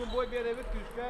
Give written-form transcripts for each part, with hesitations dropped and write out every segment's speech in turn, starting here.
Бүгүн бой биэрэбит күүскэ.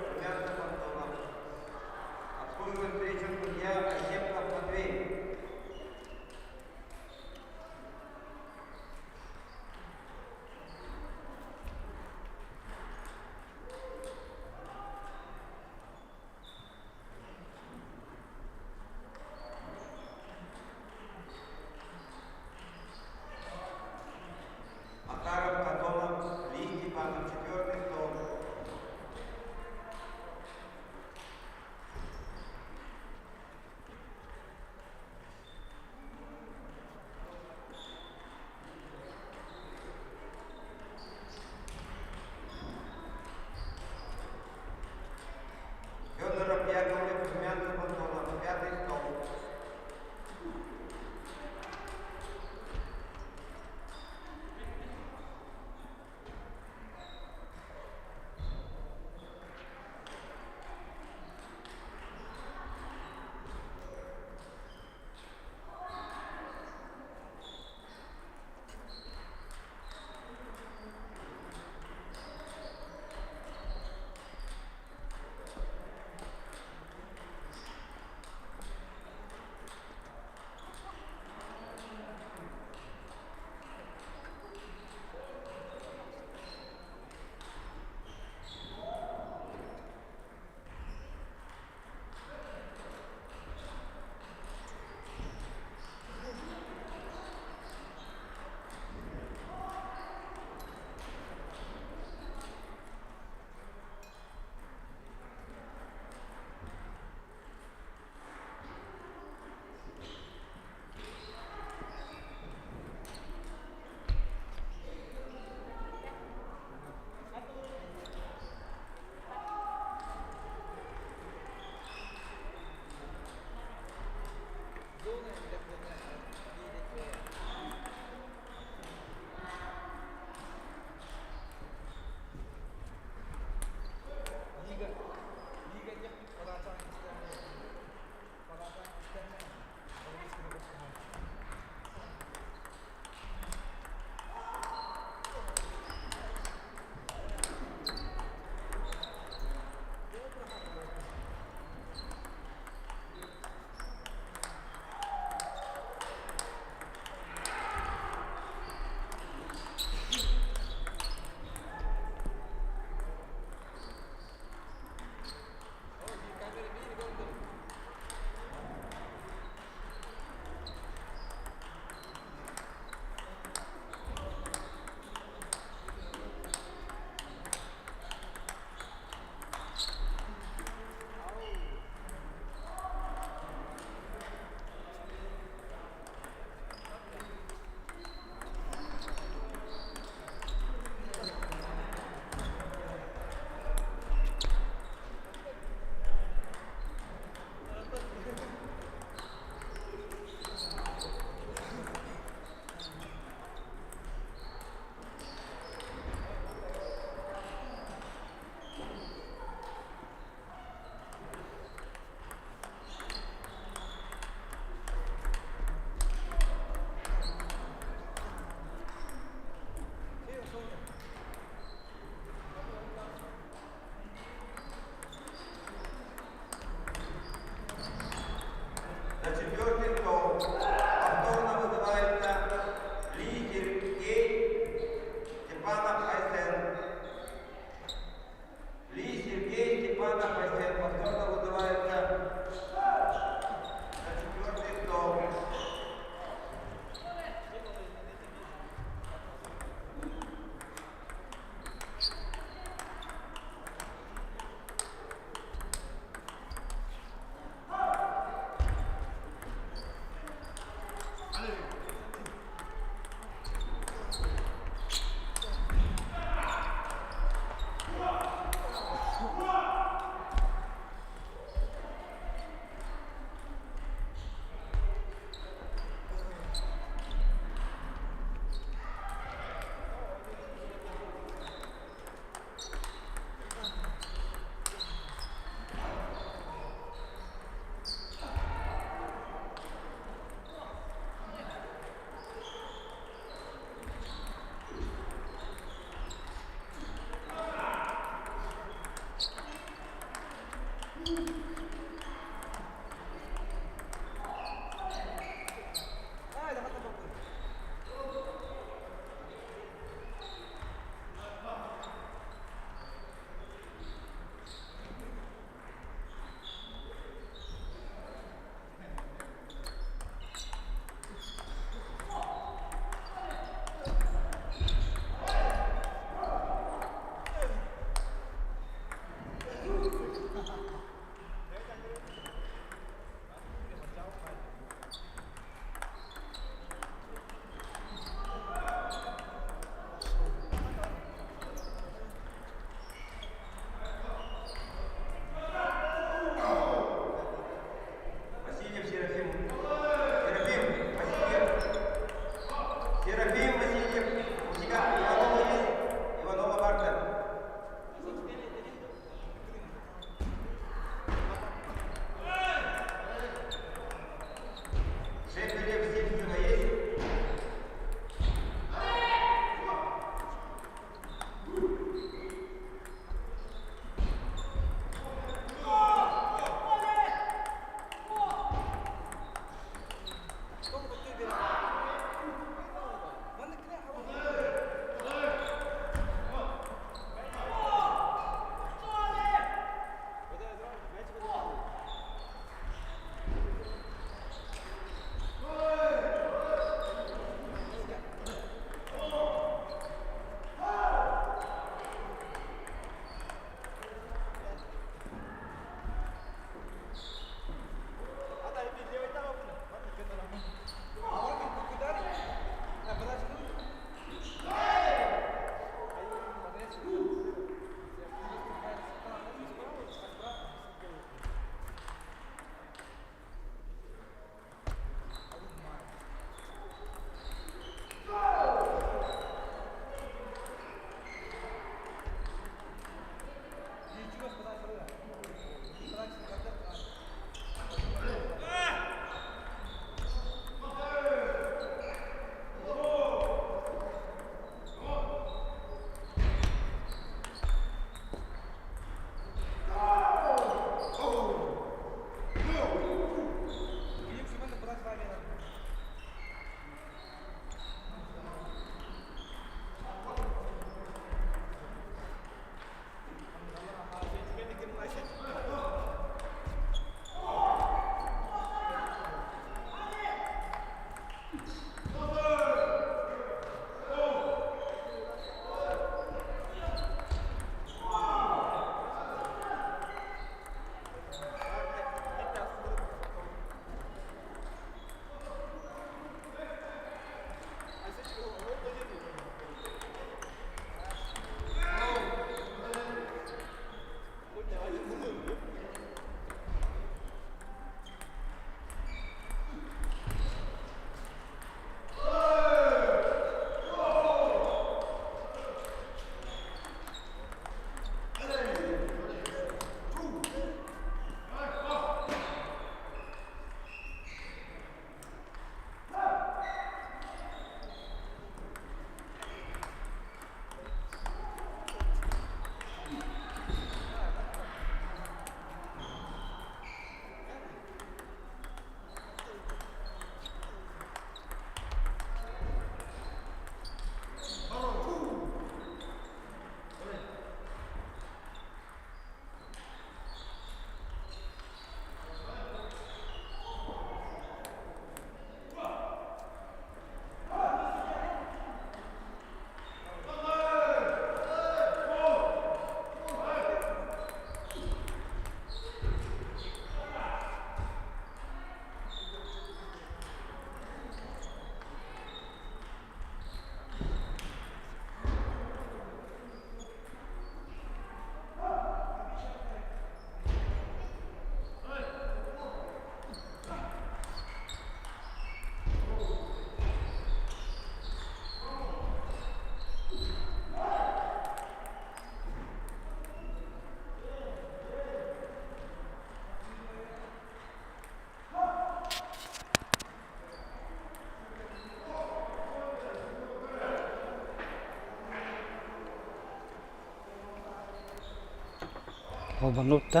Холбоннубут да.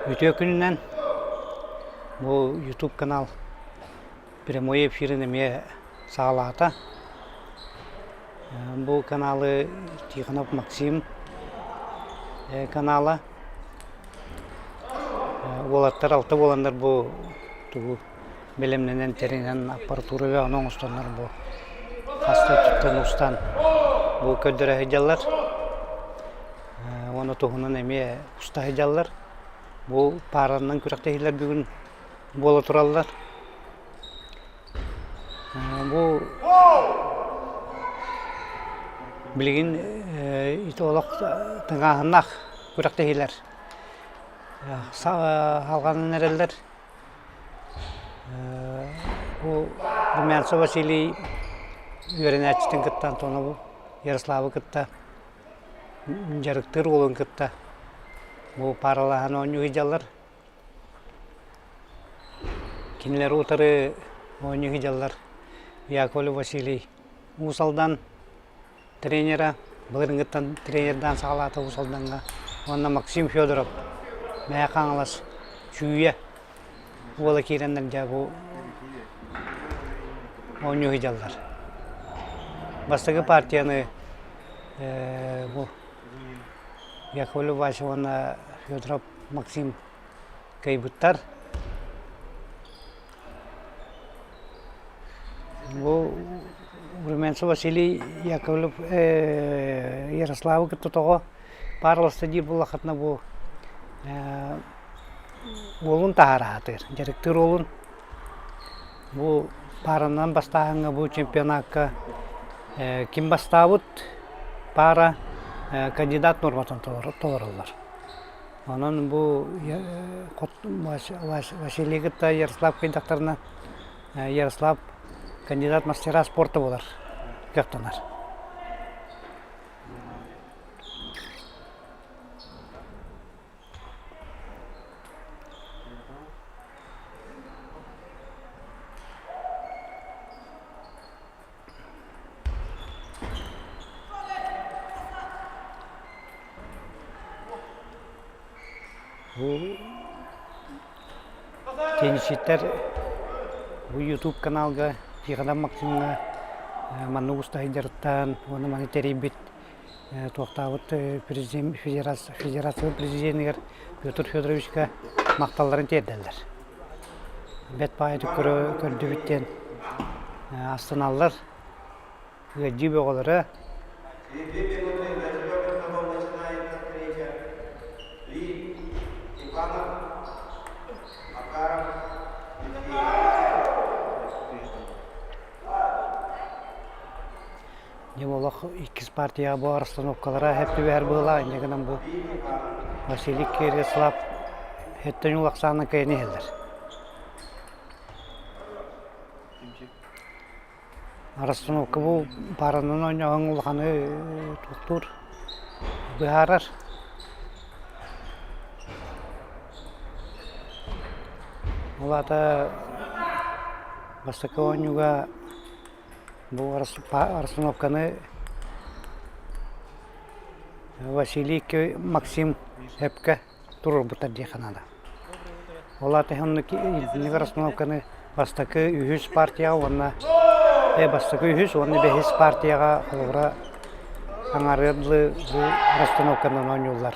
Үтүө күнүнэн бу YouTube канал прямой эфирин эмиэ саҕалаата. Бу каналы Тихонов Максим канала. Уолаттар алта буоланнар бу тугу бэлэмнэнэн тэринэн аппаратура бөҕөнү оҥостоннор бу хаста туттан устан бу көрдөрө сылдьаллар уонна туһунан эмиэ уста сылдьаллар. Бу пааранан күрэхтэһиилэр бүгүн буола тураллар. Бу билигин ити олох тыҥааһыннаах күрэхтэһиилэр салҕанан эрэллэр. Бу Румянцев Василий үөрэнээччитин кытта Антонову Ярославы кытта дьарыктыыр уолун кытта бу пааралаһан оонньуу сылдьаллар. Кинилэри утары оонньуу сылдьаллар Яковлев Василий Уус Алдан тренера, былырыыҥҥыттан тренердаан саҕалаата Уус Алдаҥҥа уонна Максим Федоров Мэҥэ Хаҥалас Чүүйэ уола киирэннэр дьэ бу оонньуу сылдьаллар. Бастакы партияны бу Яковлев Вася уонна Федоров Максим кыайбыттар. Бу Румянцев Василий Яковлев Ярославы кытта тоҕо паараласта диир буоллаххытына бу уолун таһаараатыыр, дьарыктыыр уолун. Бу пааранан бастааһыҥҥа бу чемпионакка ким бастаабыт паара кандидат нуорматын толороллор. Онон бу Василий кытта Ярослав кыайдахтарына Ярослав кандидат мастера спорта буолар кыахтанар. Бу теннисчиттэр бу YouTube каналга Тихонов Максимҥа маннык уста сылдьарыттан уонна маны тэрийбит туохтаабыт федерация президенигэр Петр Федоровичка махталларын тиэрдэллэр. Бэт баайытык көрдүбүт диэн астыналлар. Ыалдьыы бөҕөлөрө. Дьэ олох иккис партияҕа бу расстановкалара сөп түбэһэр быһыылаах, инньэ гынан бу Василий Кирислав өттөн улахсаанын кыайан иһэллэр. Расстановка бу пааранан оонньооһун улаханы туохтуур, быһаарар. Ол аата бастакы оонньууга Бу расстановканы Василий Максим сөпкө туруорбуттар диэххэ наада. Ол аата оннук итинник расстановканы бастакы үһүс партияҕа уонна бастакы үһүс уонна бэһис партияҕа холобура аҥаарыгар дылы бу расстановканан оонньууллар.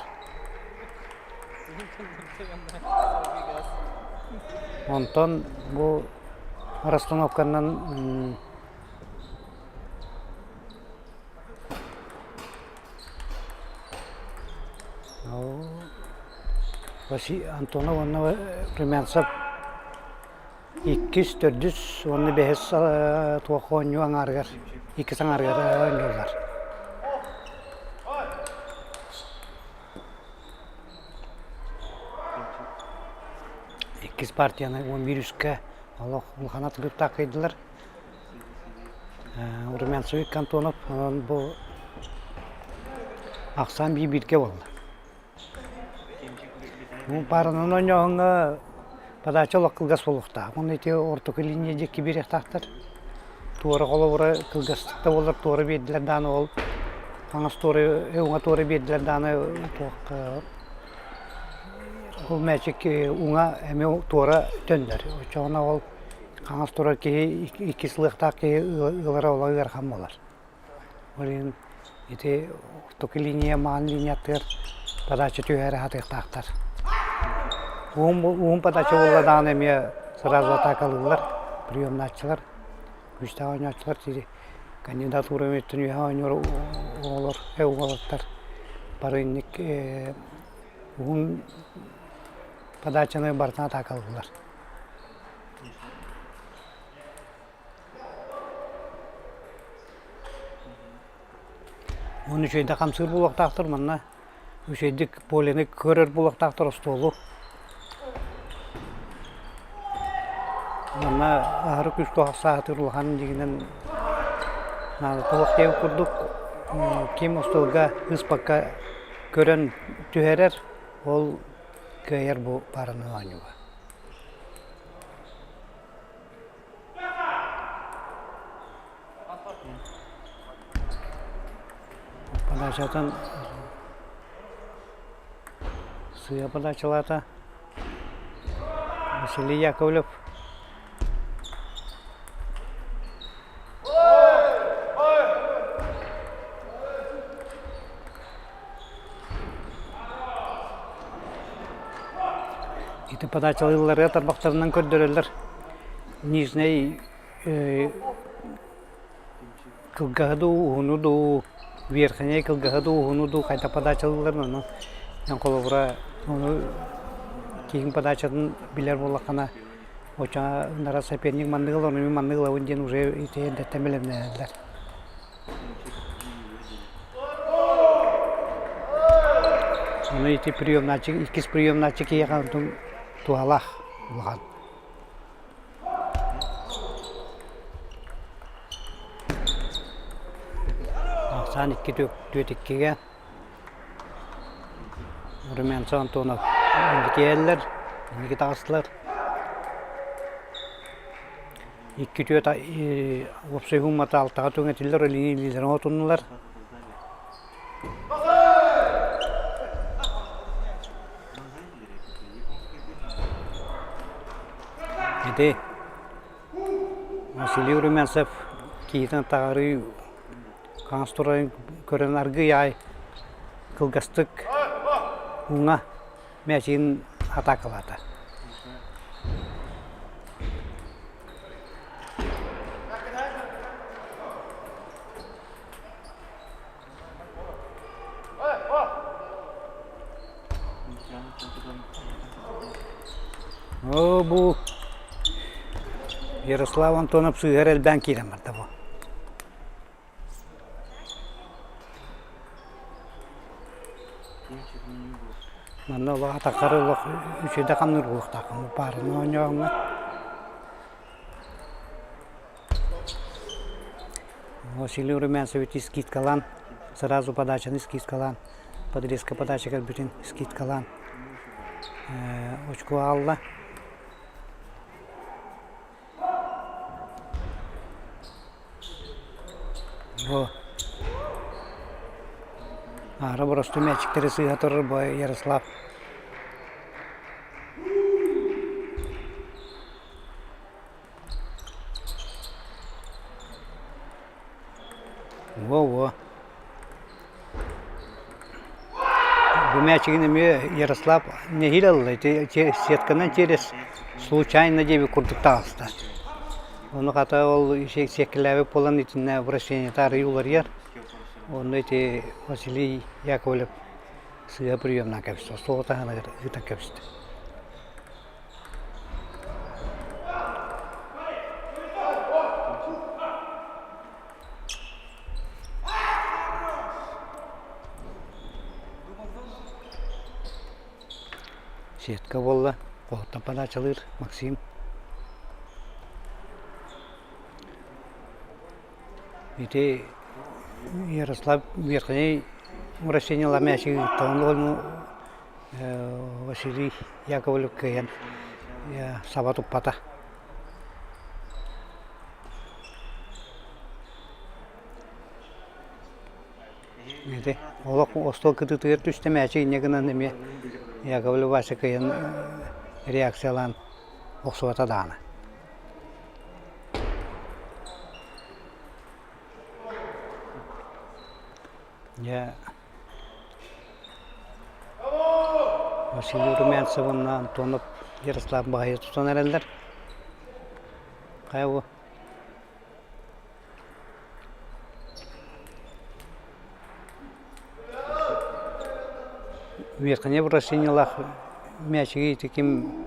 Онтон бу Расстановканан Антонов уонна Румянцев иккис, төрдүс уонна бэһис туох оонньуу аҥаарыгар, иккис аҥаарыгар оонньууллар. Иккис партияны 11 үскэ олох улахан атыгыттаах кыайдылар. Румянцевик Антонов онон бу ахсаан биир бииргэ буолла. Бу пааранан оонньооһуҥҥа подача олох кылгас буолуохтаах. Уонна ити ортоку линия диэки биэриэхтаахтар. Туора холобура кылгастык да буоллар туора биэрдилэр даҕаны ол. Хаҥас туора, уҥа туора биэрдилэр даҕаны туох ол мээчик уҥа эмиэ туора төннөр. Оччоҕуна ол хаҥас турар киһи иккис ылыахтаах киһи ылара олох ыарахан буолар. Ол иһин ити ортоку линия маҥан линия аттыгар подача түһэрэ сатыахтаахтар. Уһун уһун подача буолла даҕаны эмиэ сразу атаакалыыллар приемнааччылар, күүстээх оонньооччулар сири кандидатура өттүн үөһэ оонньуур оҕолор уолаттар бары инник уһун подачаны барытын атаакалыыллар. Уонна үчүгэйдик хамсыыр буолуохтаахтар манна үчүгэйдик полены көрөр буолуохтаахтар остуолу. Манна аһары күүскэ саатыыр улахан дьиҥинэн наадата суох диэбит курдук ким остуолга ыыспакка көрөн түһэрэр ол кыайар бу параны оонньууга. Подачатын сыа подачалаата Василий Яковлев. Ити подачалыылларга тарбахтарынан көрдөрөллөр. Нижнэй кылгаһы дуу, уһуну дуу, верхнэй кылгаһы дуу, уһуну дуу хайдах подачалыылларын ону эн холобура ону киһиҥ подачатын билэр буоллаххына оччоҕо нара соперник маннык ылар, ону мин маннык ылабын диэн уже ити эрдэттэн бэлэмнэнэллэр. Ону ити приемнааччы, иккис приемнааччы киһиэхэ онтун туһалаах улахан. Ахсаан икки түөрт иккигэ Румянцев Антонов инники иһэллэр, инники таҕыстылар. Икки түөрт уопсай уһуммата алтаҕа түҥэтиллэр, илиини илиилэрин отуннулар. Ити Василий Румянцев киһитин таҕарыы хаҥас турарын көрөн аргыый аай кылгастык уҥа мээчигин атаакалаата. Оо, бу Ярослав Антонов сыыһар элбээн киирэн барда бу. Манна олох атаххар олох үчүгэй хамныыр буолуохтааххын паараны оонньооҥҥо. Василий Румянцевич скидкалаан, сразу подачаны скидкалаан, подрезка подача кэлбитин скидкалаан очко аалла. Бу аара боростуой мээчиктэри сыыһа турар бу Ярослав. Во-во. Бу мээчигин эмиэ Ярослав нэһиилэ ылла. Ити сетканан через случайно диэбит курдук таҕыста. Ону хата ол сиэккэлээбит буолан итиннэ вращениета арыый уларыйар. Онно ити Василий Яковлев сыыһа приемнаан кэбистэ. Остуол таһыныгар ыытан кэбистэ. Сетка буолла, хоһуттан подачалыыр Максим. Ити Ярослав Верхний вращение мячик ыыттаҕын Василий Яковлев кыайан саба туппата. Ити олох остуол кытыытыгар түстэ мээчик инньэ гынан эмиэ Яковлев Вася кыайан реакциялаан охсубата даҕаны. Дьэ Василий Румянцев уонна Антонов Ярослав баҕайы тутан эрэллэр. Хайа бу Верхнее вращениелаах мээчиги ити ким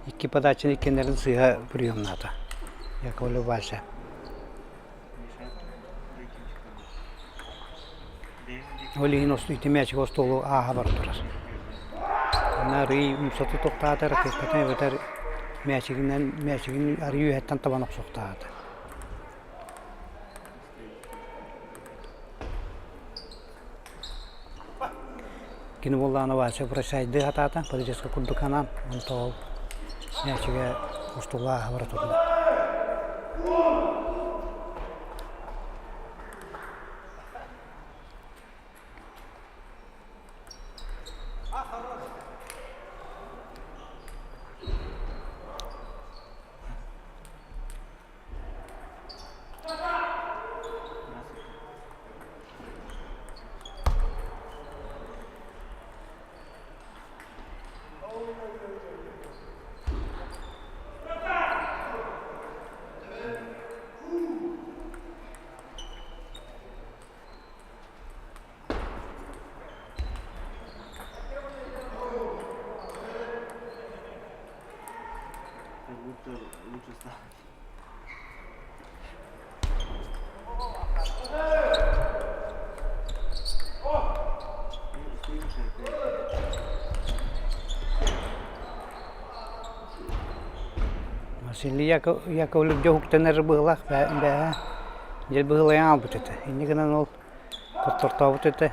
икки подачаны иккиэннэрин сыыһа приемнаата Яковлев Вася. Ол иһин ити мээчик остуолу ааһа бара турар. Аны арыый умсаты тохтоото ракеткатын эбэтэр мээчигинэн мээчигин арыый үөһэттэн табан охсуохтаата. Кини буоллаҕына Вася прощайдыы сатаата, политическай курдук анаан, онто ол мээчигэ устула ааһа бара турда. Как будто лучше стало. Василий Яковлев дьоһуктанар быһылаах бээһэ дьэ быһылайан аалбыт этэ. Инньэ гынан ол хоттортообут этэ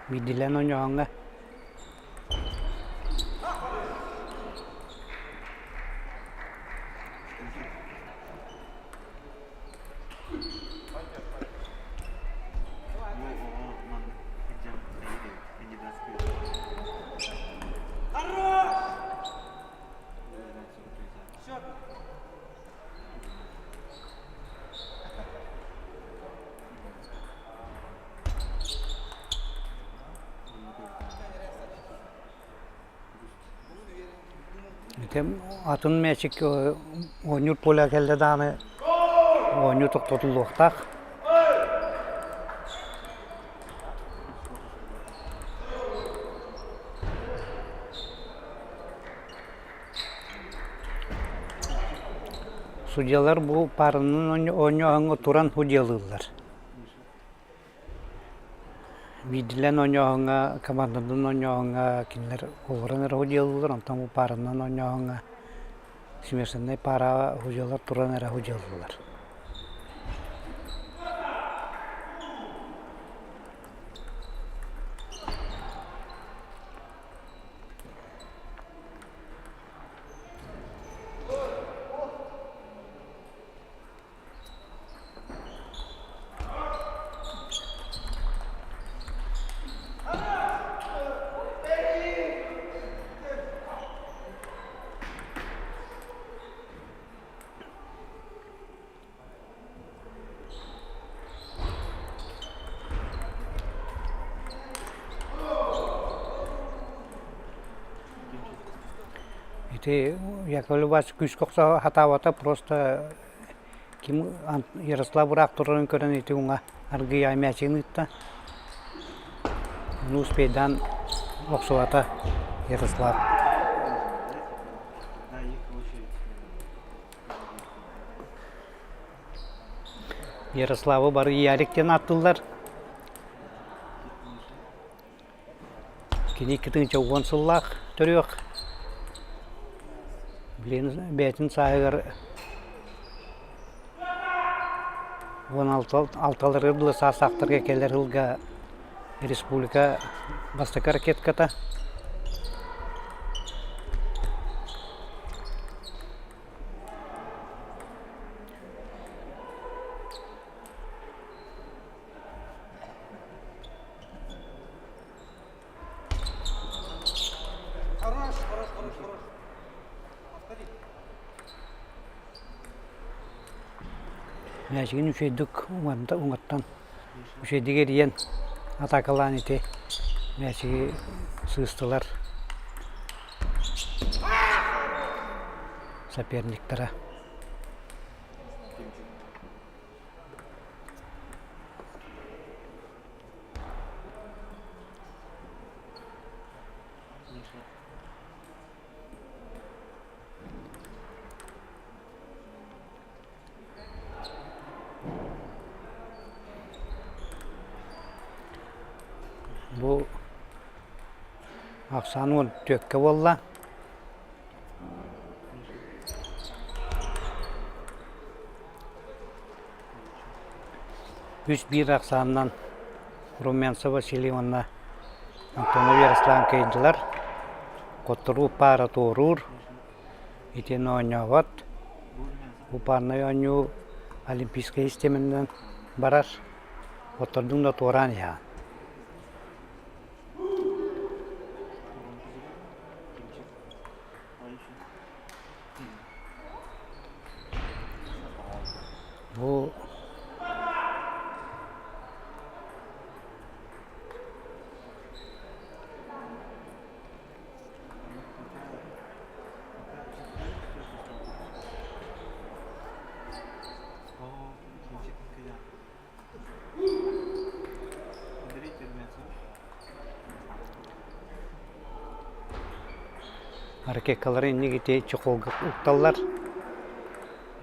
биирдиилээн оонньооһуҥҥа. Ити атын мээчик оонньуур поле кэллэ даҕаны оонньуу тохтотуллуохтаах. Судьялар бу пааранан оонньооһуҥҥа туран судьялыыллар. Биирдиилээн оонньооһуҥҥа, команданан оонньооһуҥҥа кинилэр олорон эрэ судьуйалыыллар, онтон бу пааранан оонньооһуҥҥа смешаннай паараҕа судьуйалар туран эрэ судьуйалыыллар. Ити Яковлев Васильевич күүскэ охсо сатаабата просто Ким Ярослав ыраах турарын көрөн ити уҥа аргыый мээчигин ыытта. Ну успейдаан охсубата Ярослав. Ярославы бары Ярик диэн ааттыыллар. Кини 2010 сыллаах төрүөх. Блин, бэйэтин сааһыгар 16 алталарыгар дылы саастаахтарга кэлэр сылга республика бастакы ракетката. Мээчигин үчүгэйдик уҥаттан үчүгэйдик эрийэн атаакалаан ити мээчиги сыыстылар соперниктара. Бу ахсаан 14-кэ буолла. Үс биир ахсаанынан Румянцев Василий уонна Антонов Ярослав кыайдылар. Хотторуу паара туоруур. Итини оонньообот. Упарнай оонньуу олимпийскай систиэмэнэн барар. Оттордуҥ да туораан иһэҕин. Бу Ракеткалары инник ити чехолга укталлар.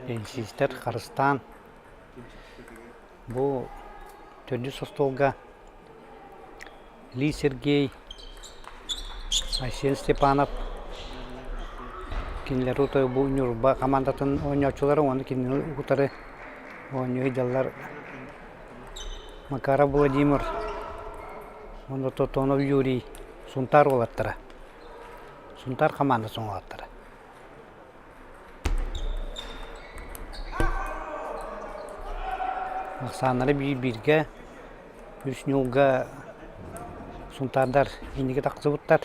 Теннисистэр харыстаан бу төрдүс остуолга Ли Сергей, Айсен Степанов кинилэри утары бу Ньурба хамаандатын оонньооччулара уонна кинини утары оонньуу сылдьаллар Макаров Владимир уонна Тотонов Юрий Сунтаар уолаттара. Сунтаар хамаандатын уолаттара. Ахсааннара биир-бииргэ үс ньуулга сунтаардар инники тахсыбыттар.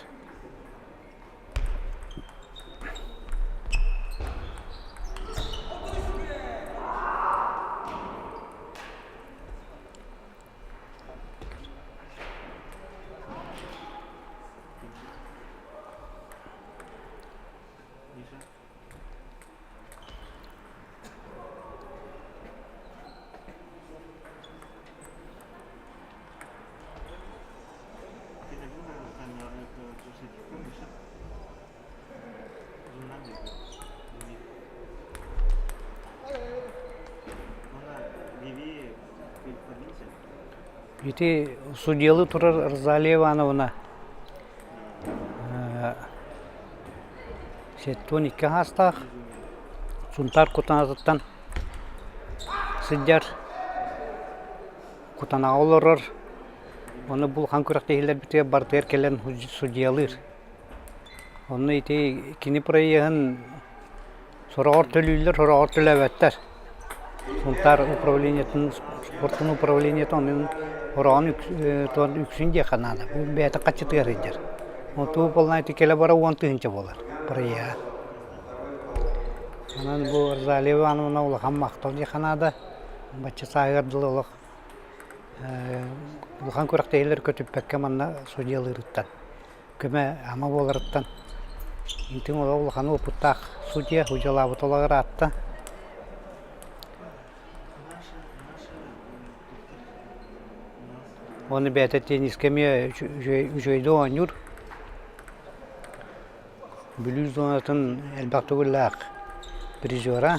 Ити судьуйалыы турар Розалия Ивановна 72 саастаах, Сунтаар Кутанатыттан сылдьар, Кутанаҕа олорор. Ону булхан күрэхтэһиилэрбитигэр барытыгар кэлэн судьуйалыыр. Онно ити кини проеһын сороҕор төлүүллэр, сороҕор төлөөбөттөр. Сунтаар управлениетын, спортун управлениета онон ороон үксүн диэххэ наада. Бу бэйэтэ хаччытыгар сылдьар. Отуу буоллаҕына ити кэлэ-бара 10 000 буолар проеһа. Онон бу Розалия Ивановна улахан махтал диэххэ наада. Бачча сааһыгар дылы олох улахан күрэхтэһиилэр көтүппэккэ манна судьуйалыырыттан көмө ама буоларыттан итин олох улахан уопуттаах судьуйа удьалаабыт олоҕор аатта. Уонна бэйэтэ теннискэ эмиэ үчүгэйдик оонньуур. Бүлүү зонатын элбэх төгүллээх призера.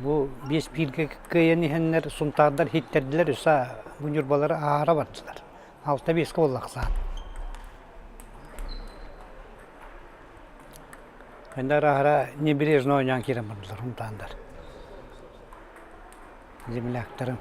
Бу биэс бииргэ кыайан иһэннэр сунтаардар иһиттэрдилэр өссө бу ньурбалары аара бардылар. Алта биэскэ буолла ахсаан. Ханна араһара небережно оонньоон киирэн бардылар хунтаандар. Земляктарым.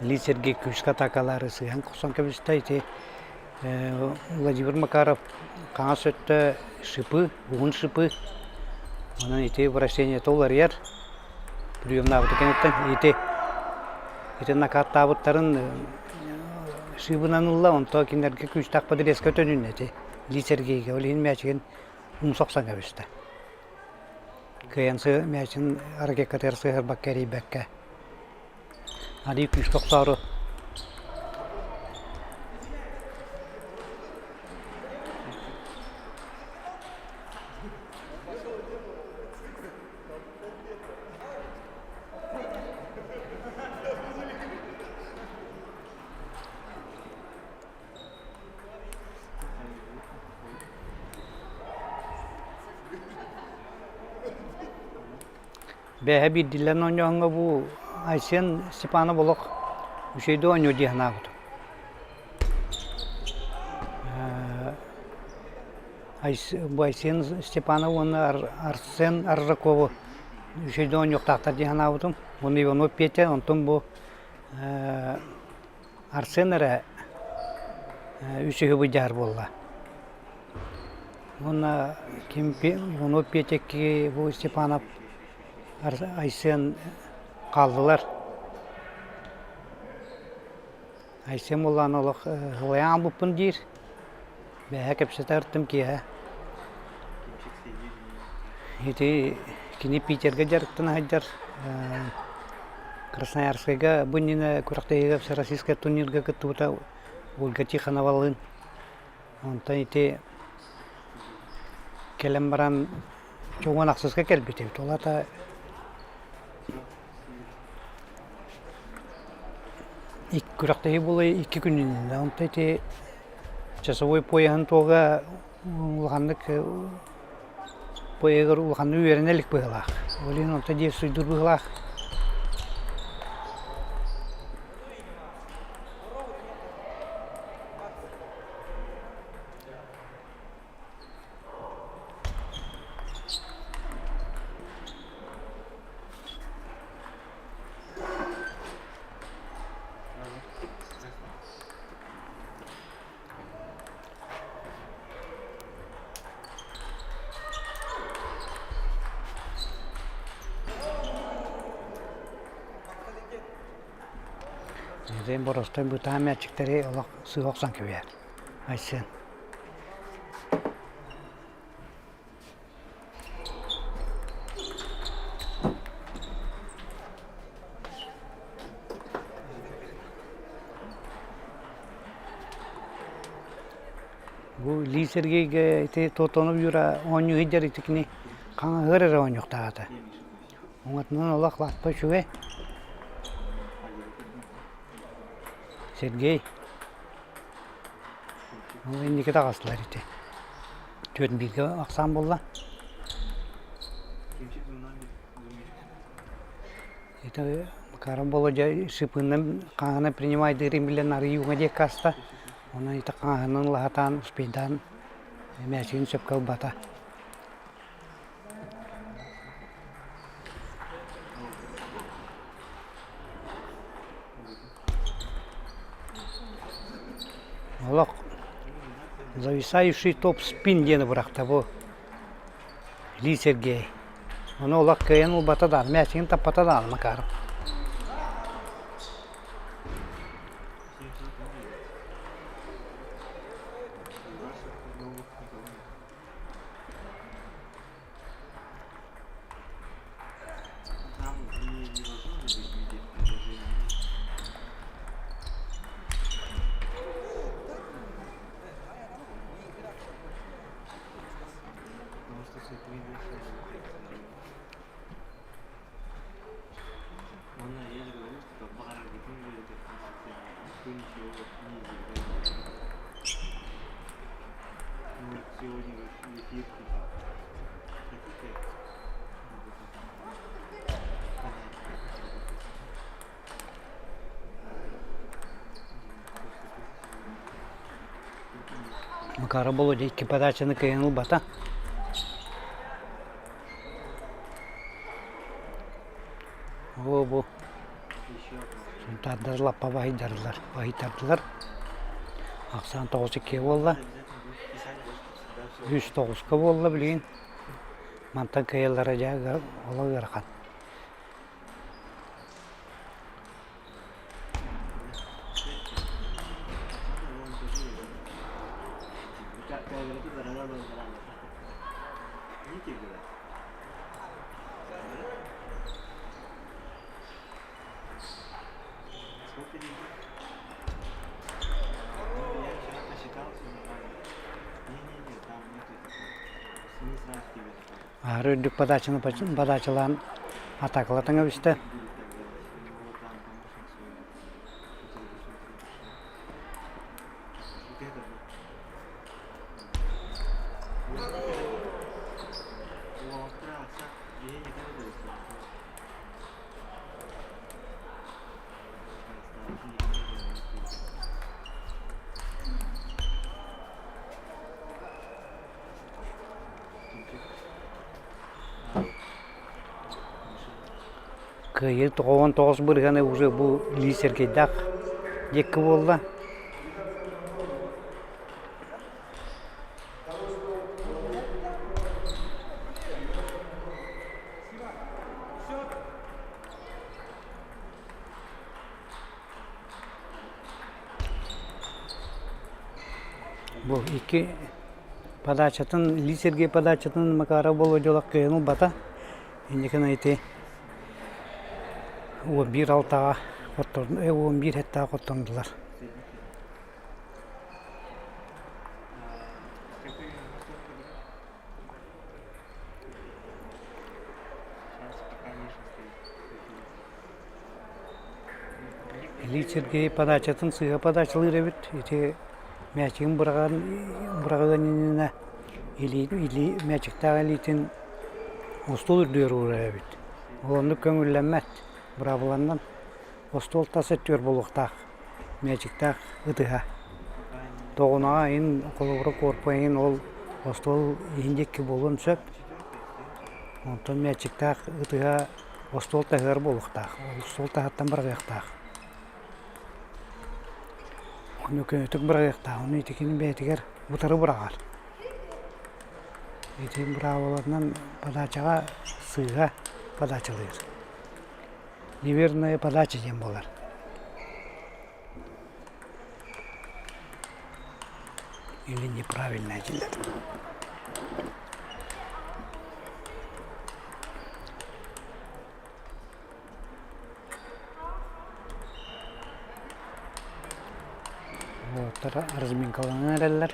Ли Сергей күүскэ атаакалаары сыһан охсон кэбистэ. Ити Владимир Макаров хаҥас өттө шипы, уһун шипы. Онон ити вращениета уларыйар. Приемнаабыта кэнниттэн ити ити накааттаабыттарын шибынан ылла, онто кинилэргэ күүстээх подрезка төнүннэ ити Ли Сергейгэ. Ол иһин мээчигин умса охсон кэбистэ. Кыайан мээчин ракеткатыгар сыһарбакка эрийбэккэ. Арыы күүскэ охсоору Бээһэ биирдиилээн оонньооһуҥҥа бу Айсен Степанов олох үчүгэйдик оонньуур дии санаабытым. Бу Айсен Степанов уонна Арсен Аржакову үчүгэйдик оонньуохтаахтар дии санаабытым. Уонна Иванов Петя, онтон бу Арсен эрэ үсүһү быдьаар буолла. Уонна ким Иванов Петя бу Степанов Айсен хааллылар. Айсен буоллаҕына олох ылайан аҕалбыппын диир. Бэйэ кэпсэтэ ыртым киэһэ. Ити кини Питергэ дьарыктана сылдьар. Красноярскайга бу иннинэ күрэхтэһиигэ всероссийскай турнирга кыттыбыта Ольга Тихоновалыын. Онтон ити кэлэн баран чугун ахсыска кэлбит эбит. Ол аата Күрэхтэһии буола икки күн иннинэ. Онто ити часовой поеһын туога улаханнык поеһыгар улаханнык үөрэнэ илик быһыылаах. Ол иһин онто диэки суйдуур быһыылаах. Эдэн боростой бытаан мээчиктэри олох сыыһа охсон кэбиһэр Айсен. Бу Ли Сергейгэ ити Тотонов Юра оонньуу сылдьар ити кини хаҥаһыар эрэ оонньуохтаах этэ. Уҥатынан олох лаппа үчүгэй. Сергей Ол инники таҕыстылар ити. Түөрт бииргэ ахсаан буолла. Ити Макаров Болодьа шипынынан хаҥаһынан принимайдыырын билэн арыйууга диэки аста. Онон ити хаҥаһынан лаһатаан успейдаан мээчигин сөпкө ылбата. Олох зависающий топ-спин диэни бырахта бу. Ли Сергей. Ону олох кыайан ылбата даҕаны, мээчигин таппата даҕаны Макаров. Там не, не должно же быть нигде в приложении. Потому что все Онно я же говорю, что баҕараргытын никто ничего не делает. Ну, сегодня в эфир типа. Хотите? Макара Болодя икки подачаны кыайан ылбата. Оо бу Сунтаардар лаппа баһыйдардылар, баһыйтардылар. Ахсаан 9-2 буолла. Үс тоҕуска буолла билигин. Мантан кыайаллара дьэ олох ыарахан. Аһары үрдүк подачаны подачалаан атаакалатан кэбистэ. Кыайыы 99 бырыһыана уже бу Ли Сергейдаах диэки буолла. Бу икки подачатын, Ли Сергей подачатын Макаров Володялах кыайан ылбата. Инникин ити 11 алтаҕа 11 хеттаҕа хоттордулар. Илии Сергей подачатын сыыһа подачалыыр эбит. Ити мээчигин быраҕан быраҕыан иннинэ илии илии мээчиктээх илиитин остуол үрдүгэр уурар эбит. Ол оннук көҥүллэммэт. Быраабыланнан остуол тас өттүгэр буолуохтаах мээчиктээх ытыһа. Тоҕунаҕа иһин холобура куорпа иһин ол остуол иһин диэки буолуон сөп. Онтон мээчиктээх ытыһа остуол таһыгар буолуохтаах, остуол таһыттан быраҕыахтаах. Ону көнөтүк быраҕыахтаах, ону ити кини бэйэтигэр утары быраҕар. Ити быраабылатынан подачаҕа сыыһа подачалыыр. Неверная подача диэн буолар. Или неправильная дииллэр. Уолаттар разминкаланан эрэллэр.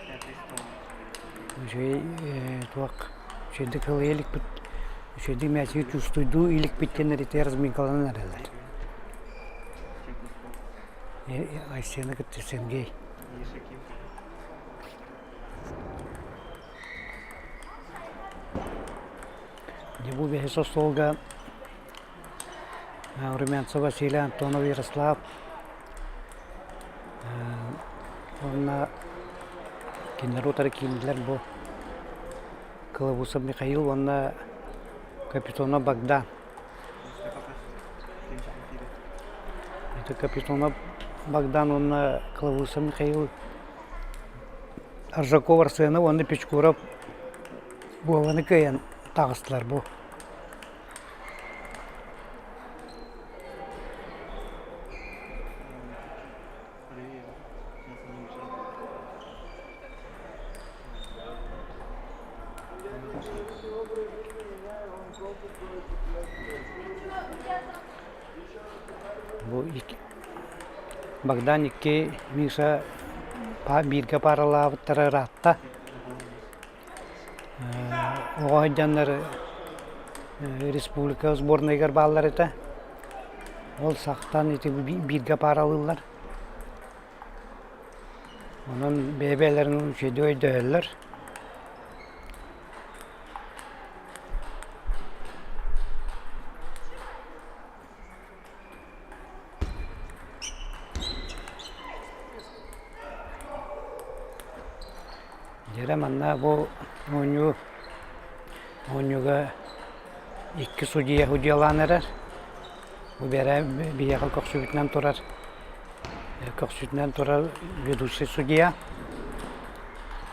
Үчүгэй туох үчүгэйдик сылыйа иликпит, үчүгэйдик мээчиги чувствуйдуу иликпит диэн ити разминкаланан эрэллэр. Айсены кытта Сергей. Дьэ бу бэһис остуолга Румянцев Василий Антонов Ярослав уонна кинилэр утары киирдилэр бу Кылабусов Михаил уонна Капитонов Богдан. Это Капитонов Богдан уонна Кылабусов Михаил Аржаков Арсенов уонна Печкуров Буоланы кыайан. таҕыстылар бу. Бу Богдан икки Миша бииргэ пааралаабыттара ыраатта. Оҕо сылдьаннар республика сборнайыгар бааллар этэ. Ол сахтан ити бииргэ пааралыыллар. Онон бэйэ-бэйэлэрин үчүгэйдик өйдөһөллөр. Дьэрэ манна бу оонньуу оонньууга икки судьуйа судьуйалаан эрэр. Бу бэрэ биһиэхэ көхсүбүтүнэн турар көхсүтүнэн турар ведущий судья.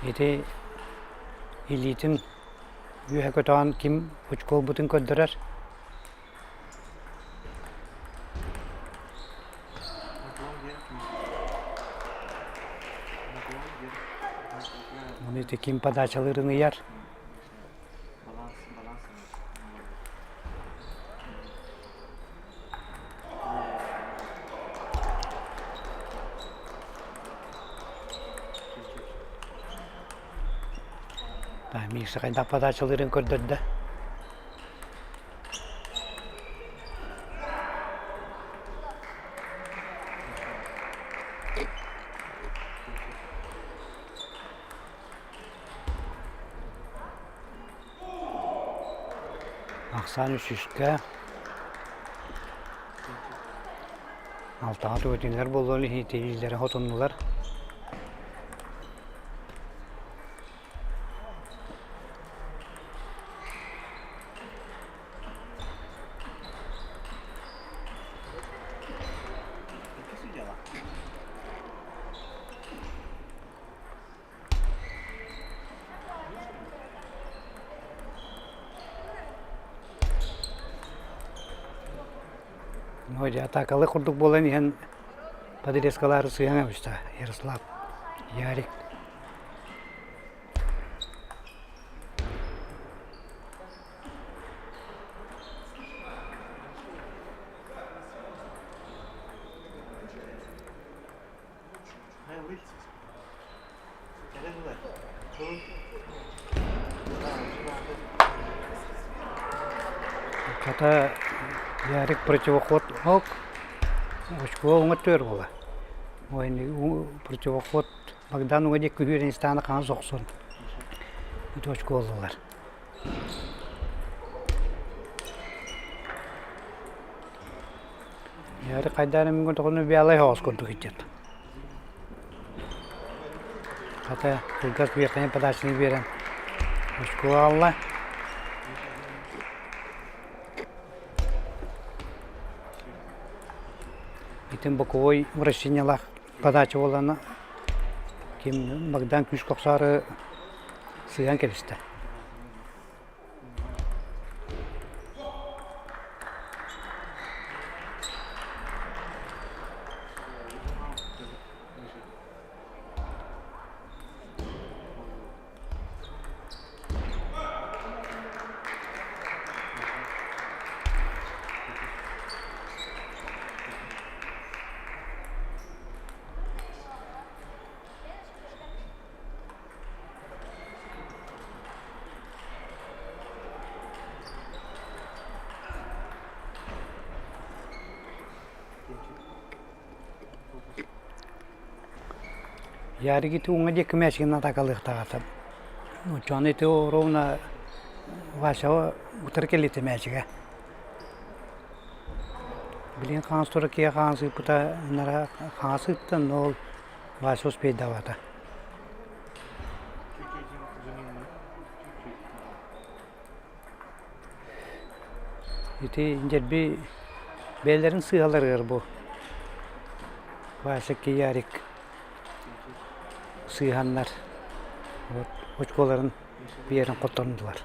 Ити илиитин үөһэ көтөҕөн ким очко ылбытын көрдөрөр. Ону ити ким подачалыырын ыйар. Миша хайдах подачалыырын көрдөрдө. Ахсаан үсүскэ алтаҕа түгэтиннэр буолуон иһитиилэрэ хотуннулар. Дьэ атаакалыы курдук буолан иһэн подрезкалаары сыһан эбистэ Ярослав, Ярик. Хата Ярик противоход ок очко оҥоттуор буола. Противоход Богдан уҥа диэки күһүөрэн истэҕинэ хаҥас охсон ити очко ыллылар. Ярик хайдах эрэ миҥҥин тоҕону бэйэлэй соҕус курдук иччит. Хата кылгас верхняй подачаны биэрэн очко аҕалла. Итин боковой вращениелаах подача буоллаҕына ким Богдан күүскэ охсоору сыыһан кэбистэ. Ярик ити уҥа диэки мээчигин атаакалыахтаах Оччоҕуна ити ровно Васяҕа утары кэлиитэ мээчигэ. Билигин хаҥас тура киһи хаҥас ыыппыта ынара хаҥас ыыттан ол Вася успейдавата. Ити дьэрби бэйэлэрин сыыһаларыгар бу Вася Киярик сыыһаннар вот очколарын биэрэн хоттордулар.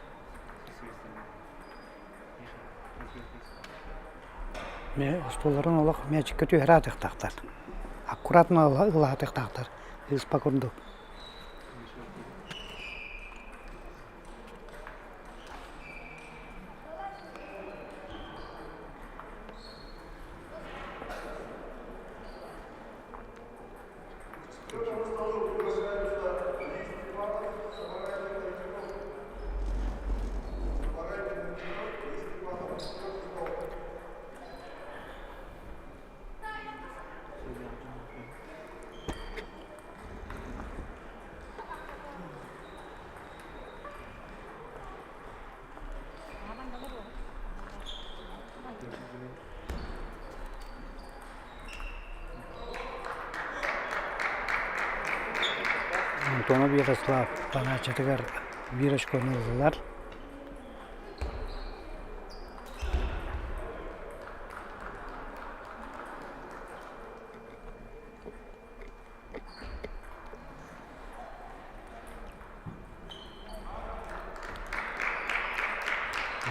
Остуолларын олох мээчиккэ түһэрэ атыахтаахтар. Аккуратно ылаатыахтаахтар ыыспа курдук. Антонов Ярослав подачатыгар биир очкону ыллылар.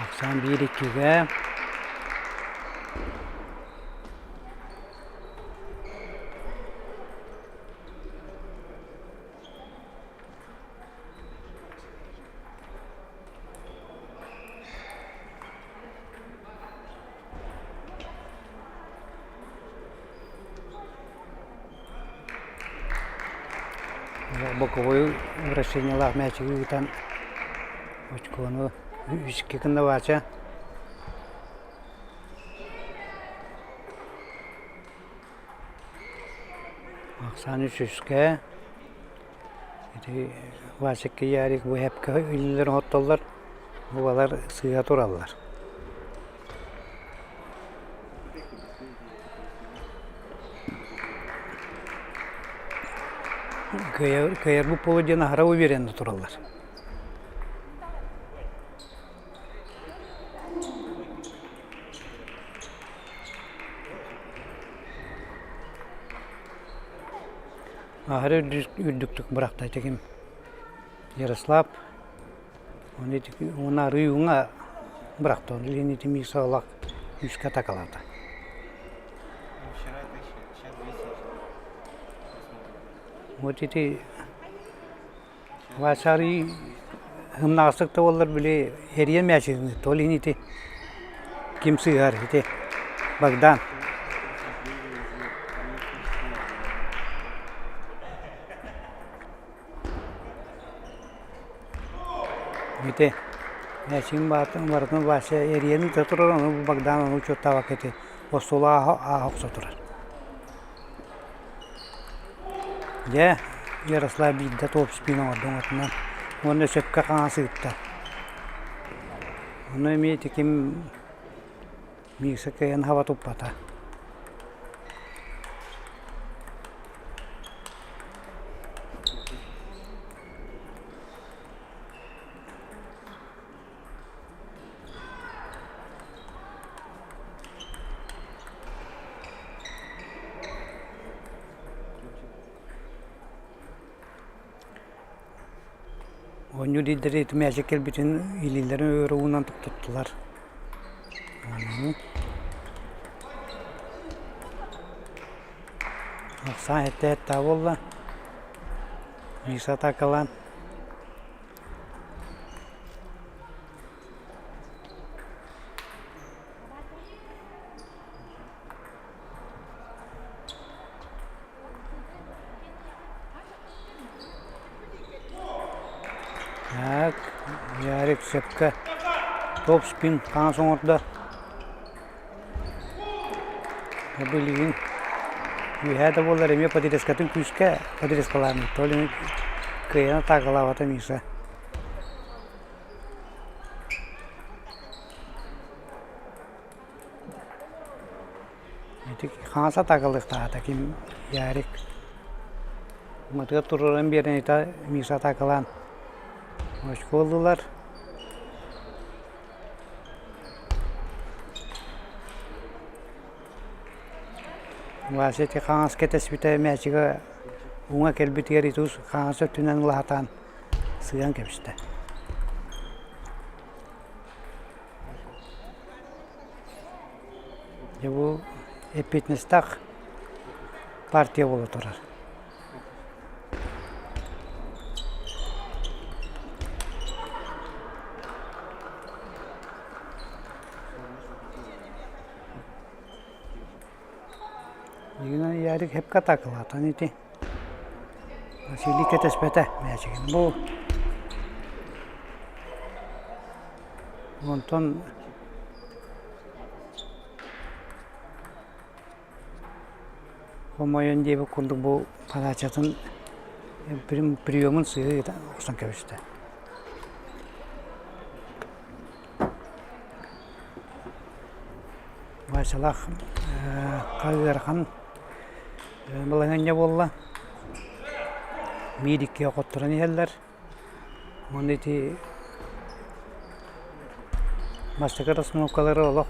Ахсаан биир иккигэ Боковой вращениелаах мээчиги ыытан очкону үскэ гынна Вася. Ахсаан үсүскэ ити Васикка Ярик бу эпкэ үлэлэрин оттоллор, бу балар сыыһа тураллар. Кыайарбыт буолуо диэн аһара уверенно тураллар. Аһара үрдүктүк бырахта этигим Ярослав Оны уна арыы уҥа бырахта, оны илин ити Миша күүскэ атакалаата. Вот ити Вася арыы ымнаҕастык да буоллар били эрийэн мээчигин ол иһин ити ким сыыһар ити Богдан. Ити Мэчиҥ баатын барытын Вася эрийэн ыыта турар, ону Богдан ону учуоттаабакка ити остуолу ааһа охсо турар. Дьэ, Ярослав биирдэ топ спин оҥордо оҥотунан уонна сөпкө хаҥас ыытта. Ону эмиэ ити ким Миша кыайан хаба туппата. Оонньуу дииллэри ити мээчик кэлбитин илиилэрин өрө уунан тохтоттулар. Ахсаан этэ-этэ буолла. Миша атаакалаан. Так, Ярик сөпкө топ-спин хаҥас оҥордо. Билигин үөһээ да буоллар эмиэ подрезкатын күүскэ подрезкалаан то ли кыайан атаакалаабата Миша. Ити хаҥас атаакалыахтаата ким Ярик Матыгар туруоран биэрэн ыта Миша атаакалаан очко ыллылар. Вася ити хаҥас кэтэспитэ мээчигэ уҥа кэлбитигэр Итус хаҥас өттүнэн ылаһатаан сыыйан кэбистэ. Дьэ бу эппиэтинэстээх партия буола турар. Игнат Ярик хепка атаакалаатан ити. Василий кэтэспэтэ мээчигин. Бу онтон хомойон диэбит курдук бу подачатын приемун сыыһа охсон кэбистэ. Васялаах ыарахан балаһыанньа буолла. Биир икки хотторон иһэллэр. Уонна ити бастакы расстановкалары олох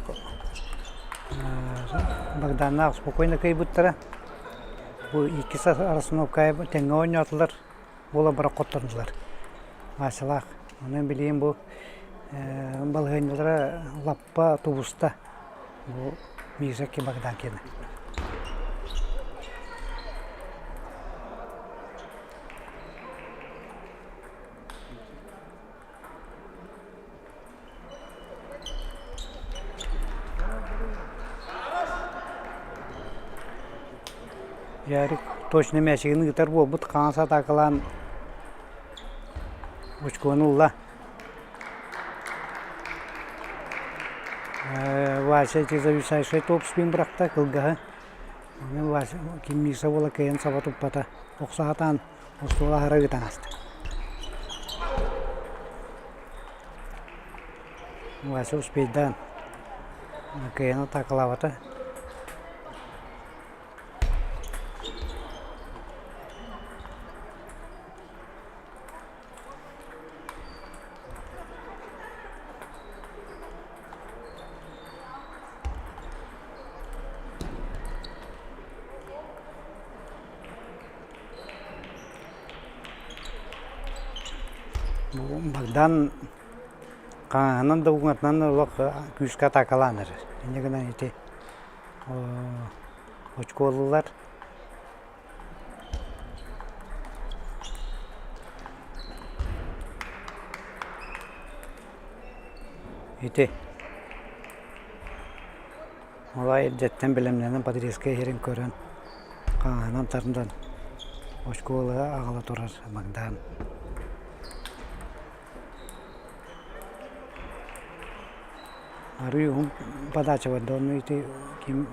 Богданнаах спокойно кыайбыттара. Бу иккис расстановка тэҥҥэ оонньоотулар, буола бара хоттордулар. Васялаах. Онон билигин бу балаһыанньалара лаппа тубуста. Бу Миша Богдан киэнэ. Ярик точно мээчигин ыытар буолбут хаҥас атаакалаан очкону ылла. Вася ити зависайшай топ-спин бырахта кылгаһы. Онон Вася ким Миша буола кыайан саба туппата. Охсо сатаан остуол аһара ыытан аста. Вася успейдаан кыайан атаакалаабата. Богдан хаһанан да уҥатынан да олох күүскэ атаакалаан эрэр. Инньэ гынан ити очколуулар. Ити Малай эрдэттэн бэлэмнэнэн подрезка иһэрин көрөн, хаҥаһынан тардан оскуолаҕа аҕала турар Богдан. Арыы уһун подача барда, онно ити ким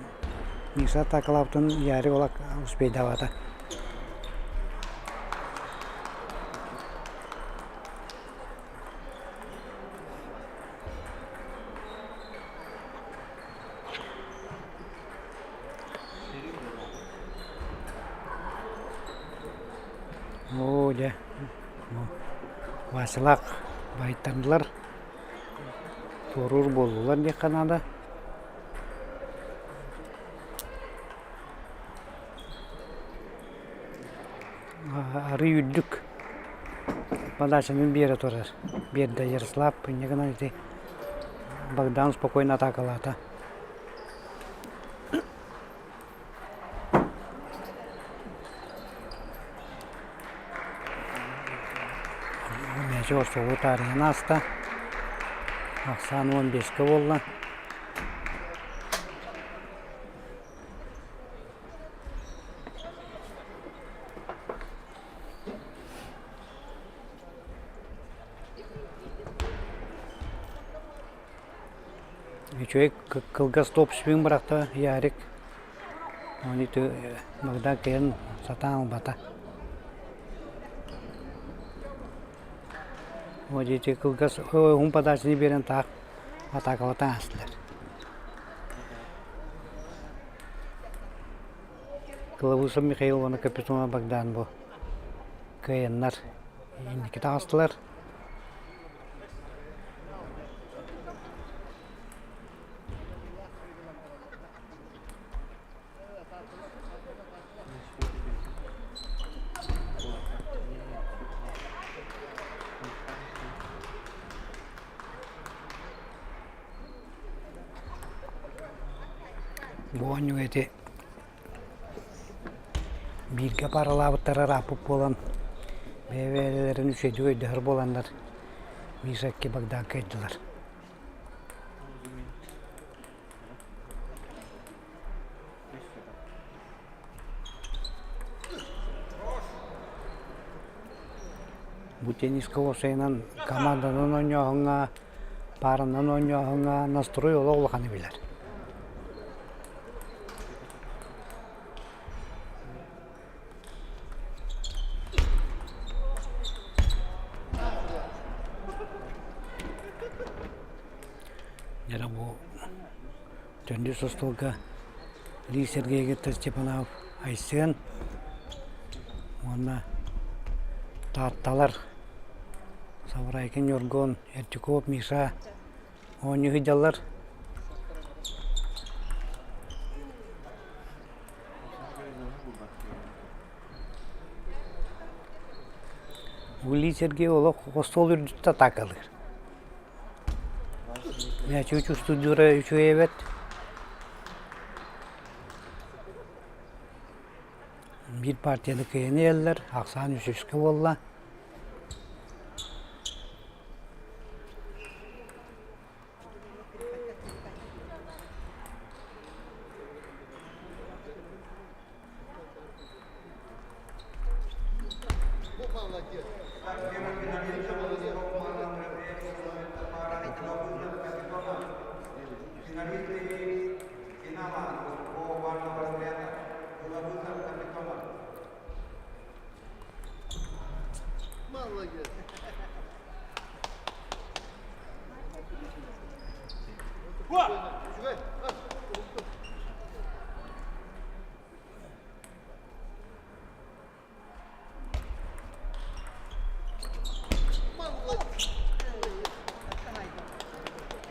Миша атаакалаабытын Ярик олох успейдаабата. Оо дьэ, Василаах баһыйтардылар, туоруур буоллулар диэххэ наада. Арыы үрдүк подачаны биэрэ турар. Биэрдэ Ярослав инньэ гынан ити Богдан спокойно атаакалаата. Мээчик ортолуу таарыйан ааста. Ахсаан 15-ке буолла. Үчүгэй кылгас топ-спин бырахта Ярик. Оны Богдан кыайан сатаан ылбата. Вот ити кылгас уһун подачаны биэрэн таах атаакалатан аастылар. Кылабыысап Михаил уонна Капитонов Богдан бу кыайаннар инники таҕыстылар. Бу оонньууга ити бииргэ пааралаабыттара ырааппыт буолан, бэйэ-бэйэлэрин үчүгэйдик өйдөһөр буоланнар Миша икки Богдан кыайдылар. Бу теннискэ уопсайынан команданан оонньооһуҥҥа, пааранан оонньооһуҥҥа настрой олох улаханы билэр. Дьэ бу Төрдүс остуолга Ли Сергеевич Степанов Айсен уонна Таатталар Саврайкин Ньургун, Эртюков Миша оонньуу сылдьаллар. Ли Сергей олох остуол үрдүттэн атаакалыыр. Мээчиги чувствуйдуура үчүгэй эбит. Биир партияны кыайан иһэллэр, ахсаан үсүскэ буолла.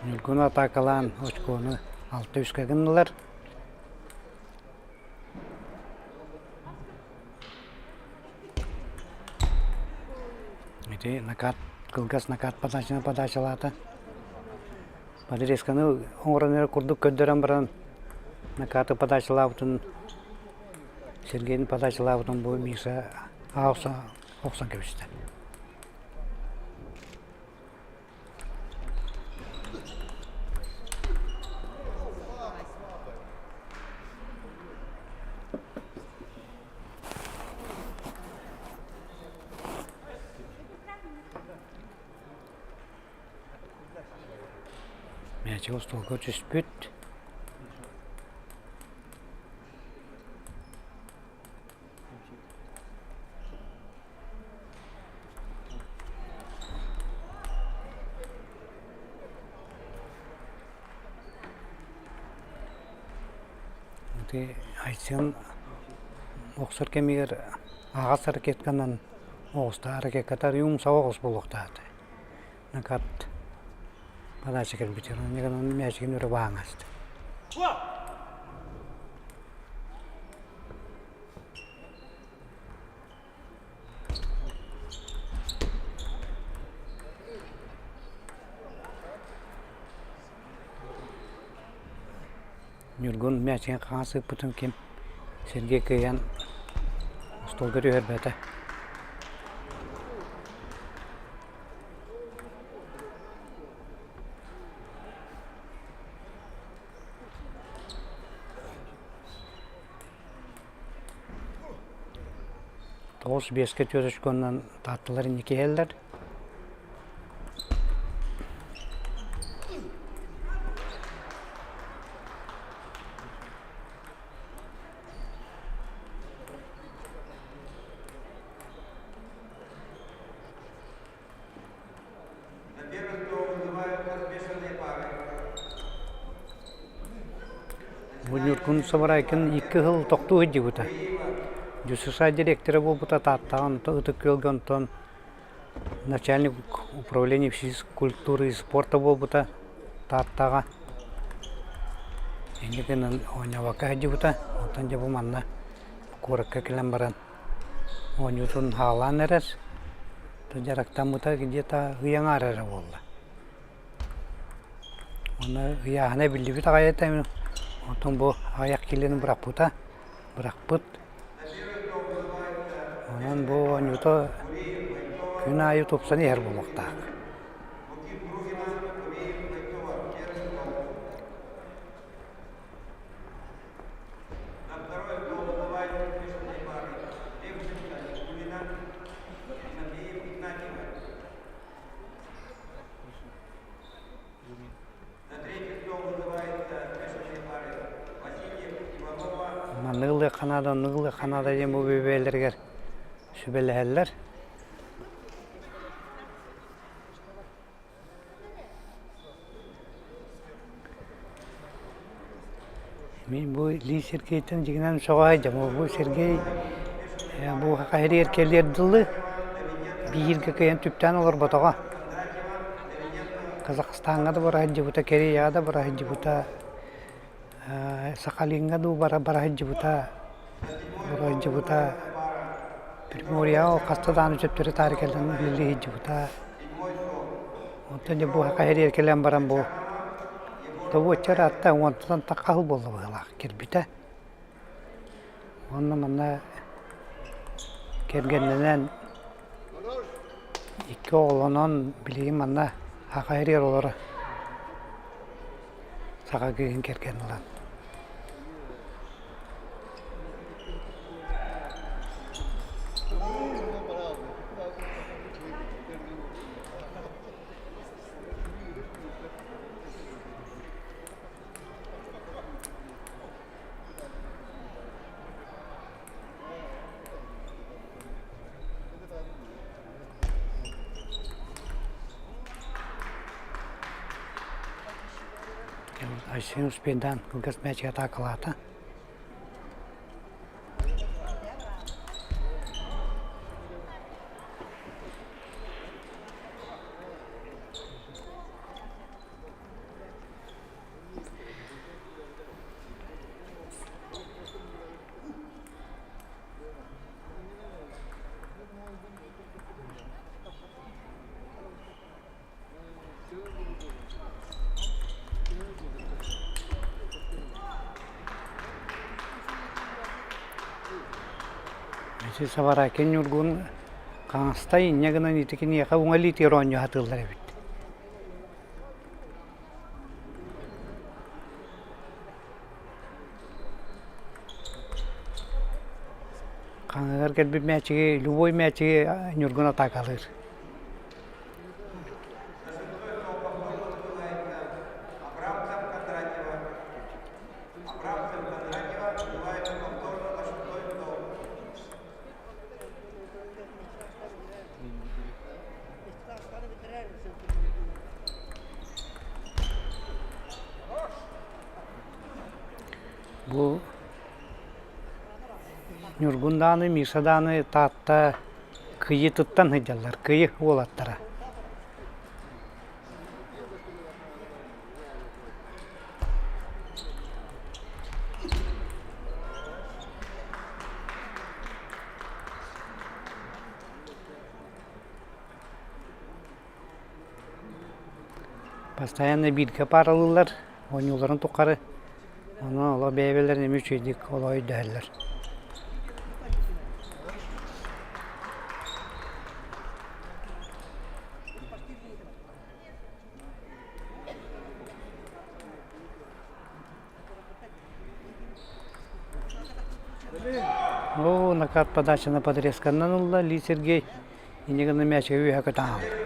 Ньургуну атаакалаан очкону алта үскэ гыннылар. Ити накат, кылгас накат подачаны подачалаата. Подрезканы оҥорон эрэ курдук көрдөрөн баран накаты подачалаабытын Сергейин подачалаабытын бу Миша охсон кэбистэ. Мээчик остуолга түспүт. Ити Айсен охсор кэмигэр аҕас ракетканан оҕустаах ракетката арыйа оҕус буолуохтаах Накат подача кэлбитигэр онньугунан мээчигин өрө бааҥаста. Ньургун мээчигин хаҥас ыыппытын ким Сергей кыайан остуолга түһэрбэтэ. 95-ке түөрт Таатталар инники иһэллэр. Бу Ньургун Сабарайкин икки сыл тохтуу сылдьыбыта. ДЮСШ директора буолбута Тааттаҕа онтон Ытык Күөлгэ онтон начальник управления физкультуры и спорта буолбута Тааттаҕа. Инньэ гынан оонньообокко сылдьыбыта. Онтон дьэ бу манна куоракка кэлэн баран Оонньуутун хаалаан эрэр, дьарыктаммыта где-то ый аҥаара эрэ буолла. Уонна ыйааһына биллибит аҕай этэ. Онтон бу аҕыйах киилэни бырахпыта, бырахпыт. Онон бу оонньуута күн аайы тупсан иһэр буолуохтаах. Маннык ылыахха наада, оннук ылыахха наада диэн бу бэйэлэригэр сүбэлэһэллэр. Мин бу Ли Сергейтэн дьиҥинэн сөҕө сылдьабын. Бу Сергей бу хаһырыар кэлиэр дылы бииргэ кыайан түптээн олорботоҕо. Казахстаҥҥа да бара сылдьыбыта, Кореяҕа да бара сылдьыбыта, Сахалиҥҥа дуу бара бара сылдьыбыта, бара сылдьыбыта, Приморьеҕа хаста даҕаны төттөрү-таары кэлэн үлэлии сылдьыбыта. Онтон дьэ бу хаһырыар кэлэн баран бу добуочча ыраатта, уонтан тахха сыл буолла быһыылаах кэлбитэ. Уонна манна кэргэннэнэн икки оҕолонон билигин манна Саха сиригэр олоро саха кыыһын кэргэн ылан. Айсен успейдаан кылгас мээчиги атаакалаата. Ити Саваракин Ньургун хаҥастай инньэ гынан ити киниэхэ уҥа илиитигэр оонньуу сатыыллар эбит. Хаҥыгар кэлбит мээчиги, любой мээчиги Ньургун атаакалыыр. Бу Ньургун даҕаны, Миша даҕаны Таатта Кыйытыттан сылдьаллар, Кыйы уолаттара. Постоянно бииргэ пааралыыллар, оонньууларын тухары. Онон олох бэйэ-бэйэлэрин эмиэ үчүгэйдик олох өйдөһөллөр. Оо, накат подача на подрезканнан ылла Ли Сергей. Инньэ гынан мээчигэ үөһэ көтөн хаалла.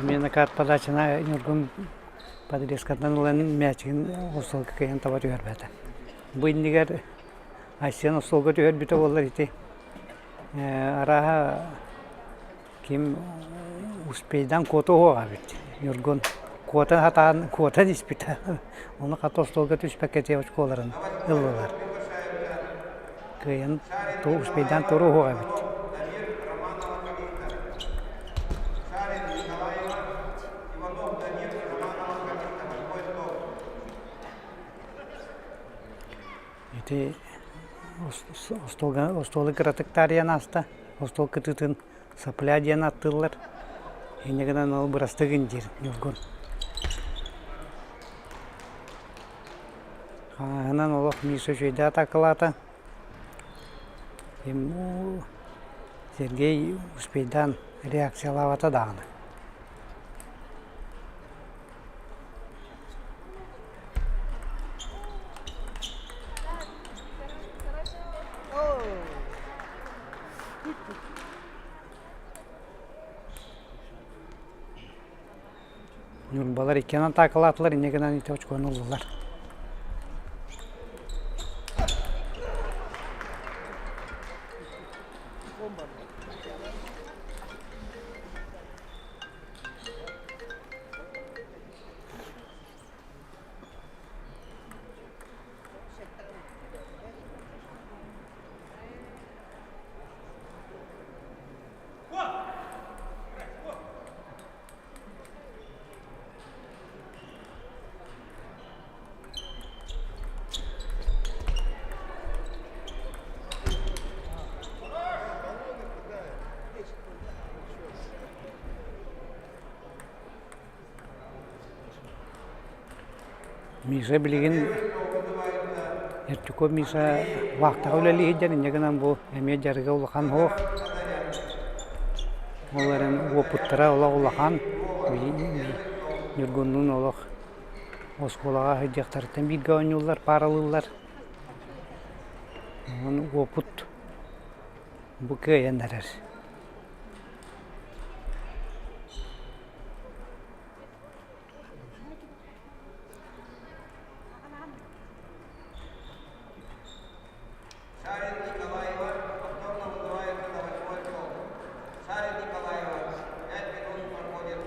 Эмиэ накат подачана Ньургун подрезкатынан ылан мээчигин остуолга кыайан таба түһэрбэтэ. Бу иннигэр Айсен остуолга түһэрбитэ буоллар ити арааһа ким Успейдаан куота уһуоҕа эбит. Ньургун куота сатаан куотан испитэ. Ону хата остуолга түспэккэ дьиэ очколарын ыллылар. Кыайан успейдаан тура уһуоҕа эбит. Ити остуолга остуолу кыратык таарыйан ааста. Остуол кытыытын сопля диэн ааттыыллар. Инньэ гынан ол бырастыгын диир Ньургун. Хаһынан олох Миша үчүгэйдик атаакалаата. Сергей успейдаан реакциялаабата даҕаны. Ньурбалар иккиэн атаакалаатылар, инньэ гынан ити очкону ыллылар. Миша билигин Эртюков Миша вахтаҕа үлэлии сылдьар, инньэ гынан бу эмиэ дьарыга улахан суох. Ол эрэн уопуттара олох улахан. Ньургуннуун олох оскуолаҕа сылдьыахтарыттан бииргэ оонньууллар, пааралыыллар. Онон уопут бу кыайан эрэр. Шарин Николаева повторно вызывается на восьмой стол. Шарин Николаева, 5 минут проходит.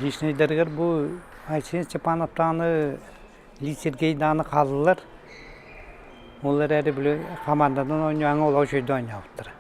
Личнэйдэригэр бу Айсен Степановтааны Ли Сергейдааны хааллылар. Ол эрээри били хамаанданан оонньооҥҥо олох үчүгэйдик оонньообуттара.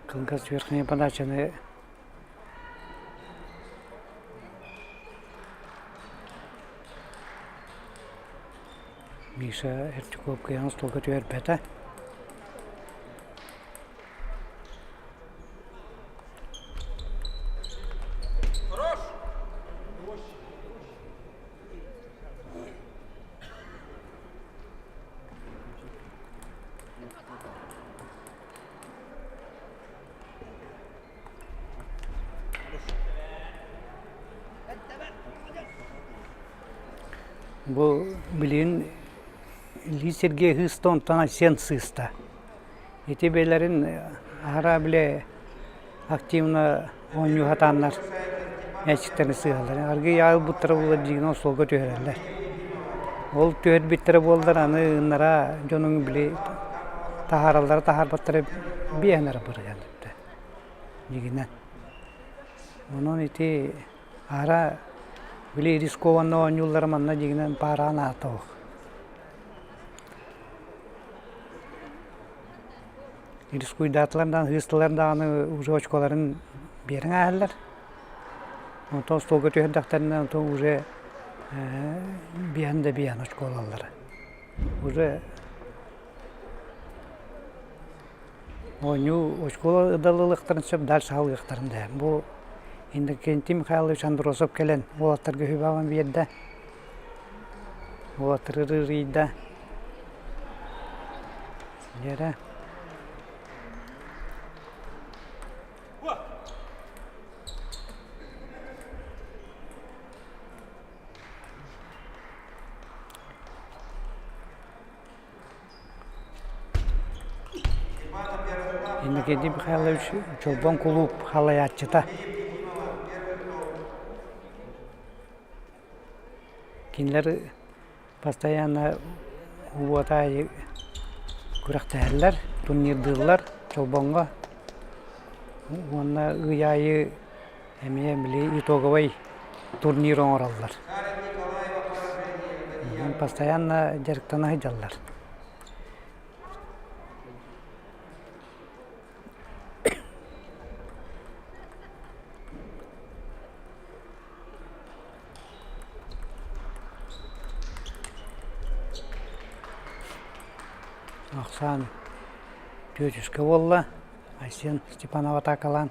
Кылгас верхняя подачаны Миша Эртюков кыайан остуолга түһэрбэтэ. Бу билигин Ильи Сергеевич ыыста, онтон Айсен сыыста. Ити бэйэлэрин аһара били активно оонньуу сатааннар мээчиктэрин сыыһаллар. Аргыый аҕай ылбыттара буоллар дьиҥинэн остуолга түһэрэллэр. Ол түһэрбиттэрэ буоллар аны ыннара дьонуҥ били таһаараллара таһаарбаттара биэһэн эрэ бырыһыан сөптөөх дьиҥинэн. Онон ити аһара били рискованно оонньууллара манна дьиҥинэн паараан аата суох. Рискуйдаатылар даҕаны, ыыстылар даҕаны уже очколарын биэрэн ааһаллар. Онтон остуолга түһэрдэхтэринэ онтон уже биэһэн да биэһэн очко ылаллара. Уже оонньуу очко ыдалылыахтарын сөп, дальше аһылыахтарын да. Бу Иннокентий Михайлович Андросов кэлэн уолаттарга үһү биэрдэ. Уолаттары ырыйда. Лера. Иннокентий Михайлович Чолбон кулууп халайааччыта. Кинилэр постоянно уот аайы күрэхтэһэллэр, турнирдыыллар Чолбоҥҥо уонна ый аайы эмиэ били итоговай турнир оҥороллор. Постоянно дьарыктана сылдьаллар. Ахсаан түөтүскэ буолла, Айсен Степанов атаакалаан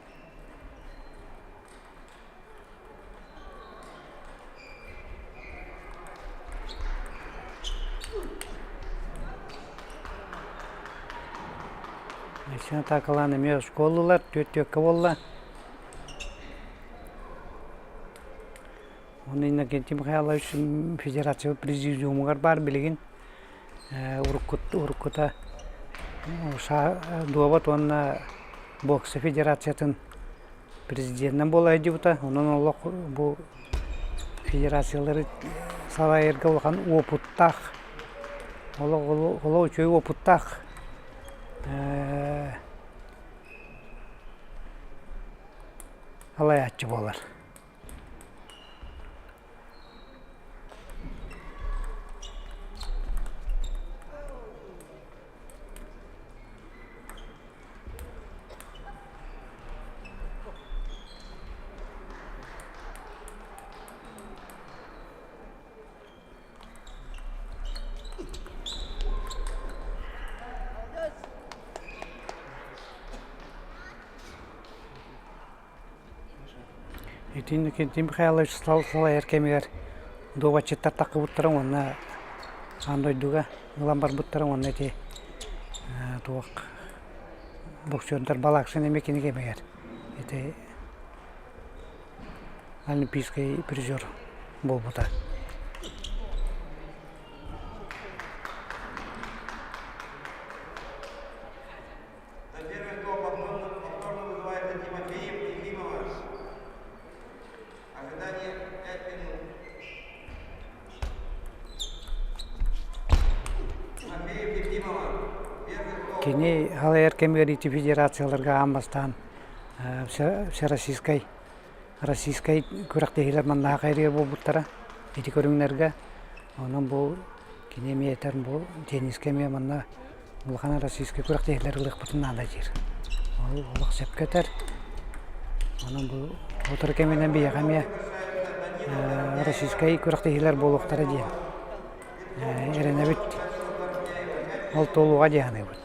Айсен атаакалаан эмиэ оскуолалар түөрт түөккэ буолла. Уонна Иннокентий Михайлович федерация президиумугар баар билигин уруккута дуобат уонна бокса федерациятын президенинэн буола сылдьыбыта. Онон олох бу федерациялары салайарга улахан уопуттаах, олох үчүгэй уопуттаах салайааччы буолар. Итинник Михайлович салайар кэмигэр дуобатчыттар таххыбыттара уонна аан дойдуга ылан барбыттара уонна ити туох боксердар Балакшин эмиэ кини кэмигэр ити олимпийский призер буолбута. За первый стол повторно, повторно вызывается Тимофеев Ефимова. Ожидание 5 минут. Тимофеев Ефимова. Первый стол. Кини халайар кэмигэр ити федерацияларга аан бастаан всероссийскай российскай күрэхтэһиилэр маннаах эрийэр буолбуттара ити көрүҥнэргэ. Онон бу кини эмиэ этэр бу теннискэ эмиэ манна улахан российскай күрэхтэһиилэр ылыахпытын наада диир. Ол олох сөпкө этэр. Онон бу сотору кэминэн биһиэхэ эмиэ российскай күрэхтэһиилэр буолуохтара диэн эрэнэбит. Ол туолуоҕа дии саныыбын.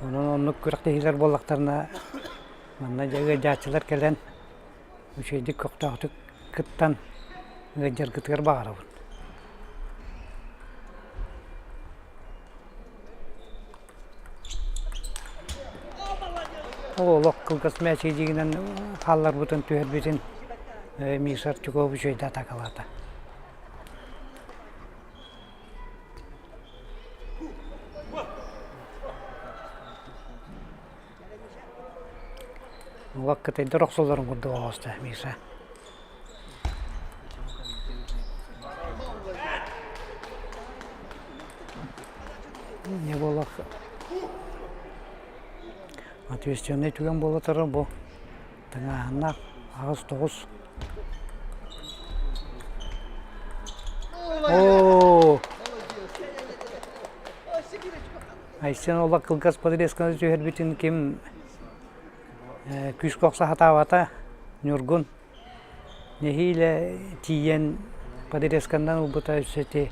Онон оннук күрэхтэһиилэр буоллахтарына манна дьэ ыалдьааччылар кэлэн үчүгэйдик көхтөөхтүк кыттан ыалдьаргытыгар баҕарабын. Ол олох кылгас мээчигинэн хаалларбытын түһэрбитин Миша Артюков үчүгэйдик атаакалаата. Улак кытайдар охсоллорун курдук оҕоста Миша. Не буолах ответственный түгэн буола турар бу тыҥааһыннаах аҕыс-тоҕус Оо! Айсен олох кылгас подрезканы түһэрбитин ким күүскэ охсо сатаабата Ньургун нэһиилэ тиийэн подрезканнан ылбыта өссө ити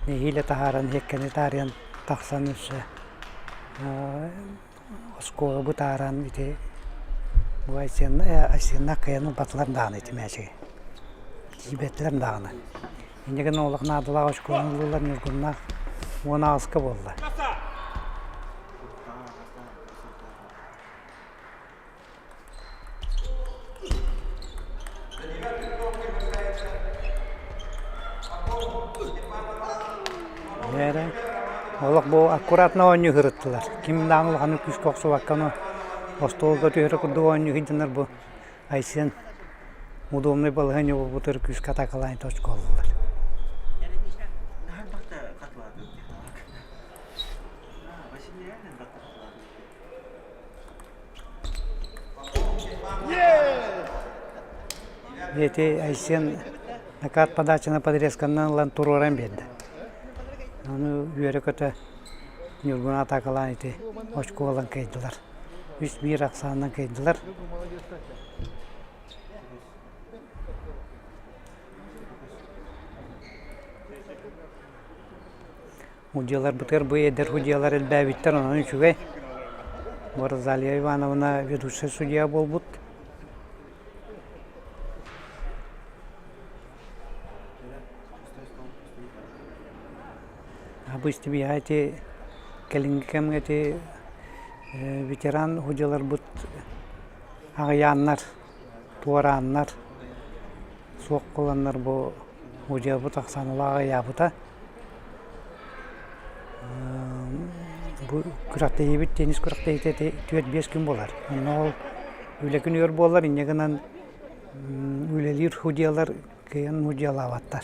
нэһиилэ таһааран иһиккэни таарыйан тахсан өссө оскуола бытааран ити бу Айсенна кыайан ылбатылар даҕаны ити мээчиги тиийбэтилэр даҕаны Инньэ гынан олох наадалаах очкону ыллылар Ньургуннаах 10 аҕыска буолла. Эрэ олох бу аккуратно оонньуу сырыттылар. Ким даҕаны улаханнык күүскэ охсубакка ону остуолга түһэрэ курдук оонньуу сылдьаннар бу Айсен удобнай балаһыанньа буолбутугар күүскэ атаакалаан точка ыллылар. Ити Айсен накат подачаны подрезканнан ылан туруоран биэрдэ. Ону үөрэ-көтө Ньургун атаакалаан ити очко ылан кыайдылар. 3-1 ахсаанынан кыайдылар. Судьяларбытыгар бу эдэр судьялар элбээбиттэр, онон үчүгэй. Бу Розалия Ивановна ведущай судья буолбут. Обычно ити кэлиҥҥи кэмҥэ ити ветеран судьяларбыт аҕыйааннар, туорааннар, суох буоланнар бу судьябыт ахсааналаах аҕыйаабыта. Бу күрэхтэһиибит теннис күрэхтэһиитэ ити 4-5 күн буолар. Онно ол үлэ күнүгэр буолар, инньэ гынан үлэлиир судьялар кыайан судьялаабаттар.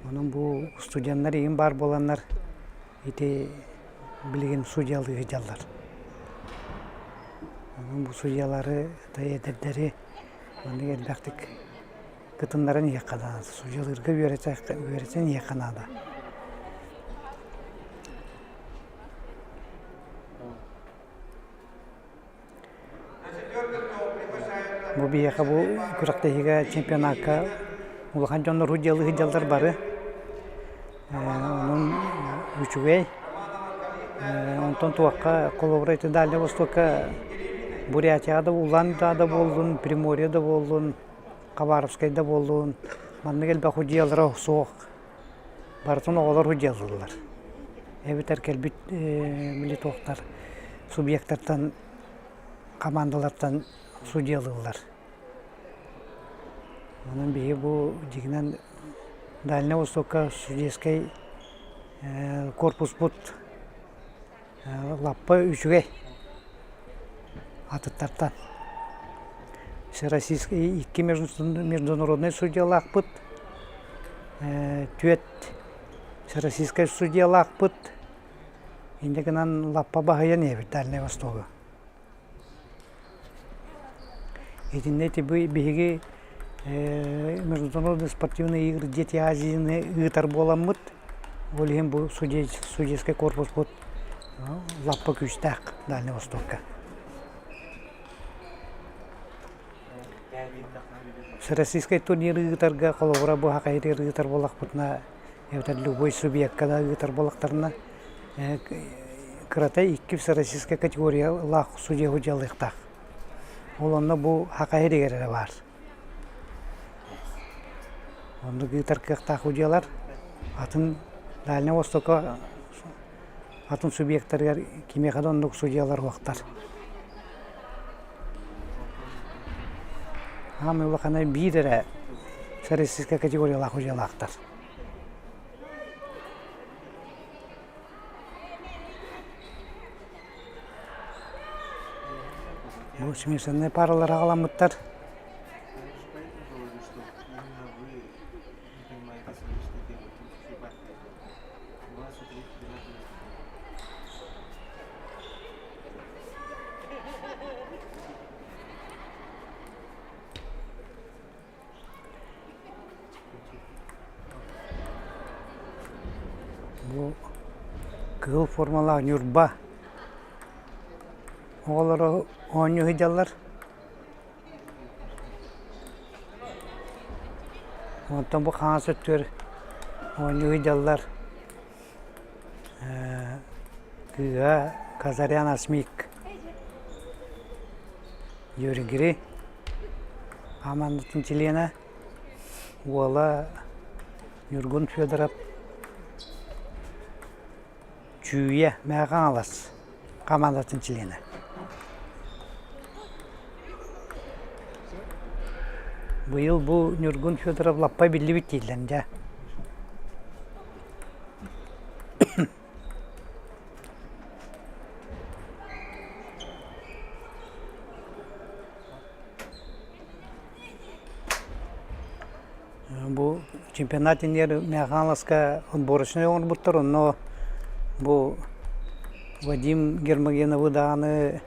Онон бу студеннар игин баар буоланнар ити билигин судьялыы сылдьаллар. Онон бу судьялары, эдэрдэри маннык элбэхтик кытыннаран иһиэххэ наада, судьялыырга үөрэтэн иһиэххэ наада. Бу биһиэхэ бу күрэхтэһиигэ чемпионакка улахан дьоннор судьялыы сылдьаллар бары. Онон үчүгэй. Онтон туохха холобура ити Дальнай Востокка Бурятияҕа да Улан-Удэ да буоллун, Приморье да буоллун, Хабаровскай да буоллун, маннык элбэх судьуйалара суох. Барытын оҕолор судьуйалыыллар. Эбэтэр кэлбит били туохтар субъектартан, хамаандалартан судьуйалыыллар. Онон биһиги бу дьиҥинэн Дальнай Востокка судейскай корпуспут лаппа үчүгэй атыттартан. Всероссийский икки международнай судьялаахпыт, түөрт всероссийскай судьялаахпыт. Инньэ гынан лаппа баһыйан иһэбит Дальнай Востогу. Итиннэ ити биһиги международный спортивные игры Дети Азияны ыытар буоламмыт, ол иһин бу судейскай корпуспут лаппа күүстээх Дальнай Востокка. Всероссийскай турниры ыытарга холобура бу Хахайры ыытар буоллахпытына эбэтэр любой субъекка да ыытар буоллахтарына кырата икки всероссийскай категориялаах судья дьалыахтаах. Ол онно бу Хаха сиригэр эрэ баар. Оннук ыытар кыахтаах судьялар атын Дальнай Востокка атын субъектарыгар кимиэхэ да оннук судьялар суохтар. Аамай улахана биир эрэ всероссийскай категориялаах судьялаахтар. Бу смешаннай паралар аҕаламмыттар. Бу Кыһыл формалаах Ньурба оҕолоро оонньуу сылдьаллар. Онтон бу хаҥас өттүгэр оонньуу сылдьаллар кыыһа Казарян Асмик Юргири хамаандатын чилиэнэ, уола Ньургун Федоров Чүүйэ Мэҥэ Хаҥалас хамаандатын чилиэнэ. Быйыл бу Ньургун Федоров лаппа биллибит дииллэр дьэ. Бу чемпионат иннигэр Мэҥэ Хаҥаласка отборочнай оҥорбуттар, онно бу Вадим Гермогеновы даҕаны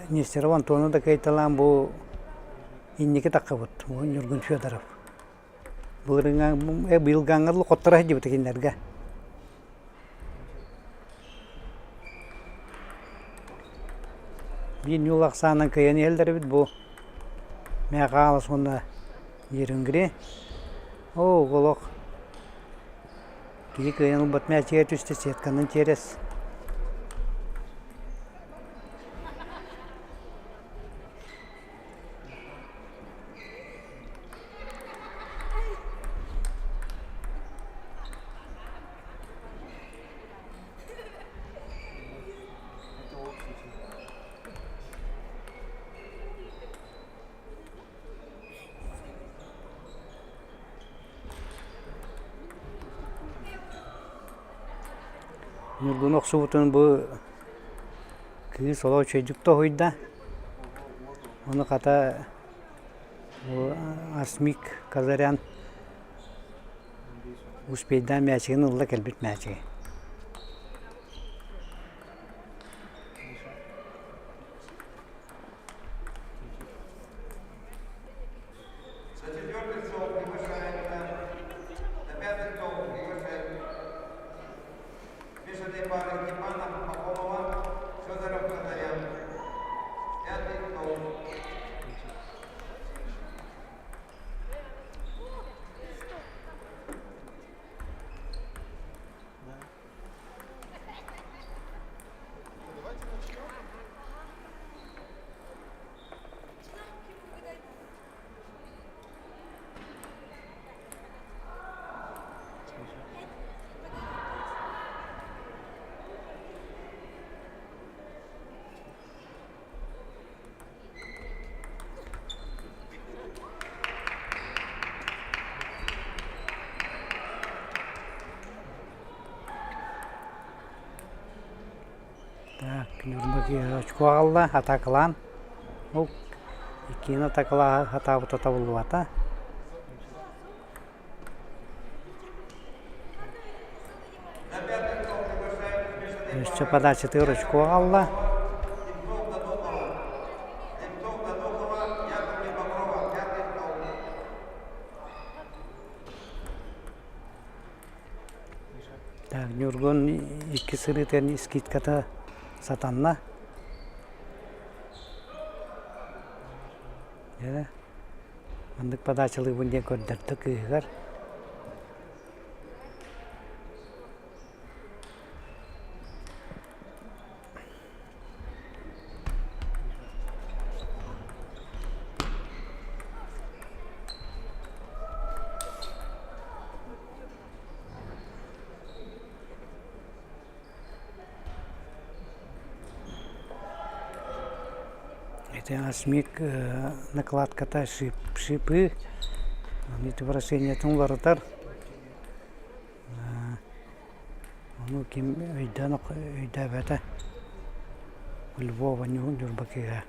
Нестеров Антону да кыайталаан бу инники таххыбыт бу Ньургун Федоров. Былырыыҥҥа быйылгааҥҥа дылы хотторо сылдьыбыта кинилэргэ. Биир ньуул ахсаанынан кыайан иһэллэр эбит бу Мэҥэ Хаҥалас уонна Нерюнгри. Оо, олох киһи кыайан ылбат мээчигэ түстэ сетканан тиэрэс. Ньургун охсубутун бу кыыс олох үчүгэйдик тоһуйда. Ону хата бу Асмик Казарян успейдаан мээчигин ылла кэлбит мээчиги. За четвертый стол приглашается, за пятый стол приглашает смешанные пары Степанов, Пахомова, Федоров, Казарян. Пятый стол. Так, Ньурба киһи очко аҕалла, атаакалаан. Ол иккиһин атаакалаа сатаабыта табыллыбата. Өссө подачатыгар очко аҕалла. Так, Ньургун икки сырыытын скидката сатанна. Дьэ, маннык подачалыыбын диэн көрдөрдө кыыһыгар. Ити Асмик накладката шипы, ити выражениетын уларытар. Ону ким өйдөөн өйдөөбөтө Львова Ньурба кыыһа.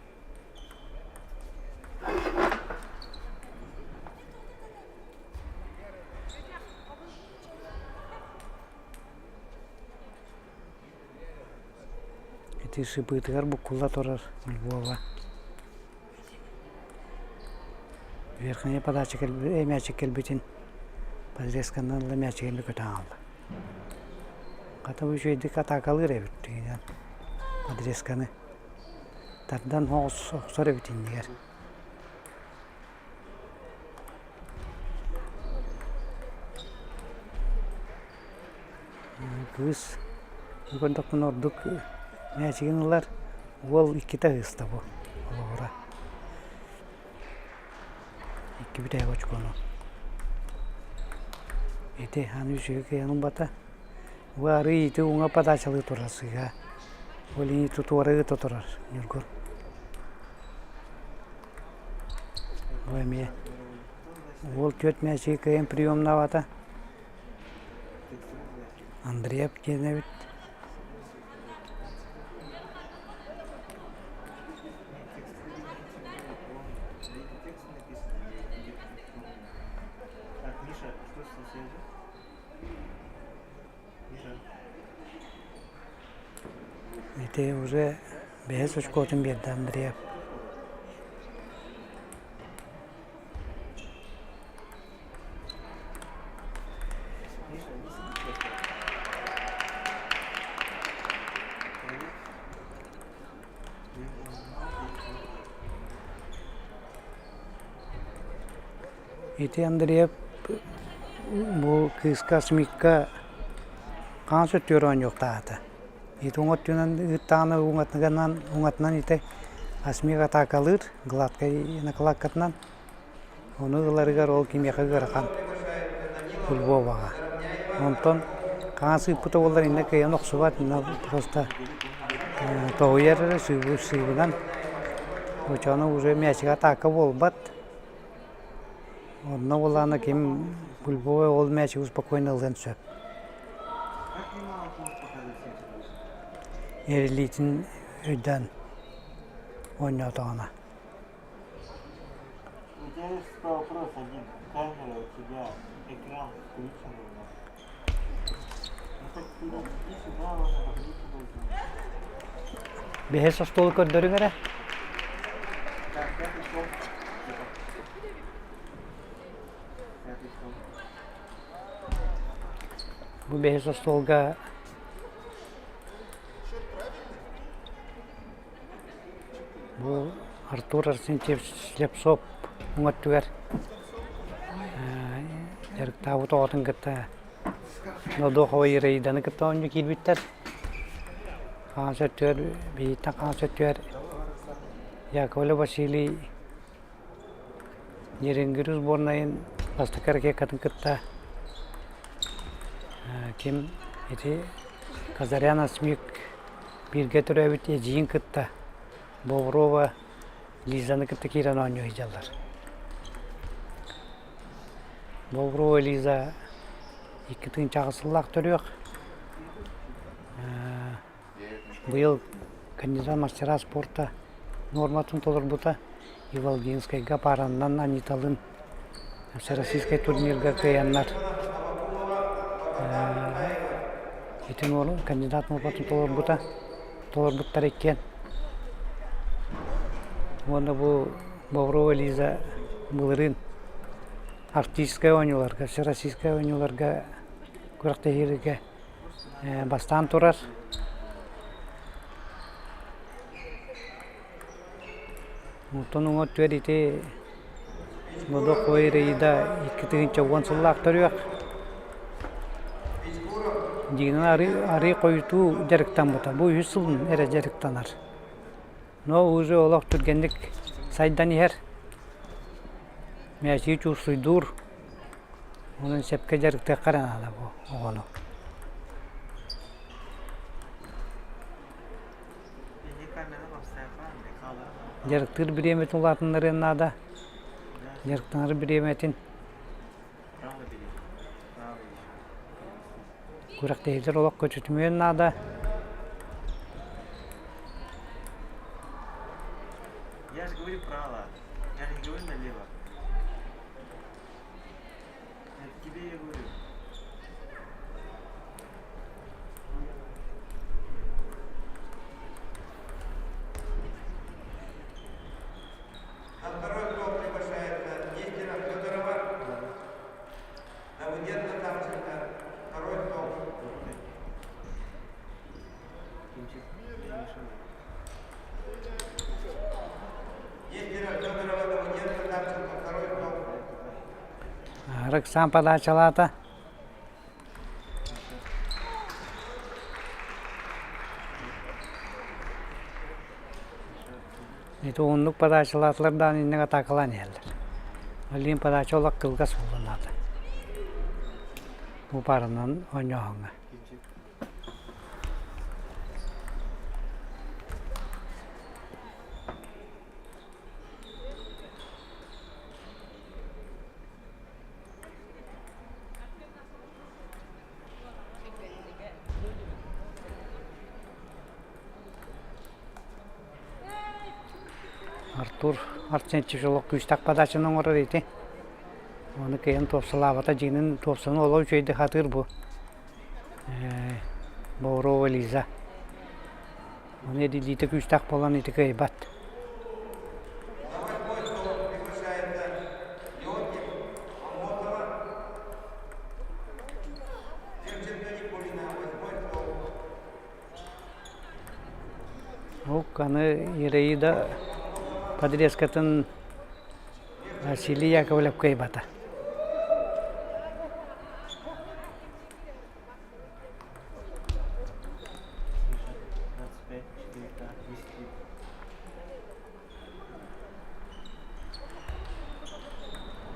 Ити сыбыытыгар буккулла турар Львова. Верхняя подача мээчик кэлбитин подрезканан ыла мээчигин көтөн хаалла. Хата үчүгэйдик атаакалыыр эбит дигинэн подрезканы тардан охсор эбит иннигэр. Кыыс көрдөхпүнэ ордук мээчигин ылар, уол иккитэ ыыста бу олоҕура. Икки бүтэһик очкону. Ити аны үчүгэй кыайан ылбата. Бу арыы ити уҥа подачалыы турар сыыһа. Ол иһин тутуора ыыта турар Ньургун. Бу эмиэ уол түөрт мээчиги кыайан приемнаабата. Андреев диэн эбит. Ити уже бэһис очкотун биэрдэ Андреев. Ити Андреев бу кыыска Смикка хаан сөттүөр оонньуохтаата. Ити уҥа өттүнэн ыыттаҕына уҥатынан уҥатынан ити Асмик атаакалыыр гладкай накладкатынан. Ону ыларыгар ол кимиэхэ ыарахан Львоваҕа. Онтон хаҥас ыыппыта буоллар иннэ кыайан охсубат, иннэ просто тоһуйар эрэ сыыбынан. Оччоҕуна уже мээчигэ атаака буолбат. Онно буоллаҕына ким Львова ол мээчиги спокойно ылыан сөп. Эрилиитин өйдөөн оонньоотоҕуна. У тебя есть вопрос один. Камера у тебя, экран включен у нас. Ну так ты иди сюда, ладно, подойди туда. Бэһис остуолу көрдөрүҥ эрэ. Так, пятый стол. Тихо. Пятый стол. Бу бэһис остуолга Бу Артур Арсентьевич Слепцов уҥа өттүгэр дьарыктаабыт оҕотун кытта Нодохова Ираиданы кытта оонньуу киирбиттэр. Хаҥас өттүгэр биһиттэн хаҥас өттүгэр Яковлев Василий Нерюнгри сборнайын бастакы ракеткатын кытта ким ити Казарян Асмик бииргэ төрөөбүт эдьиийин кытта Боброва Лизаны кытта киирэн оонньуу сылдьаллар. Боброва Лиза икки тыһыынча сыллаах төрүөх. Быйыл кандидат мастера спорта нуорматын толорбута. Иволгинскайга паараннан Аниталыын Всероссийскай турнирга кыайаннар ити кандидат нуорматын толорбута, толорбуттар иккиэн. Уонна бу Боброва Лиза былырыын Арктическай оонньууларга, Всероссийскай оонньууларга күрэхтэһиилэргэ бастаан турар. Онтон уҥа өттүгэр ити Модохой Раида 2010 сыллаах төрүөх. Дьиҥинэн арыы хойутуу дьарыктаммыта. Бу үһүс сылын эрэ дьарыктанар. Но уже олох түргэнник сайдан иһэр. Мээчиги чуурсуйдуур. Онон сөпкө дьарыктыахха эрэ наада бу оҕону. Дьарыктыыр бириэмэтин улаатыннарыан наада. Дьарыктанар бириэмэтин күрэхтэһиилэр олох көчүтүмүөн наада. Я же говорю право. Я же не говорю налево. Это тебе я говорю. На второй стол приглашается Нестеров Федорова, Давыденко Савченко. Второй стол. Кинчик. Миша. Нестеров Федорова Давыденко Савченко второй стол. Рыксан подачалаата. Ити уһуннук подачалаатылар даҕаны иннин атаакалаан иһэллэр. Ол иһин подача олох кылгас буолан Бу пааранан оонньооһуҥҥа. Артур Арсентьевич олох күүстээх подачаны оҥорор ити. Ону кыайан туопсалаабата дьиҥинэн туопсаны олох үчүгэйдик сатыыр бу. Боброва Лиза. Ону эдилиитэ күүстээх буолан ити кыайбат. На восьмой стол приглашается Леонтьев Амосова. Шевченко Никулина, восьмой стол. Ок, аны Ираида подрезкатын Василий Яковлев кыайбата.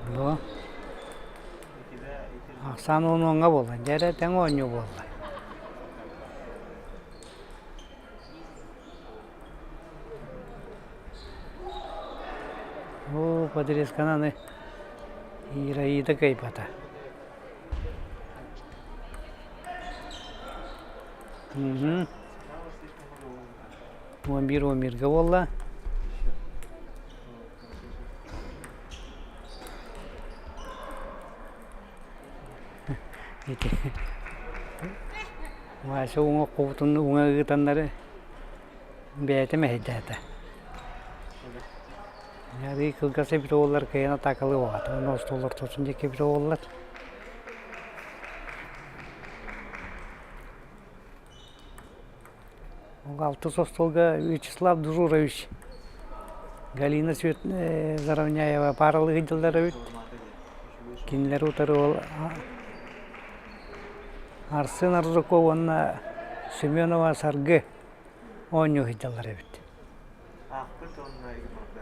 Бу Ахсаан уонуоҥҥа буолла, дьэ эрэ тэҥ оонньуу буолла. Оо, подрезканы аны Ираида кыайбата. Мгм. 11 11 буолла. Ити Вася уҥа куутун уҥа ыытаннары бэйэтэ мэһэйдээтэ. Арыы кылгас эбит уоллар кыайан атаакалыы уоҕата. Уонна остуол ортотун диэки эбит уоллар. Алтыс остуолга Вячеслав Дужурович, Галина Свет Заровняева пааралыы сылдьаллар эбит. Кинилэри утары ол Арсен Аржаков уонна Семенова Саргы оонньуу сылдьаллар эбит. Аахпыт уонна игнорда.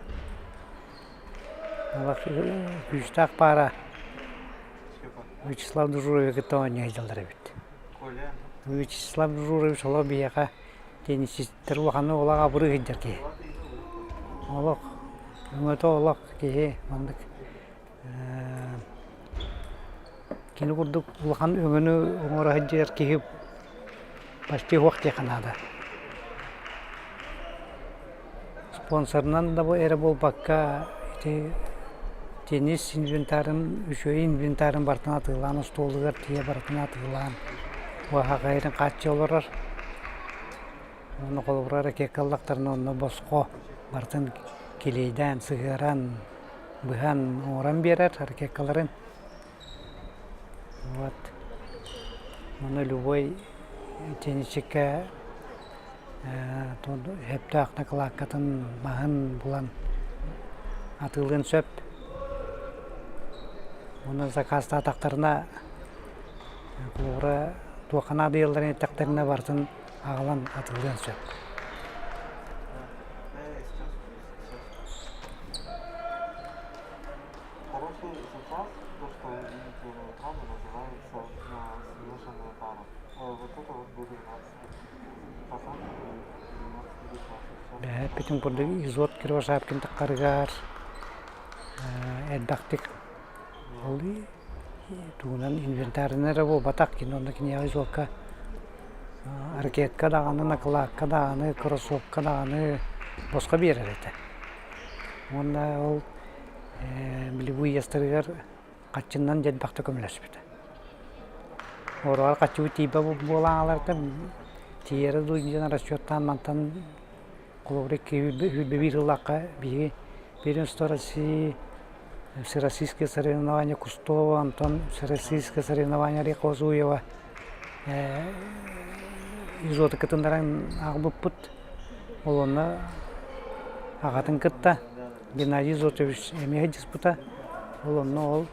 Күүстээх паара Вячеслав Дужуровы кытта оонньуу сылдьаллар эбит. Коля. Вячеслав Дужурович олох биһиэхэ теннисистэр улаханнык олох абырыы сылдьар киһи. Олох өҥөтө олох киһи маннык кини курдук улахан өҥөнү оҥоро сылдьар киһи почти суох диэххэ наада. Спонсорынан да эрэ буолбакка ити теннис инвентарын үчүгэй инвентарын барытын атыылаан остуолугар тиийэ барытын атыылаан уоһаҕайын хааччы олорор. Уонна холобура ракетка ыллахтарына онно босхо барытын килиэйдээн, сыһыаран, быһан оҥорон биэрэр ракеткаларын. Вот. Уонна любой теннисчиккэ сөптөөх накладкатын маһын булан атыылыан сөп. Уонна заказтаатахтарына холобура туохха наадыйалларын эттэхтэринэ барытын аҕалан атыылыан сөп. Хороший сейчас то, что вы видите на экране, называется смешанная пара. Вот это вот до 12. Пацан 12 Бэһэппитин курдук изот Кривошапкин таххарыгар элбэхтик ол тугунан инвентарынан эрэ буолбатах кини онно киниэхэ изотка ракетка даҕаны накладка даҕаны кроссовка даҕаны босхо биэрэр этэ уонна ол били выездтарыгар хаччыннан элбэхтэ көмөлөспүтэ. Оруоҕар хаччыбыт тиийбэт буолан хааларда тиийэрэ дуу диэн расчеттаан мантан холобура 201 сыллаахха биһиги первенство России Всероссийское соревнование Кустова, онтон Всероссийское соревнование Рекозуева. Изоты кытыннаран аҕалбыппыт. Ол онно аҕатын кытта Геннадий Изотович эмиэ сылдьыспыта. Ол онно ол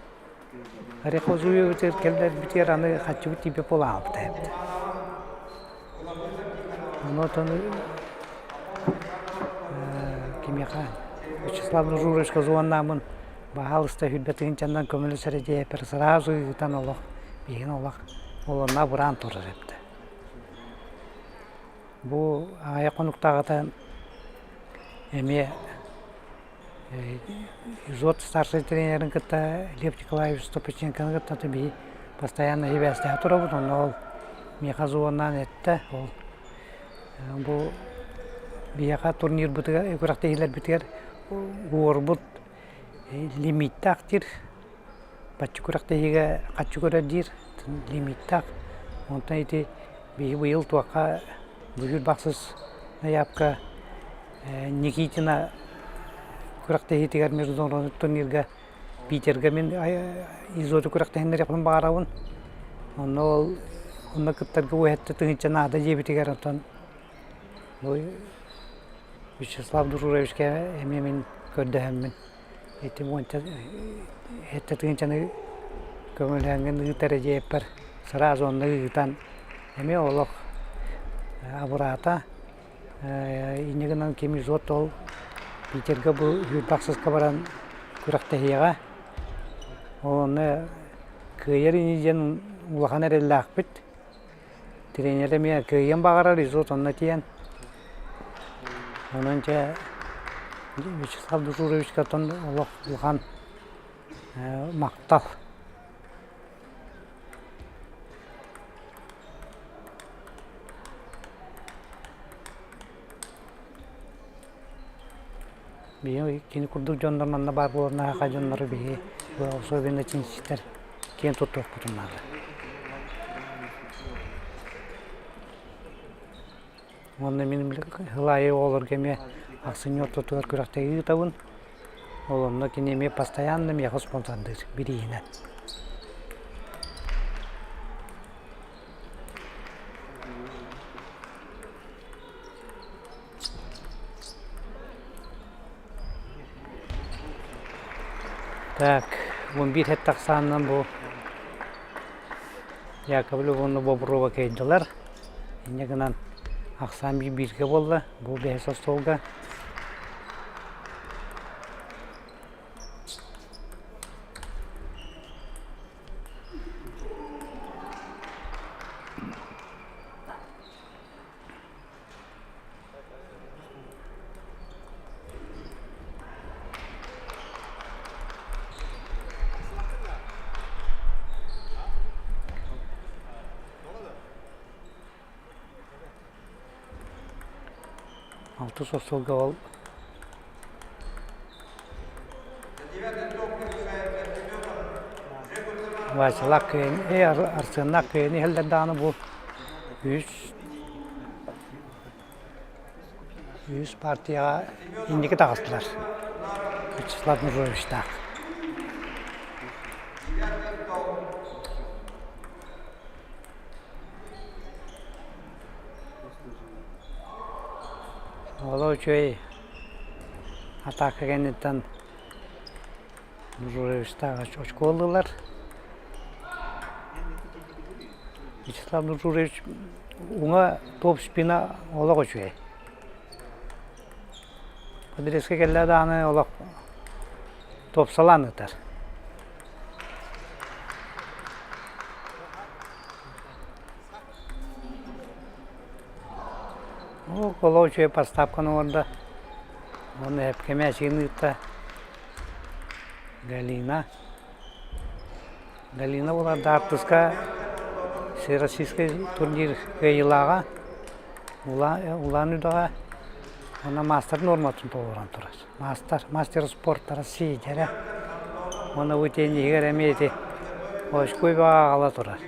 Орехозуевитигэр кэллэрбитигэр аны хаччыбыт тиийбэт буолан хаалбыта эбит. Ону оттон кимиэхэ Вячеслав Нужуровичка звоннааммын баһаалыста сүүрбэ тыһыынчаннан көмөлөс эрэ диэппэр сразу ыытан олох биһигин олох олонно абыраан турар эбит. Бу аҕыйах хонуктааҕыта эмиэ Изот старшай тренерин кытта Лев Николаевич Стопоченконы кытта биһи постоянно сибээстэһэ турабыт. Онно ол миэхэ звоннаан эттэ. Ол бу биһиэхэ турнирбытыгар күрэхтэһиилэрбитигэр уорбут лимииттээх диир. Бачча күрэхтэһиигэ хаччы көрөр диир лимииттээх. Онтон ити биһи быйыл туохха бүгүр бахсыс найаапка Никитина күрэхтэһиитигэр международный турнирга Питерга мин изоту күрэхтэһиннэриэхпин баҕарабын. Онно ол онно кыттарга уһэтте тыһыынча наада диэбитигэр оттон бу Вячеслав Дружевичка эмиэ мин көрдөһөммүн ити уонча сэттэ тыһыынчаны көҥүлэҥҥин ыыт эрэ диэппэр сразу онно ыытан эмиэ олох абыраата. Инньэ гынан ким изот ол Питерга бу сүүрбэ ахсыска баран күрэхтэһиэҕэ. Ол онно кыайар ини диэн улахан эрэллээхпит. Тренер эмиэ кыайыан баҕарар, изот онно тиийэн. Онон дьэ Вячеслав Дужуровичка оттон олох улахан махтал. Биһиги кини курдук дьоннор манна баар буоланнаах дьоннору биһиги особенно чинчитэр киэн туттуохпутун наада. Уонна мин сыл аайы оҕолорго эмиэ ахсынньы ортотугар күрэхтэһии ыытабын. Ол онно кини эмиэ постоянно миэхэ спонсордыыр бирииһинэн. Так, 11 хэт тахсаанынан бу Яковлев уонна Боброва кыайдылар. Инньэ гынан ахсаан биир бииргэ буолла бу бэһис остуолга. Алтыс остуолга ол Васялаах кыайан, Арсеннаах кыайан иһэллэр даҕаны бу үс үс партияҕа инники таҕыстылар Вячеслав Мужовичтаах. Олох үчүгэй атака кэнниттэн Журовичтаах очко ыллылар. Вячеслав Журович уҥа топ спина олох үчүгэй. Подрезка кэллэ даҕаны олох топсалаан ытар. Оо, олох үчүгэй поставканы оҥордо. Уонна эпкэ мээчигин ыытта. Галина. Галина буолар даартыска Всероссийскай турнир кыайыылааҕа Улаан Үдэҕэ уонна маастар нуорматын толорон турар. Маастар, мастер спорта России дьэрэ. Уонна бу тенниһигэр эмиэ ити очкуй бөҕө аҕала турар.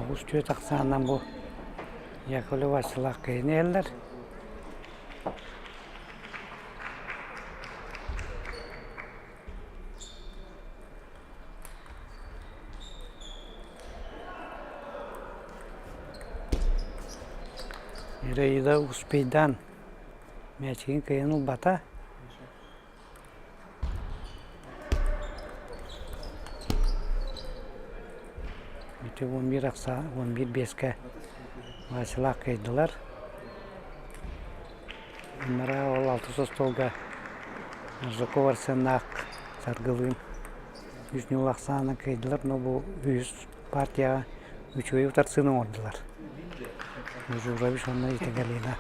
Тоҕус-түөрт ахсаанынан бу Яковлев Василах кыһын иһэллэр. Ираида успейдаан мээчигин кыайан ылбата. Ити 11 ахса 11 биэскэ Василаах кыайдылар. Анараа ол алтыс остуолга Аржаков Арсеннаах Саргылыын үс ньуул ахсаанынан кыайдылар, но бу үһүс партияҕа үчүгэй утарсыыны оҥордулар. Журович уонна Итагалина.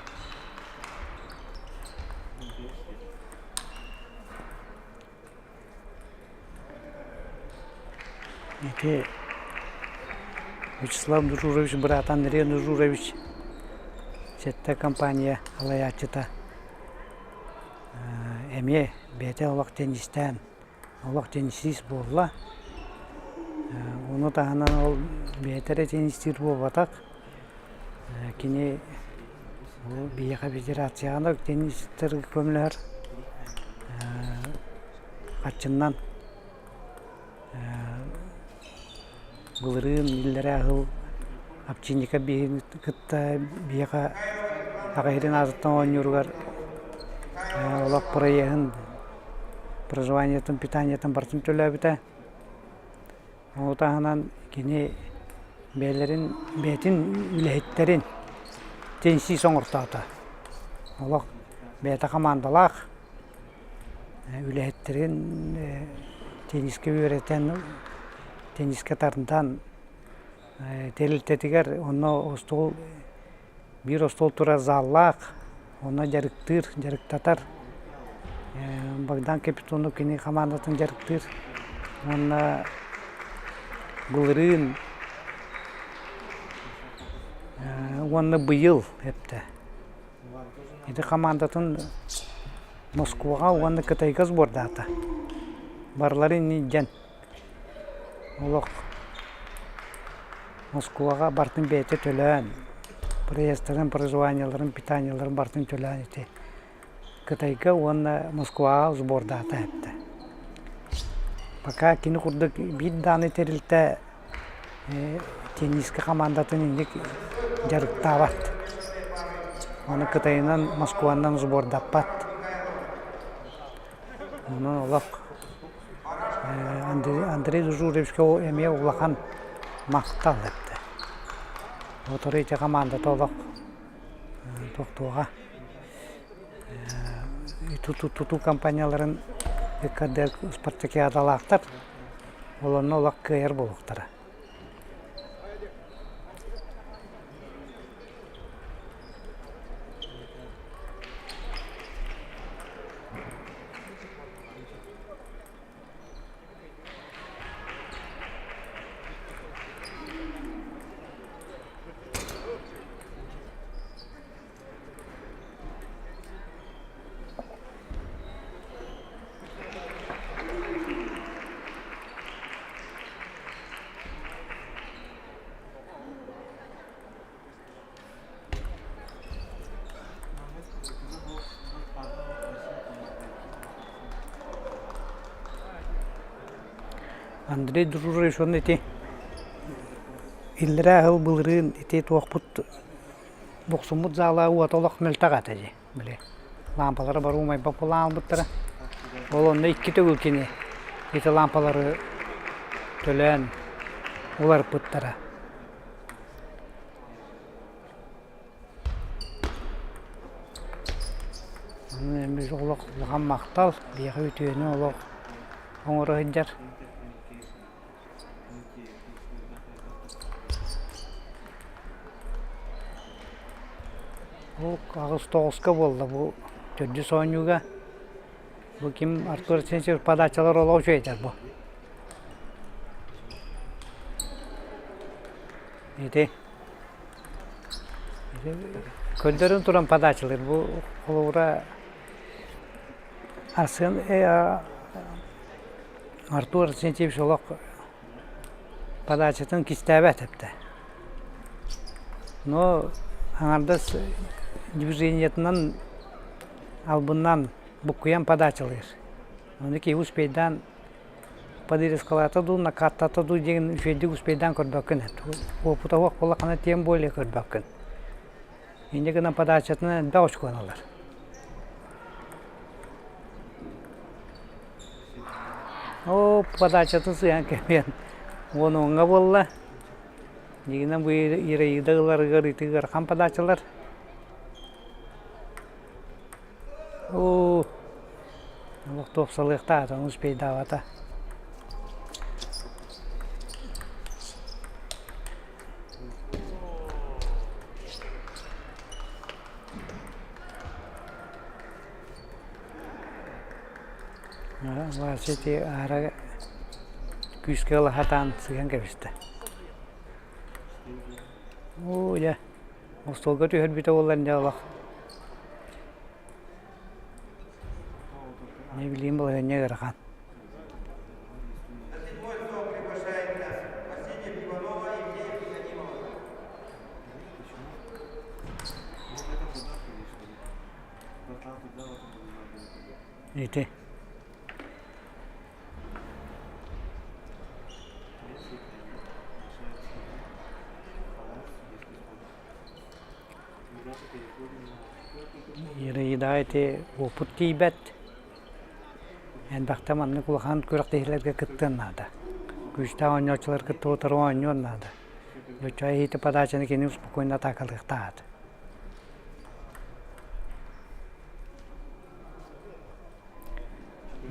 Ити Вячеслав Дужурович быраата Андрей Дужурович сэттэ компания салайааччыта эмиэ бэйэтэ олох теннистээн олох теннисист буолла. Ону таһынан ол бэйэтэ эрэ теннистиир буолбатах. Кини биһиэхэ федерацияҕа теннистэргэ көмөлөһөр харчыннан былырыын иллэрээ сыл Овчинников биһигини кытта биһиэхэ Саха сирин аатыттан оонньууругар олох проеһын, проживаниетын, питаниетын барытын төлөөбүтэ. Ону таһынан кини бэйэлэрин бэйэтин үлэһиттэрин теннисист оҥортоото. Олох бэйэтэ хамаандалаах үлэһиттэрин теннискэ үөрэтэн, теннискэ тардан тэрилтэтигэр онно остуол биир остуол турар заллаах, онно дьарыктыыр, дьарыктатар. Богдан Капитонов кини хамаандатын дьарыктыыр уонна былырыын уонна быйыл эптэ. Ити хамаандатын Москваҕа уонна Кытайга сбордаата. Барыларын илдьэн Олох Москваҕа барытын бэйэтэ төлөөн, проездтарын, проживаниеларын, питаниеларын барытын төлөөн ити Кытайга уонна Москваҕа сбордаата эттэ. Пока кини курдук биир даҕаны тэрилтэ теннискэ хамаандатын инник дьарыктаабат. Ону Кытайынан, Москванан сбордаппат. Онон олох Андрей Дужуровичка эмиэ улахан махтал эттэ. Отору ити хамаандата олох тохтуоҕа. Тутуу компанияларын КД спартакиадалаахтар. Ол онно олох кыайар буолуохтара. Андрей Дружевич уонна ити иллэрээ сыл былырыын ити туохпут бохсуммут заала уота олох мөлтөх этэ дии били лаампалара бары умайбат буолан хаалбыттара. Ол онно икки төгүл кини ити лаампалары төлөөн уларыппыттара. Олох улахан махтал, биһиэхэ үтүөнү олох оҥоро сылдьар. Бу аҕыс тоҕуска буолла бу төрдүс оонньууга. Бу ким Артур Арсеньевич подачалар олох үчүгэйдэр бу. Ити көрдөрөн туран подачалыыр бу холобура Арсен Артур Арсентьевич олох подачатын кистээбэт эбитэ. Но аҥардас движениетынан албыннаан буккуйан подачалыыр. Ону киһи успейдаан подвескалаата дуу, накаттаата дуу диэн үчүгэйдик успейдаан көрбөккүн. Уопута суох буоллаххына тем более көрбөккүн. Инньэ гынан подачатынан элбэх очкону ылар. Оо, подачатын сыһан кэбиһэн уон уоҥҥа буолла. Дьиҥинэн бу Ираида ыларыгар ити ыарахан подачалар. Оо, олох туопсалыахтаах атын успейдаабата. Вася ити аһара күүскэ ыла сатаан сыһан кэбистэ. Оо дьэ, остуолга түһэрбитэ буоллар дьэ олох не билиим балаһыанньа ыарахан. На седьмой стол приглашается Васильев Иванова Евгения Тихонимова. Ити. Ираида ити уопут тиийбэт. Элбэхтэ маннык улахан күрэхтэһиилэргэ кыттыан наада. Күүстээх оонньооччулар кытта утары оонньуон наада. Лучше иһити подачаны кини спокойно атаакалыахтаах.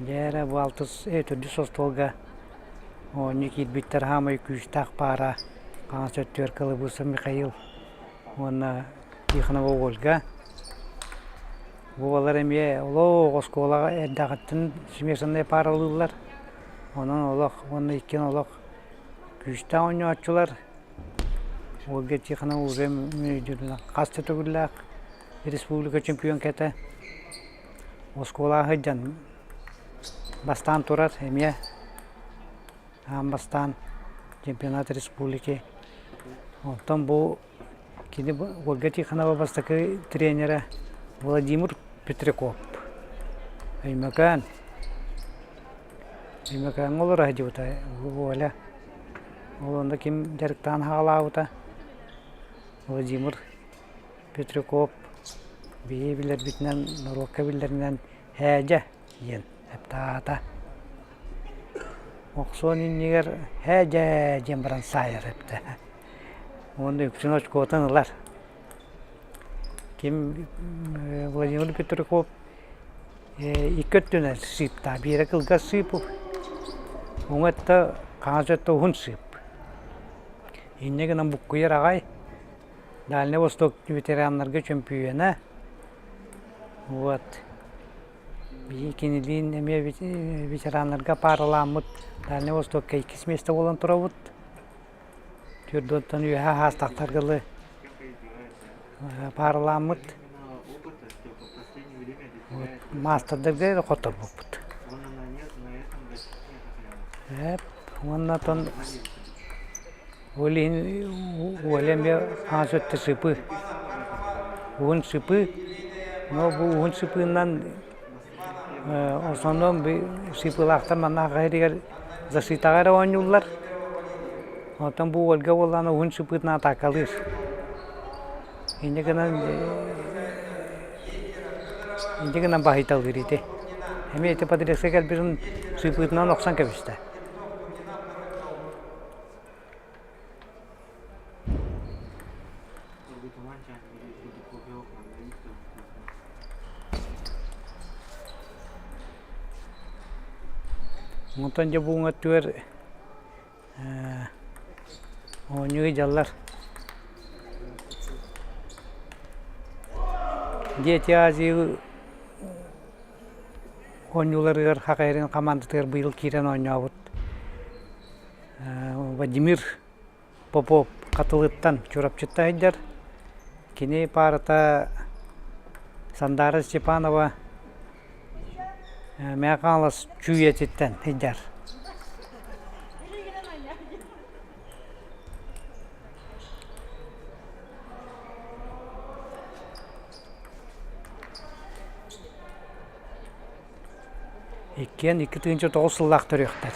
Дьэ эрэ бу алтыс төрдүс остуолга оонньуу киирбиттэр саамай күүстээх паара хаҥас өттүгэр Кылыбысов Михаил уонна Тихонова Ольга. Бу балар эмиэ олох оскуолаҕа эрдэҕиттэн смешаннай пааралыыллар. Онон олох уонна иккиэн олох күүстээх оонньооччулар. Ольга Тихонова уже хас да төгүллээх республика чемпионката. Оскуолаҕа сылдьан бастаан турар эмиэ аан бастаан чемпионат республики. Оттон бу кини Ольга Тихонова бастакы тренерэ Владимир Петряков. Өймөкөөн. Өймөкөөҥҥө олоро сылдьыбыта Оля. Ол онно ким дьарыктаан хаалаабыта Владимир Петряков биһиги билэрбитинэн, норуокка биллэринэн Һээдьэ диэн эптаата. Охсуон иннигэр Һээдьэ диэн баран саайар эбитэ. Уонна үксүн очкуотун ылар. Ким Владимир Петряков икки өттүнэн сыыптаах. Биирэ кылгас сыып, уҥа өттө хаҥас өттө уһун сыып. Инньэ гынан буккуйар аҕай Дальнай Восток ветераннарга чөмпүйүөнэ. Вот. Биһиги кинилиин эмиэ ветераннарга пааралааммыт Дальнай Востокка иккис миэстэ буолан турабыт. Түөрт үөһэ аастахтарга дылы пааралааммыт. Вот. Маастардарга эрэ хотторбуппут. Эп уонна оттон Ол иһин Оля эмиэ хаҥас өттө сыпы, уһун сыпы, но бу уһун сыпыынан основном сыпылаахтар манна аҕа иһигэр засыытаҕа эрэ оонньууллар. Оттон бу Ольга буоллаҕына уһун сыпыытынан атаакалыыр. Инньэ гынан инньэ гынан баһыйталыыр ити. Эмиэ ити подрезка кэлбитин сыпыытынан охсон кэбистэ. Онтон дьэ бу өттүгэр оонньуу дьаллар Дети Азии оонньууларыгар Хахайрын хамаандатыгар быйыл киирэн оонньообут Владимир Попов Хатылыттан Чурапчыттан сылдьар. Кини паарата Сандаара Степанова Мэҥэ Хаҥалас Чүүйэтиттэн сылдьар. Иккиэн 2009 сыллаах төрүөхтэр.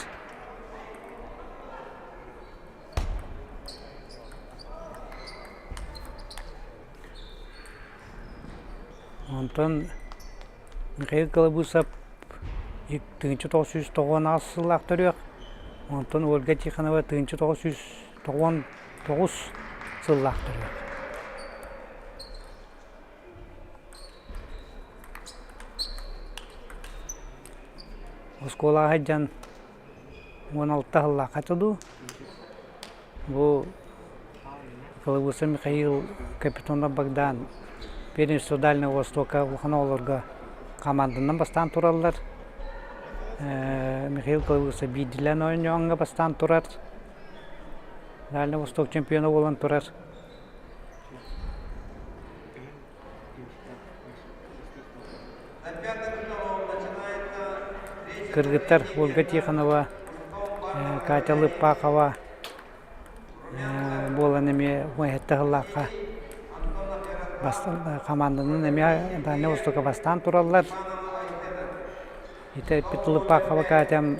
Онтон Михаил Кылабыысап 1998 сыллаах төрүөх, онтон Ольга Тихонова 1999 сыллаах төрүөх. Оскуолаҕа сылдьан 16 сыллаахха дуу, бу Кылабыыса Михаил Капитонов Богдан Первенство Дальнего Востока улахан оҕолорго хамаанданан бастаан тураллар. Михаил Кылабыыса биирдиилээн оонньооҥҥо бастаан турар. Дальний Восток чемпиона буолан турар. Кыргыттар Ольга Тихонова, Катя Лыппахова буолан эмиэ уон сыллаахха хамаанданан эмиэ Дальнай Востокка бастаан тураллар. Ити эппит Лыппахова Катям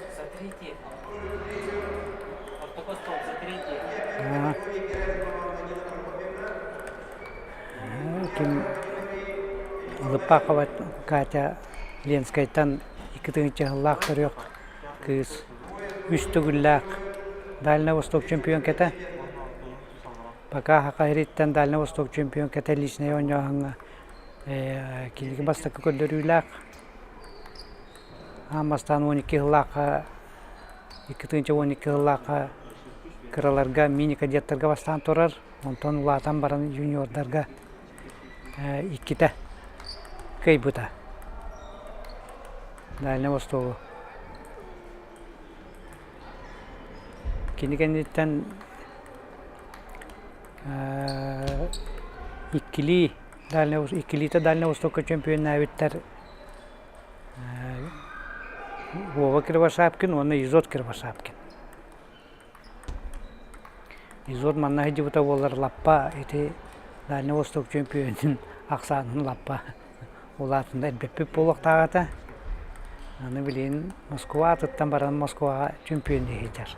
Ким Лыппахова Катя Ленскэйтэн 2 сыллаах төрүөх кыыс үс төгүллээх Дальнай Восток чемпионката. Пока Саха сириттэн Дальнай Восток чемпионката личнэй оонньооһуҥҥа киһиги бастакы көрдөрүүлээх. Аан бастаан 12 сыллаахха 2012 сыллаахха кыраларга мини-кадеттарга бастаан турар. Онтон улаатан баран юниордарга иккитэ кыайбыта. Дальнай Востогу. Кини кэнниттэн иккилии Дальнай иккилиитэ Дальнай Востокка чемпионнаабыттар Вова Кривошапкин уонна Изот Кривошапкин. Изот манна сылдьыбыта буоллар лаппа ити Дальнай Восток чөмпүйүөнүн ахсаанын лаппа улаатында элбэппит буолуохтаах этэ. Аны билигин Москва атыттан баран Москваҕа чөмпүйүөннүү сылдьар.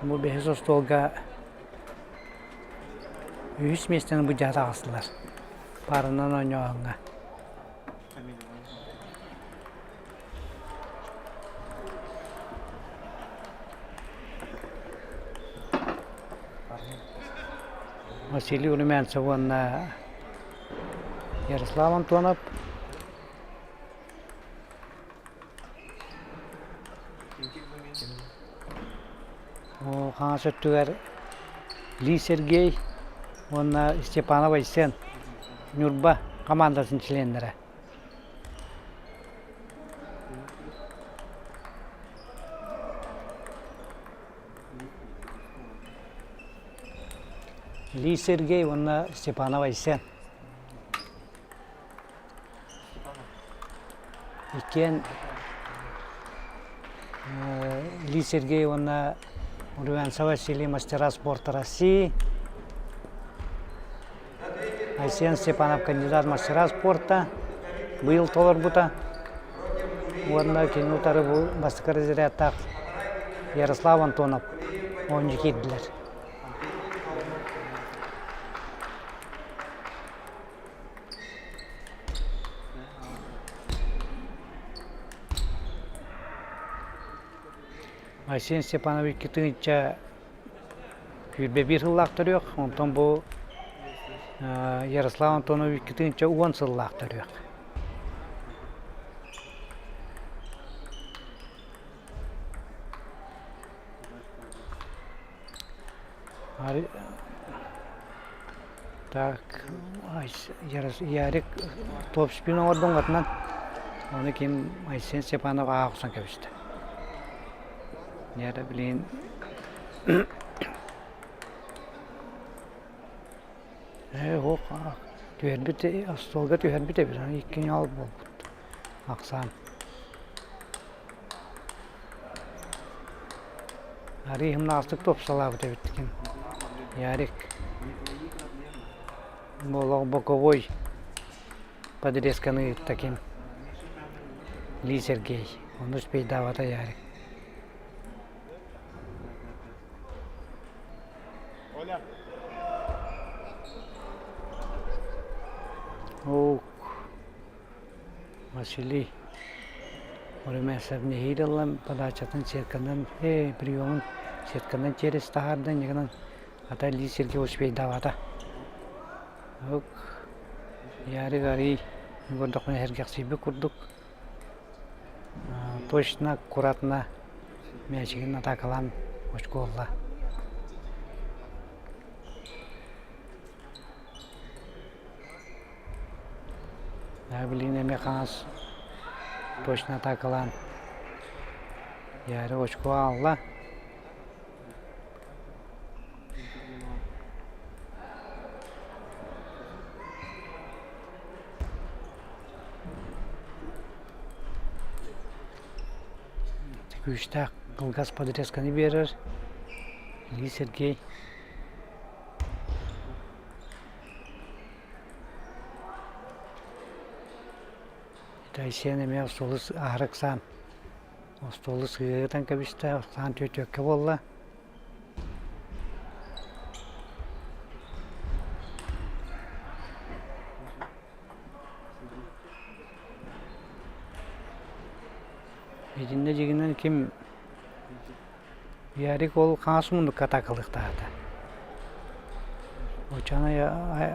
Бу бэһис остуолга үһүс миэстэни былдьаһа таҕыстылар пааранан оонньооһуҥҥа. Василий Румянцев уонна Ярослав Антонов Хаҥас өттүгэр Ли Сергей уонна Степанов Айсен Ньурба хамаандатын чилиэннэрэ. Ли Сергей уонна Степанов Айсен. Иккиэн Ли Сергей уонна Румянцев Василий мастера спорта России. Айсен Степанов кандидат мастера спорта быйыл толорбута. Уонна кини утары бу бастакы разрядтаах Ярослав Антонов оонньуу киирдилэр. Айсен Степанович тыһыынча 21 сыллаах төрүөх, онтон бу Ярослав Антонович 2010 сыллаах төрүөх. Так, Ярик топ-спин оҥордуҥ атынан, ону ким Айсен Степанов ааҕа охсон кэбистэ. Яра, блин, ээ, ох, түһэрбит, остуолга түһэрбит эбит, икки ньоол буолбут, ахсаан. Арыы ымнаастык тупсалаабыт эбиткин. Ярик. Олох боковой подрезканы ыытта ким? Ли Сергей. Ону успейдаабата Ярик. Ок. Василий Румянцев нэһиилэ ылан подачатын сетканан ээ приемун сетканан через таһаарда инньэ гынан ата илии сиргэ успейдаабата. Ок Ярик арый көрдөхпүнэ сэргэхсийбит курдук точно аккуратно мээчигин атаакалаан очко ылла. Билигин эмиэ хаҥас точно атаакалаан Ярик очко аҕалла. Күүстээх кылгас подрезканы биэрэр Ильи Сергей. Айсен эмиэ остуолу аһара ыксаан остуолу сыыһытан кэбистэ, ыксаан түөтүөккэ буолла. Итиннэ дьиҥинэн ким Ярик ол хаҥас муннукка атаакалыахтаата. Оччоҕуна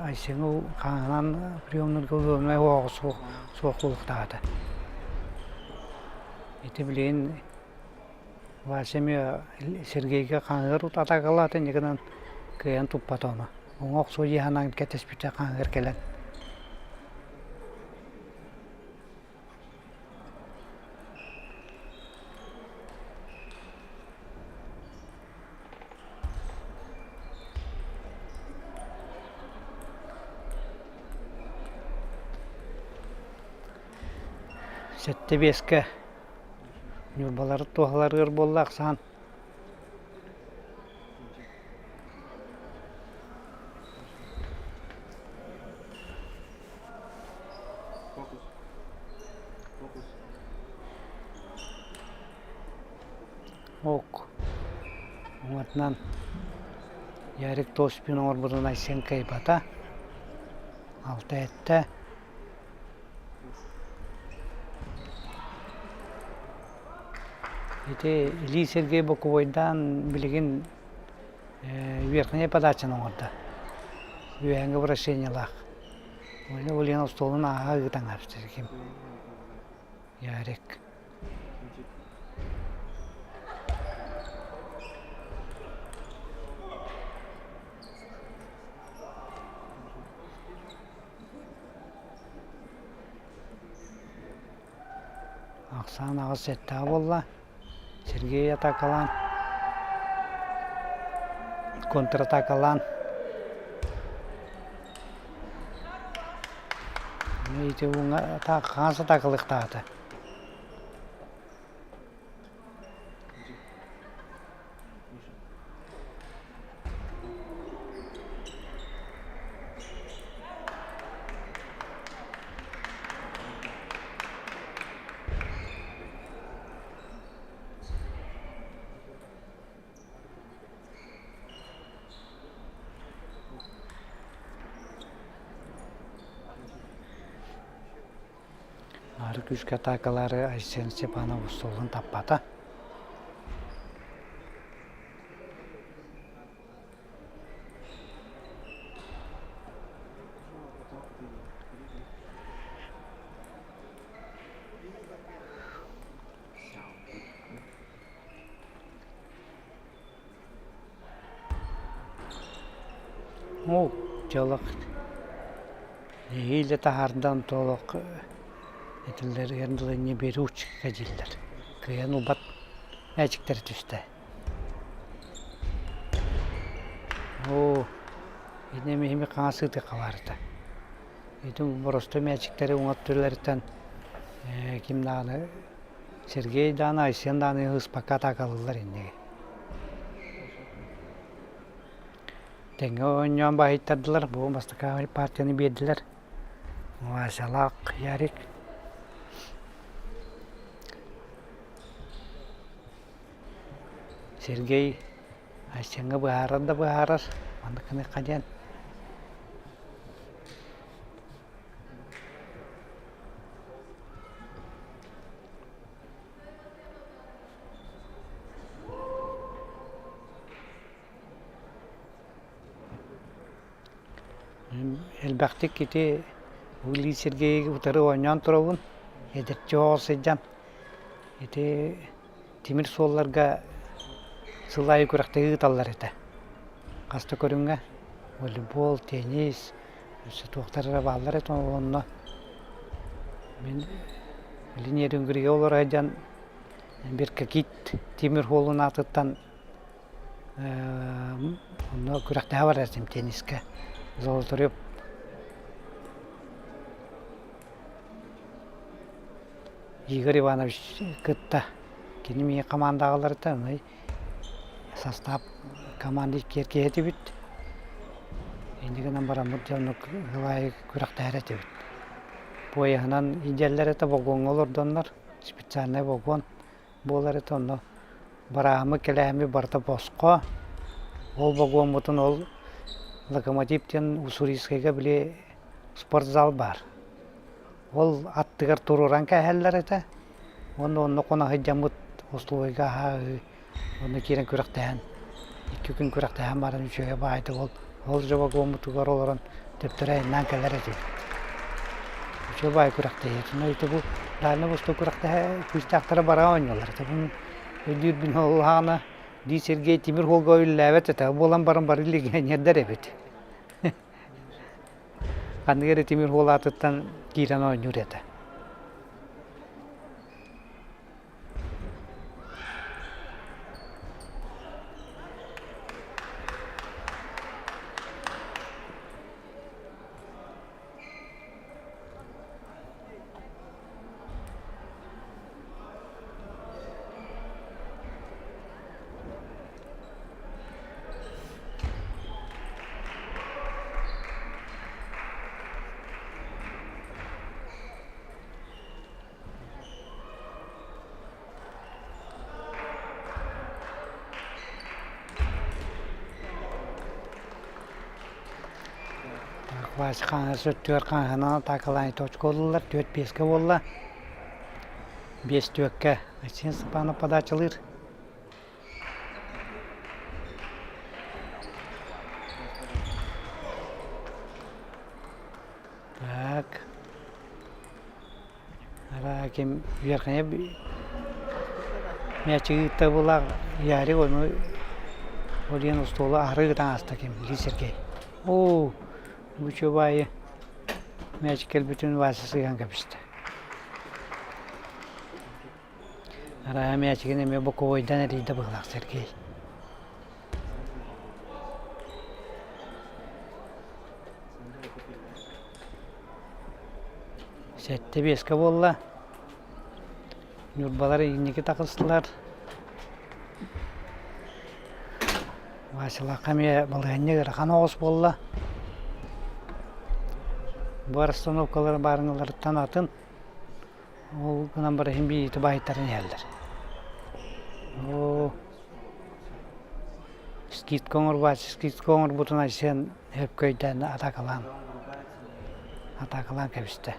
Айсены хаҥаһынан приемнарга удобнай суох суох буолуохтаата. Ити билигин Вася эмиэ Сергейгэ хаҥыгар атаакалаата инньэ гынан кыайан туппата ону. Уҥа охсуо дии санаан кэтэспитэ хаҥыгар кэлэн. Сэттэ биэскэ Ньурбалары туоһаларыгар буолла ахсаан Ок уҥатынан Ярик Тоспин оҥорбутун Айсен кыайбата алта эттэ Ити Илии Сергей Бокувойдаан билигин верхняя подачаны оҥордо. Үөһээҥҥи вращениелаах. Ульяна остуолун ааһа ыытан ким Ярик. Ахсаан аҕыс сэттэҕэ буолла. Сергей атаакалаан, контратакалаан ити уҥа хаҥас атаакалыахтаата. Ары күүскэ атаакалаары Айсен Степанов остуолун таппата. Ол дьолох нэһиилэ таһаардан толох этиллэригэр дылы не беручка дииллэр. Кыайан ылбат мээчиктэрэ түстэ. Оо, ити эмиэ хаҥас ыытыахха баарыта. Ити боростуой мээчиктэри уҥа өттүлэриттэн ким даҕаны Сергей даҕаны, Айсен даҕаны ыспакка атаакалыыллар инники. Тэҥҥэ оонньоон баһыйтардылар, бу бастакы партияны биэрдилэр. Васялаах Ярик. Сергей Айсеҥҥа быһаарар да быһаарар, маннык гыныахха диэн. Элбэхтик ити Улий Сергеевиһи утары оонньоон турабын, эдэрчи оҕо сылдьан. Ити тимир суолларга сыл аайы күрэхтэһии ыыталлар этэ. Хас да көрүҥҥэ волейбол, теннис, өссө туохтар эрэ бааллар этэ онно мин билин Нерюнгригэ олоро сылдьан Беркакит тимир суолун аатыттан онно күрэхтэһэ барар этим теннискэ Золотарев Игорь Иванович кытта кини миигин хамаандаҕаларыттан состав команда иккиэр киһи этибит. Инньэ гынан бараммыт дьэ оннук сыл аайы күрэхтэһэр этибит. Поеһынан илдьэллэр этэ вагоҥҥа олордоннор специальнай вагон буолар этэ онно барааммыт кэлээммит барыта босхо. Ол вагоммутун ол локомотив диэн Уссурийскайга били спортзал баар. Ол аттыгар туруоран кээһэллэр этэ уонна онно хоно сылдьаммыт остолобуойга аһаа-аһыы онно киирэн күрэхтэһэн икки күн күрэхтэһэн баран үчүгэй баайдык ол ол дьэ вагоммутугар олорон төптөрү айаннаан кэлэр этибит. Үчүгэй баайы күрэхтэһии. Ити бу Дальнай Восток күрэхтэһэ күүстээхтэрэ бара оонньуулар. Ити өйдүүрбүн ол аана дии Сергей тимир суолга үлэлээбэт этэ. Буолан баран бары легионердар эбит. Ханнык эрэ тимир суол аатыттан киирэн оонньуур этэ. Вася хаҥас өттүгэр хаҥаһынан атаакалаан точка ыллылар, түөрт биэскэ буолла. Биэс түөккэ Айсен Степанов подачалыыр. Так. Ара ким верхняя мячиги ыытта булаах Ярик ону ол диэн остуолу аһары ыытан ааста ким Ли Сергей. Оо, бу чубайы мячик кэлбитин Вася сыыһан кэбистэ. Арааһа мээчигин эмиэ боковойдан эрийдэ быһыылаах Сергей. Сэттэ биэскэ буолла. Ньурбалар инники тахыстылар. Василаахха эмиэ балаһыанньа ыарахан оҕус буолла. Бу расстановкалар баарыҥаларыттан атын. Ол гынан баран иһин биири баайтаран иһэллэр. Оо, скидка оҥорбааччы скидка оҥорбутун Айсен сөпкө өйдөөн атаакалаан атаакалаан кэбистэ.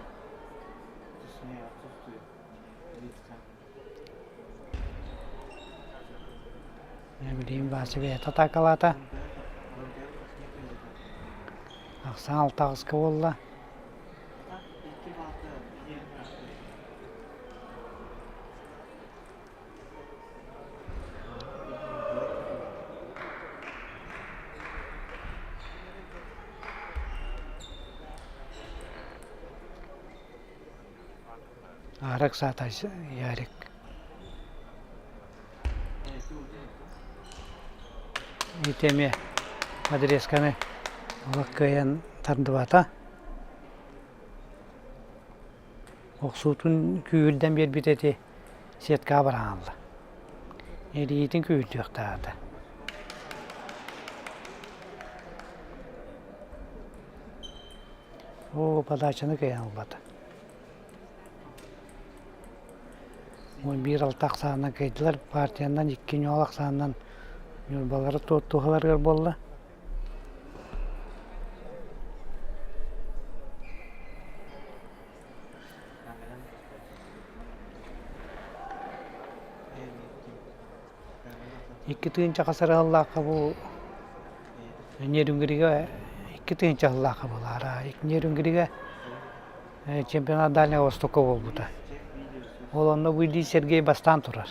Билигин Вася бэйэтэ атаакалаата. Ахсаан алта аҕыска буолла. Аарык саата Ярик. Ити эмиэ адресканы олох кыайан тардыбата. Охсуутун күүһүрдэн биэрбит эти сеткаҕа баран хаалла. Эриитин күүһүрдүөхтээх этэ. Оо, подачаны кыайан ылбата. 11-6 ахсаанынан кыайдылар. Партиянан 2-0 ахсаанынан Ньурбалары туһаларыгар буолла. 2 тыһыынча хас эрэ сыллаахха бу Нерюнгригэ 2 тыһыынча сыллаахха буолаара. Нерюнгригэ чемпионат Дальнего Востока буолбута. Ол онно бу Ильич Сергей бастаан турар.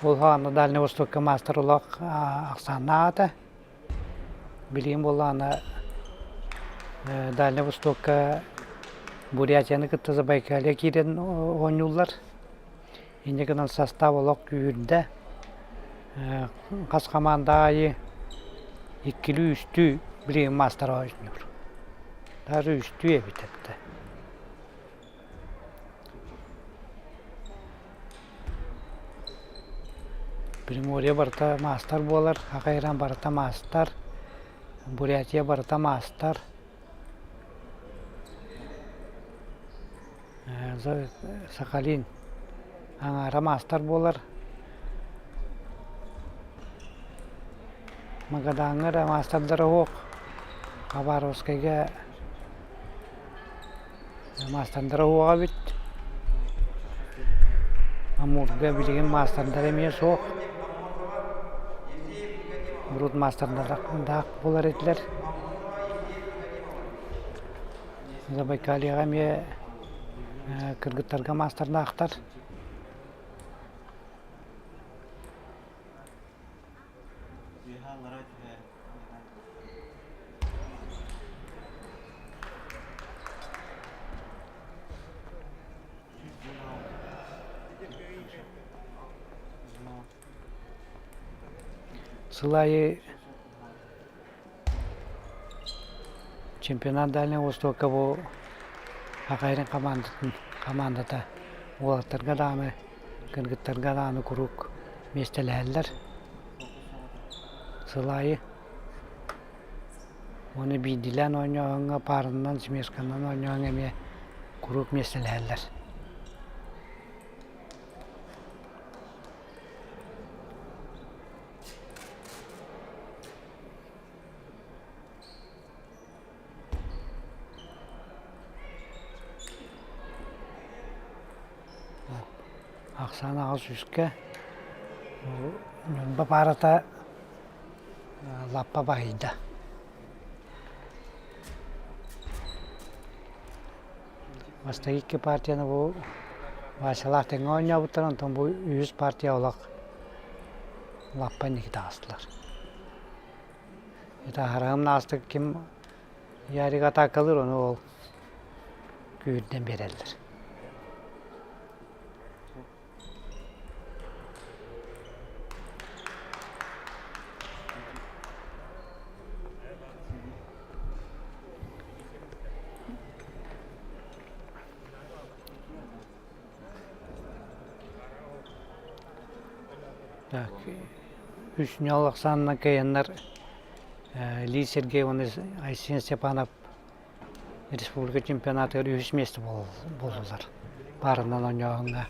Ол хаана Дальнай Востокка маастар олох ахсааннаах этэ. Билигин буоллаҕына Дальнай Востокка Бурятияны кытта Забайкалье киирэн оонньууллар. Инньэ гынан састаап олох күүһүрдэ. Хас хамаанда аайы иккилии-үстүү билигин маастар оонньуур. Даже үстүү эбит этэ. Приморье барыта маастар буолар, Хахайран барыта маастар, Бурятия барыта маастар. Сахалин аҥаара маастар буолар. Магадаҥҥа эрэ маастардара суох. Хабаровскайга маастардара суоҕа эбит. Амурга билигин маастардара эмиэ суох. Урут маастардаах буолар этилэр. Забайкальеҕа эмиэ кыргыттарга маастардаахтар. Сыл аайы Чемпионат Дальнего Востока бу Хахайрын хамаандатын хамаандата уолаттарга даҕаны, кыргыттарга даҕаны куруук миэстэлэһэллэр сыл аайы. Уонна биирдиилээн оонньооһуҥҥа пааранан, смешканан оонньооһуҥҥа эмиэ куруук миэстэлэһэллэр. Ахсаан аҕыс үскэ Ньурба паарата лаппа баһыйда. Бастакы икки партияны бу Васялаах тэҥҥэ оонньообуттар, онтон бу үһүс партия олох лаппа инники таҕыстылар. Это хараҕым наастык ким Ярик атаакалыыр, ону ол күүрдэн биэрэллэр. Так, үс ньол ахсаанынан кыайаннар Ли Сергей уонна Айсен Степанов республика чемпионатыгар үһүс миэстэ буоллулар. Паарынан оонньооһуҥҥа.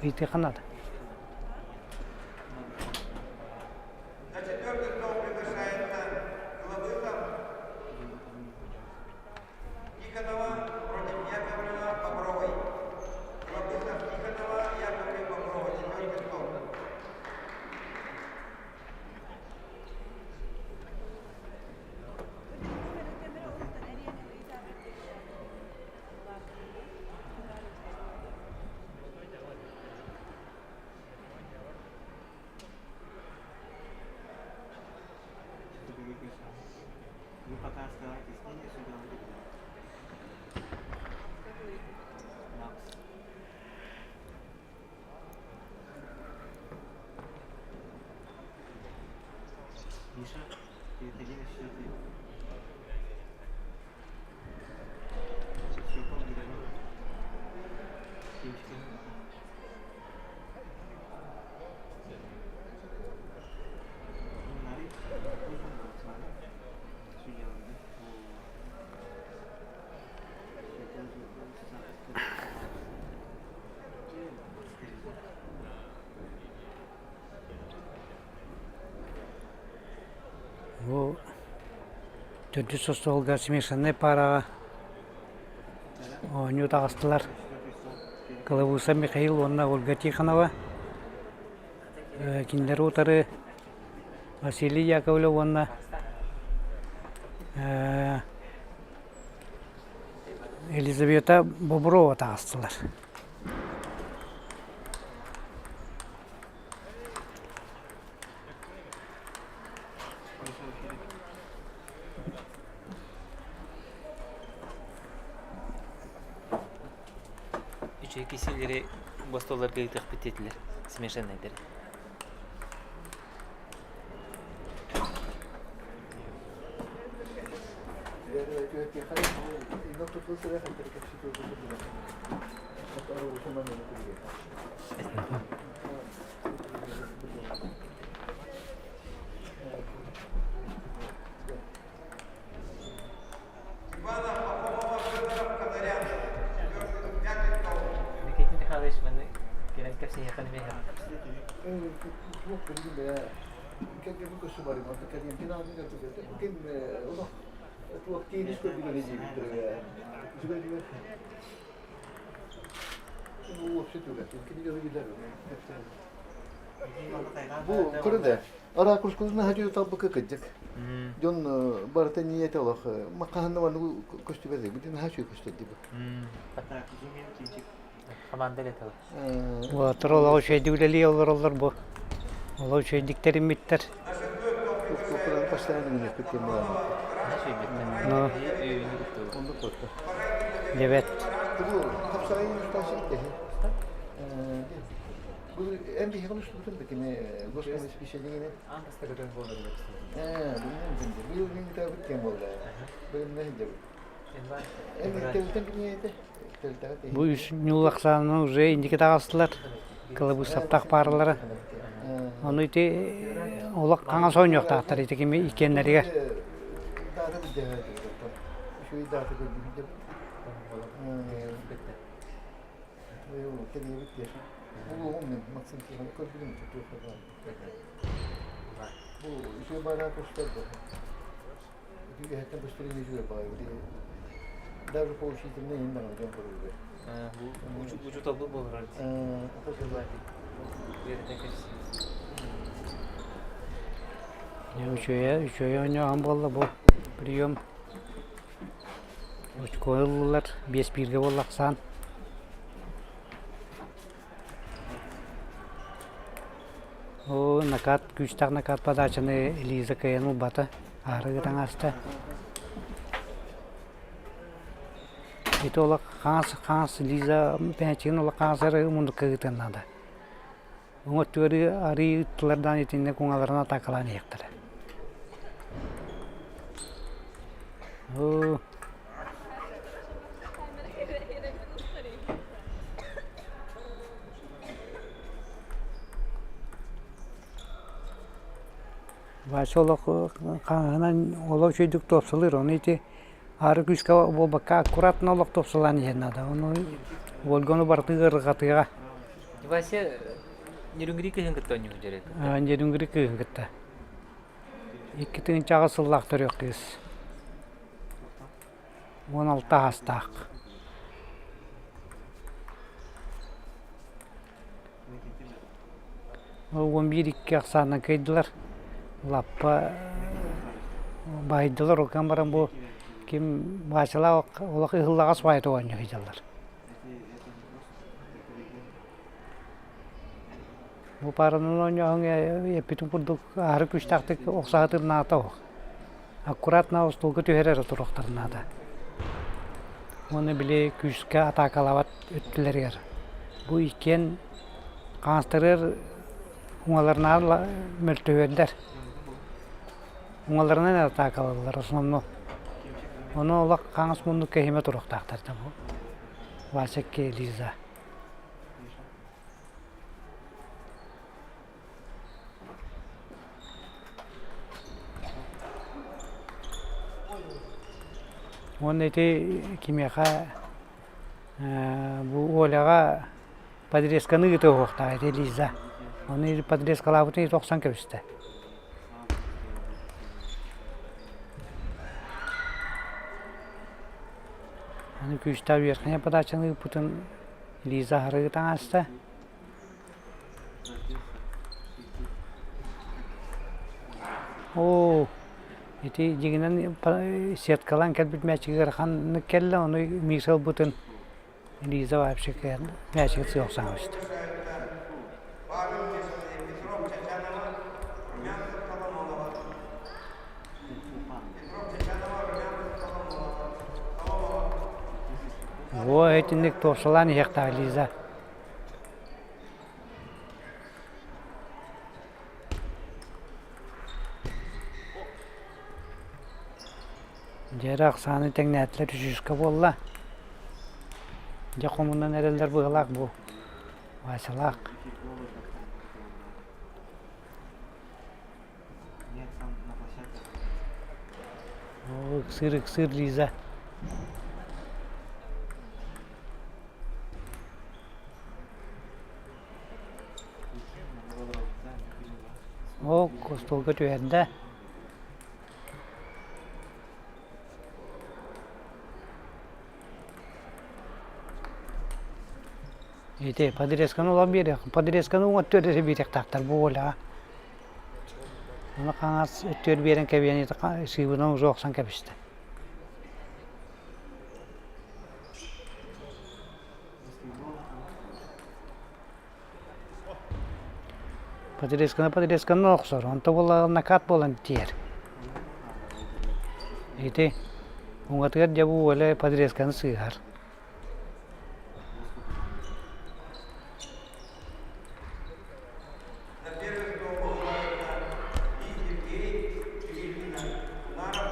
ыйытыахха наада. На четвертый стол приглашается Главысов Тихонова против Яковлева Бобровой. Главысов Тихонова, Яковлев Боброва. Четвертый стол. Вы пока оставайтесь с ней, я сюда выйду. Макс. Миша, переходи на четвертый. Щелком границ. Птичка. Бу төрдүс остуолга смешаннай паараҕа оонньуу таҕыстылар. Кылабыыса Михаил уонна Ольга Тихонова Кинилэри утары Василий Яковлев уонна Елизавета Боброва таҕыстылар. Үчүгэй кисиэлэри бостуолларга ыытыахпыт диэтилэр смешаннайдары. Иванов, Пахомова, Федоров, Казарян. Пятый стол. Никита Михайлович манны кэлэн кэпсиэххэ эмиэ Бу көрүдэ Аракурскуна хажы талбыкы кыдьык. Дьон барыта ниэте олох макаһанна манныгы көстүбэт битин хачы көстөрдү бу. Команда летала. Уолаттар олох үчүгэйдик үлэлии олороллор бу. Олох үчүгэйдик тэриммиттэр. Куран постоянно минекпит кем Ну, Дебет. Бу хапсайын устасы Бу эн биһиги устубутун да кини госком исписэлиҥинэ. Аан бастакытын буолар Ээ, билмин быйыл мин ытаабыт кэм буолла. Быйыл сылдьабыт. Эн телтэн кини этэ? Бу үс ньуул ахсаанынан уже инники таҕыстылар. Кылабыыссаптаах пааралара. Ону ити олох хаҥас оонньуохтаахтар ити кими иккиэннэригэр. Даата билдьэһэ Үчүгэй даата көрдүбүт Учууталбыт буолар. Үчүгэйэ үчүгэй оонньооһун буолла бу прием. Очко ыллылар, биэс бииргэ буолла ахсаан. Оо, накат, күүстээх накат подачаны Лиза кыайан ылбата, аһары ытан ааста. Ити олох хаҥас хаҥас Лиза пенальтигын олох хаҥас эрэ муннукка ыытыан наада. Уҥа өттүгэр арыы ыыттылар итиннэ куҥаларын атаакалаан иһиэхтэрэ. Оо Вася олох хаҥаһынан олох үчүгэйдик туопсалыыр, ону ити аары күүскэ буолбакка аккуратно олох туопсалаан иһэр наада. Ону Ольганы барытын ыарырҕатыаҕа. Вася Нерюнгри кыһын кытта оонньуу дьэрэ. Нерюнгри кыыһын кытта. Икки тыһыынчаҕа сыллаах төрүөх кыыс. 16 аастаах. 11-2 ахсаанынан кыайдылар. Лаппа баайдылар. Ол баран бу ким Василаах олох ыһыллаҕас баайыта оонньуу сылдьаллар. Бу пааранан оонньооһуҥ эппитим курдук аһары күүстээхтик охсоһутун наада суох. Аккуратно остуолга түһэр эрэ туруохтарын наада. Уонна били күүскэ атаакалаабат өттүлэригэр. Бу иккиэн хаҥастарыгар уҥаларынан мөлтөһүөрдэр. Уҥаларынан эрэ атаакалыыллар основном. Ону олох хаҥас муннукка иһимэ туруохтаахтар да бу. Вася Лиза. Уонна ити кимиэхэ бу Оляҕа подрезканы ыытыахтаах ити Лиза. Ону подрезкалаабытын ити охсон кэбистэ. Аны күүстээх верхняя подачаны ыыппытын Лиза аһары таҥаста. Оо, ити дьиҥинэн сеткалаан кэлбит мээчиги ыараханнык кэллэ, ону Миша ылбытын Лиза вообще мээчиги сыа охсон кэбистэ. Оо, итинник туохсалаан иһиэхтээх Лиза. Дьэ ахсааны тэҥнээтилэр үсүскэ буолла. Дьэ хомунан эрэллэр быһыылаах бу Васялаах. Оо, ыксыыр, ыксыыр Лиза. Оо, остуолга түһэрдэ. Ити подрезканы ылан биэриэх, подрезканы уҥа өттүгэр эрэ биэриэхтээхтэр бу Оляҕа. Ону хаҥас өттүгэр биэрэн кэбиһэн сыыбынан уже охсон кэбистэ. Подрезканы подрезканы охсор, онто буоллаҕына накат буолан тиийэр. Ити уҥатыгар дьэ бу Оля подрезканы сыыһар. На первых двух И Сергей Кириллина, Лара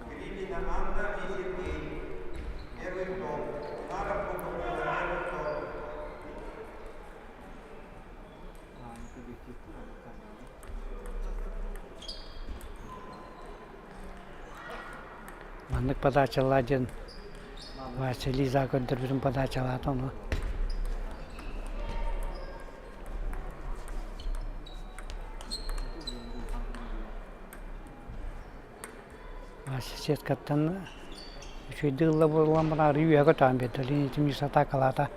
Кириллина Анна и Сергей. Первый дом. Лара Пуговкина, первый дом. Маннык подачалаа диэн Вася Лиза көрдөрбүтүн подачалаата ону. Вася сеткаттан үчүгэйдик ылла буолан баран арыый үөһэ көтөҕөн биэрдэ. Линии Миша атаакалаата.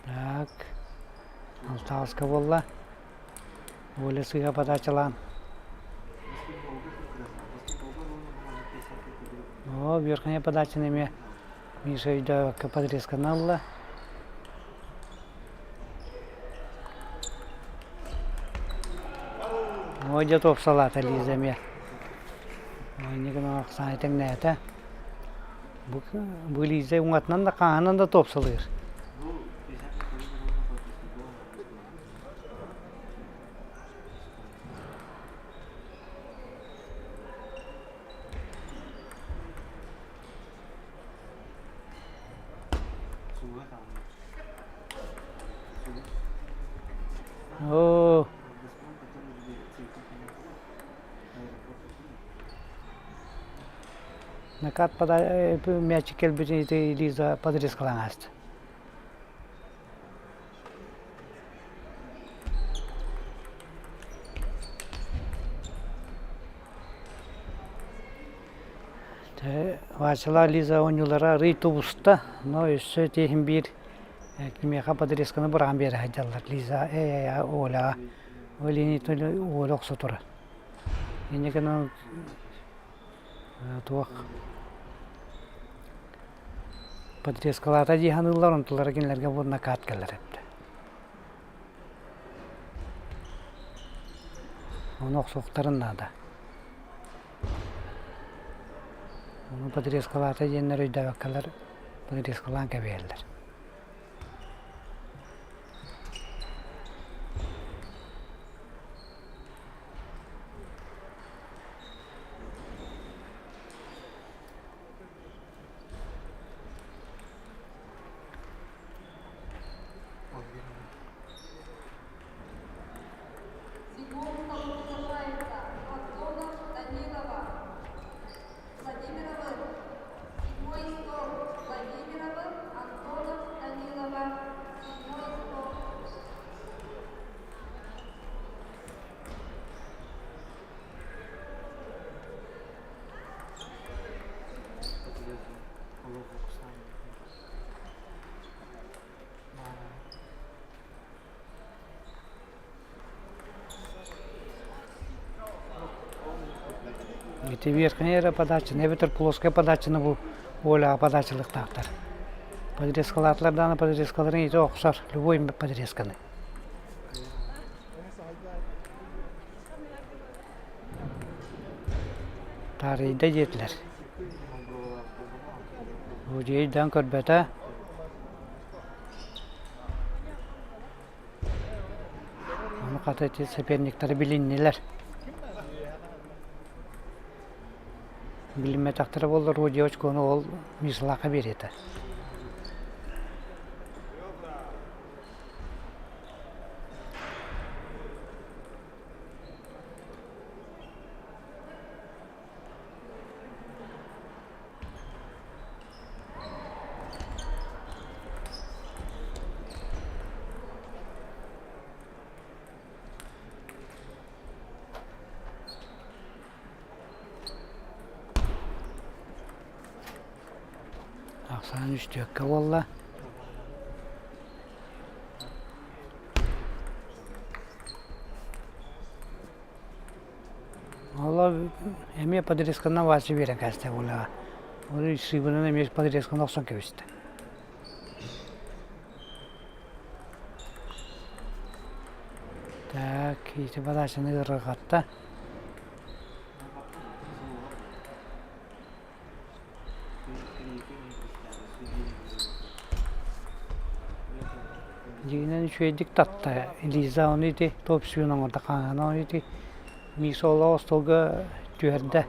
Так, алтааска буолла. Оля сыыһа подачалаан. Оо, верхняя подачаны эмиэ Миша өйдөөбөккө подрезканы ылла. Оо, дьэ туопсалаата Лиза эмиэ. Инники Оксана тэҥнээтэ. Бу Лиза уҥатынан да хааһынан да туопсалыыр. Оо. Накат мячик кэлбитин ити Лиза подрезкалаан ааста. Васила Лиза оонньуулара арыый тубуста, но өссө ити биир кимиэхэ подрезканы быраҕан биэрэ сылдьаллар Лиза Оляҕа. Оля Оля охсо турар. Инньэ гынан туох подрезкалаата дии саныыллар, онтулара кинилэргэ бу накат кэлэр эбит. Ону охсуохтарын наада. Ону подрезкалаата диэннэр өйдөөбөккөлөр подрезкалаан кэбиһэллэр. Ити верхняя эрэ подачаны эбэтэр плоская подачаны бу Оляҕа подачалыахтаахтар. Подрезкалаатылар даҕаны подрезкаларын ити охсор любой подрезканы. Таарыйда диэтилэр. Удьуйдаан көрбөтө. Ону хата ити соперниктары билиннилэр. Билиммэтэхтэрэ буоллар Руди очкону ол Мислаха биэриэтэ. Ахсаан үстүөккэ буолла. Ол эмиэ подрезканан Вася биэрэн кээстэ буоллаҕа. Ол сыыбынан эмиэ подрезканы охсон кэбистэ. Так, ити подачаны ыарырҕатта. Дьиҥинэн үчүгэйдик татта. Лиза ону ити топ сүүн оҥордо хаҥана ону ити Миша остуолга түһэрдэ.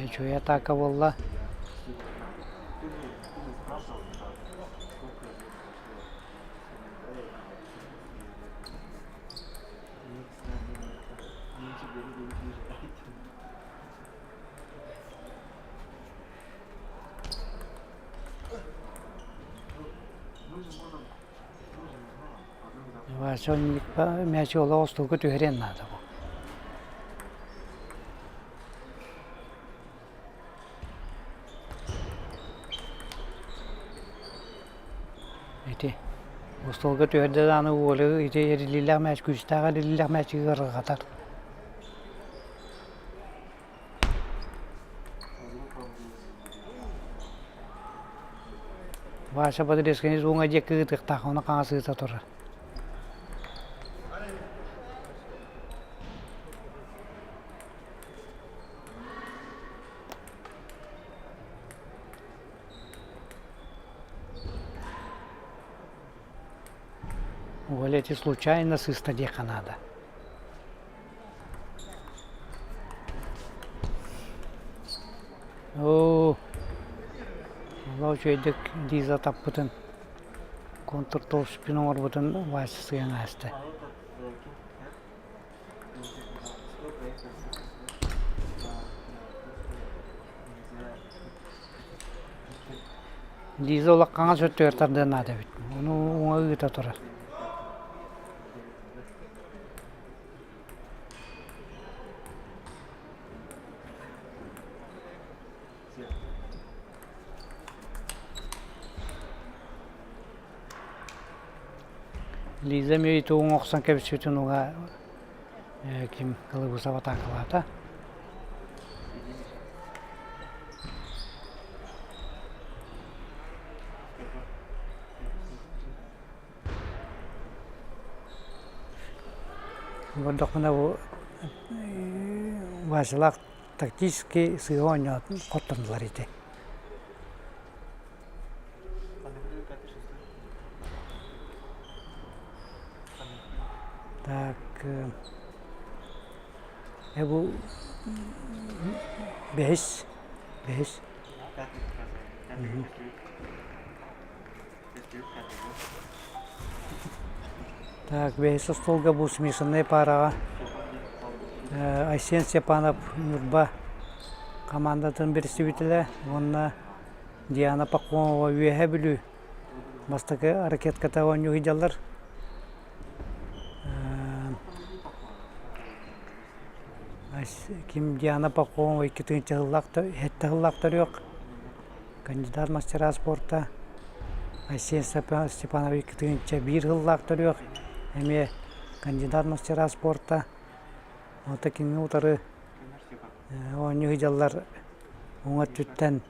Үчүгэй атака буолла. Вася мээчи олох остуолга түһэриэн наада бу. Ити остуолга түһэрдэ даҕаны уолу ити эриллиилээх мээч күүстээх эриллиилээх мээчиги ыарырҕатар. Вася Бодрескин уҥа диэки ыытыахтаах, ону хаҥас ыыта турар. Более эти случайно сыста диэххэ наада. Оо, олох үчүгэйдик Лиза таппытын, контртолспин оҥорбутун Вася сыйан ааста. Лиза улахаҥҥа сөттүгэр тардыан наада эбит. Ону уҥа ыыта турар. Лиза эмиэ итоҕун охсон кэбиспитин уга ким Кылыбысов атаакалаата. Көрдөхпүнэ бу Василаах тактически сыыһа оонньоотун хоттордулар ити. Так, бу бэһис, бэһис. Так, бэһис остуолга бу смешаннай паараҕа Айсен Степанов Ньурба хамаандатын бэрэстэбиитэлэ уонна Диана Пахомова Үөһээ Бүлүү бастакы ракетката оонньуу сылдьаллар. Ким Диана Пахомова икки тыһыынча сыллаах сэттэ сыллаах төрүөх кандидат мастера спорта Айсен Степанович тыһыынча биир сыллаах төрүөх эмиэ кандидат мастера спорта Ота кими утары оонньуу сылдьаллар уҥа өттүттэн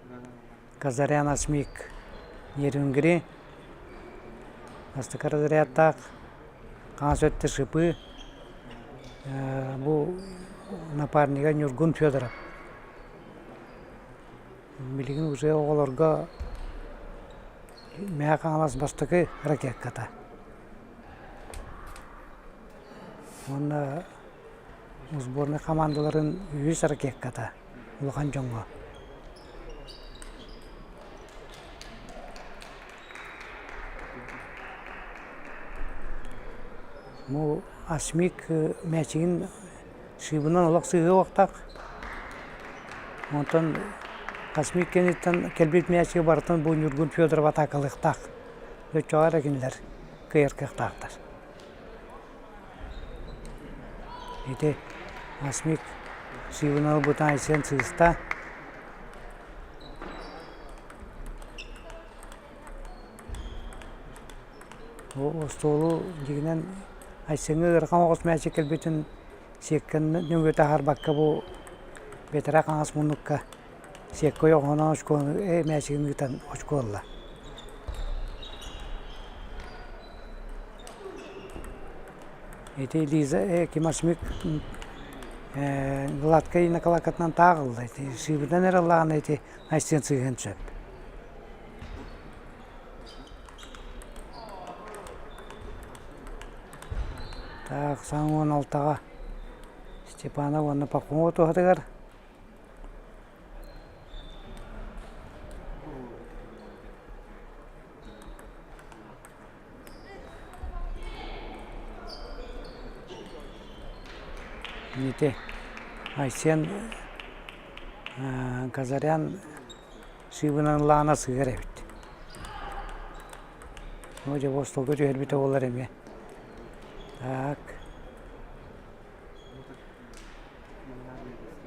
Казарян Асмик Нерюнгри бастакы разрядтаах хаҥас өттө Шипы бу напарнига Ньургун Федоров Билигин уже оҕолорго Мэҥэ Хаҥалас бастакы ракетката. Уонна сборнай хамаандаларын үһүс ракетката улахан дьоҥҥо. Бу Асмик мээчигин Сыыбынан олох сыыһа уохтаах. Онтон Космик кэнниттэн кэлбит мээчиги барытын бу Ньургун Федоров атаакалыахтаах. Оччоҕо эрэ кинилэр кыайар кыахтаахтар. Ити Асмик сыыбынан ылбытын Айсен сыыста. Остуолу дьиҥинэн Айсеҥҥа ыарахан оҕус мээчик кэлбитин сиэккэни нөҥүө таһаарбакка бу бэтэрээ хаҥас муннукка сиэккэ ойоҕоһунан очкону мээчигин ыытан очко ылла. Ити Лиза Кимасмик гладкай накалакатынан таах ылла ити сыыбытынан эрэ ыллаҕына ити Айсен сыыһыан сөп. Так, саҥа 16-ҕа Степанов уонна Пахомов туһатыгар Ити Айсен Казарян сыыбынан лаана сыһар эбит. Оо дьэ бу остуолга түһэрбитэ буоллар эмиэ. Так.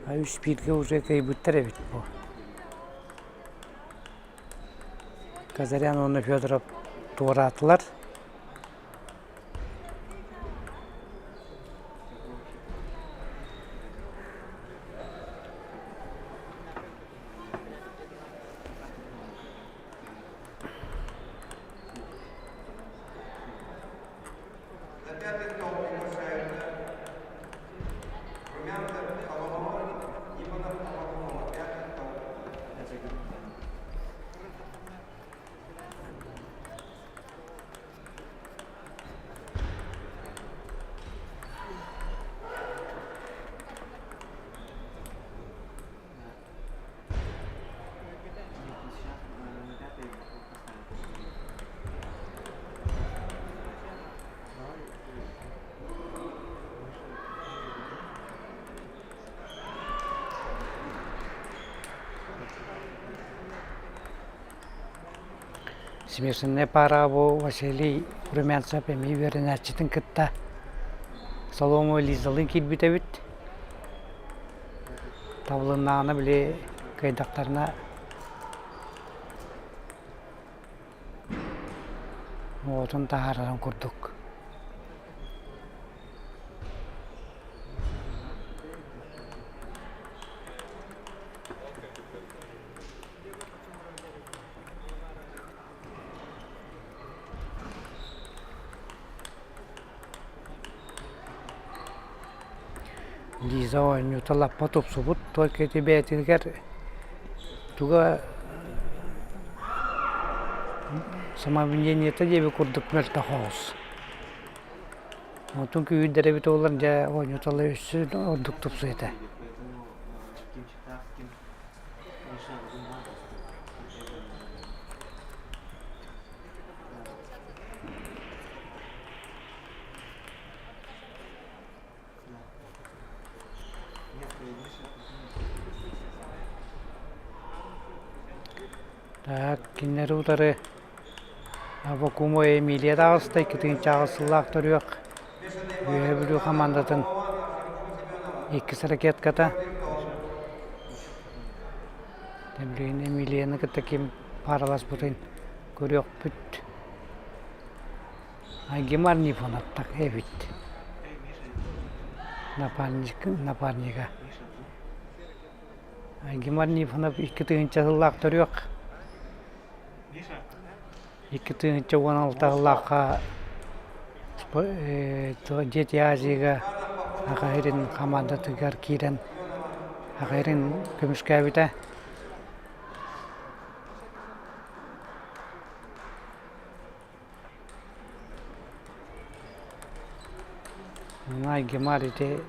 А үс бииргэ уже кыайбыттар эбит бу. Казарян уонна Федоров туораатылар. На пятый стол приглашаются Румянцев, Соломонов, Никонов, Абакумова. Пятый стол. Смешанная пара бу Василий Румянцев эмиэ үөрэнээччитин кытта Соломова Лизалыын киирбит эбит. Табылыннаҕына били кыайдахтарына уотун таһаарарын курдук. Лиза оонньуута лаппа тупсубут, только ити бэйэтигэр туга самовнениета диэби курдук мөлтөх оҕус. Онтун күүһүрдэр эбит буоллар дьэ оонньуута өссө ордук тупсуо этэ. Так, кинилэри утары Аввакумова Эмилия таҕыста, икки сыллаах төрүөх Үөһээ Бүлүү хамаандатын иккис ракетката. Билигин Эмилияны кытта ким паараласпытын көрүөхпүт. Айгимар Нифонаттах эбит. Напарник, напарнига. Айгимар Нифонов 2000 сыллаах төрүөх. 2016 сыллаахха Дети Азияга Саха сирин хамаандатыгар киирэн Саха сирин көмүскээбитэ. Айгимар ити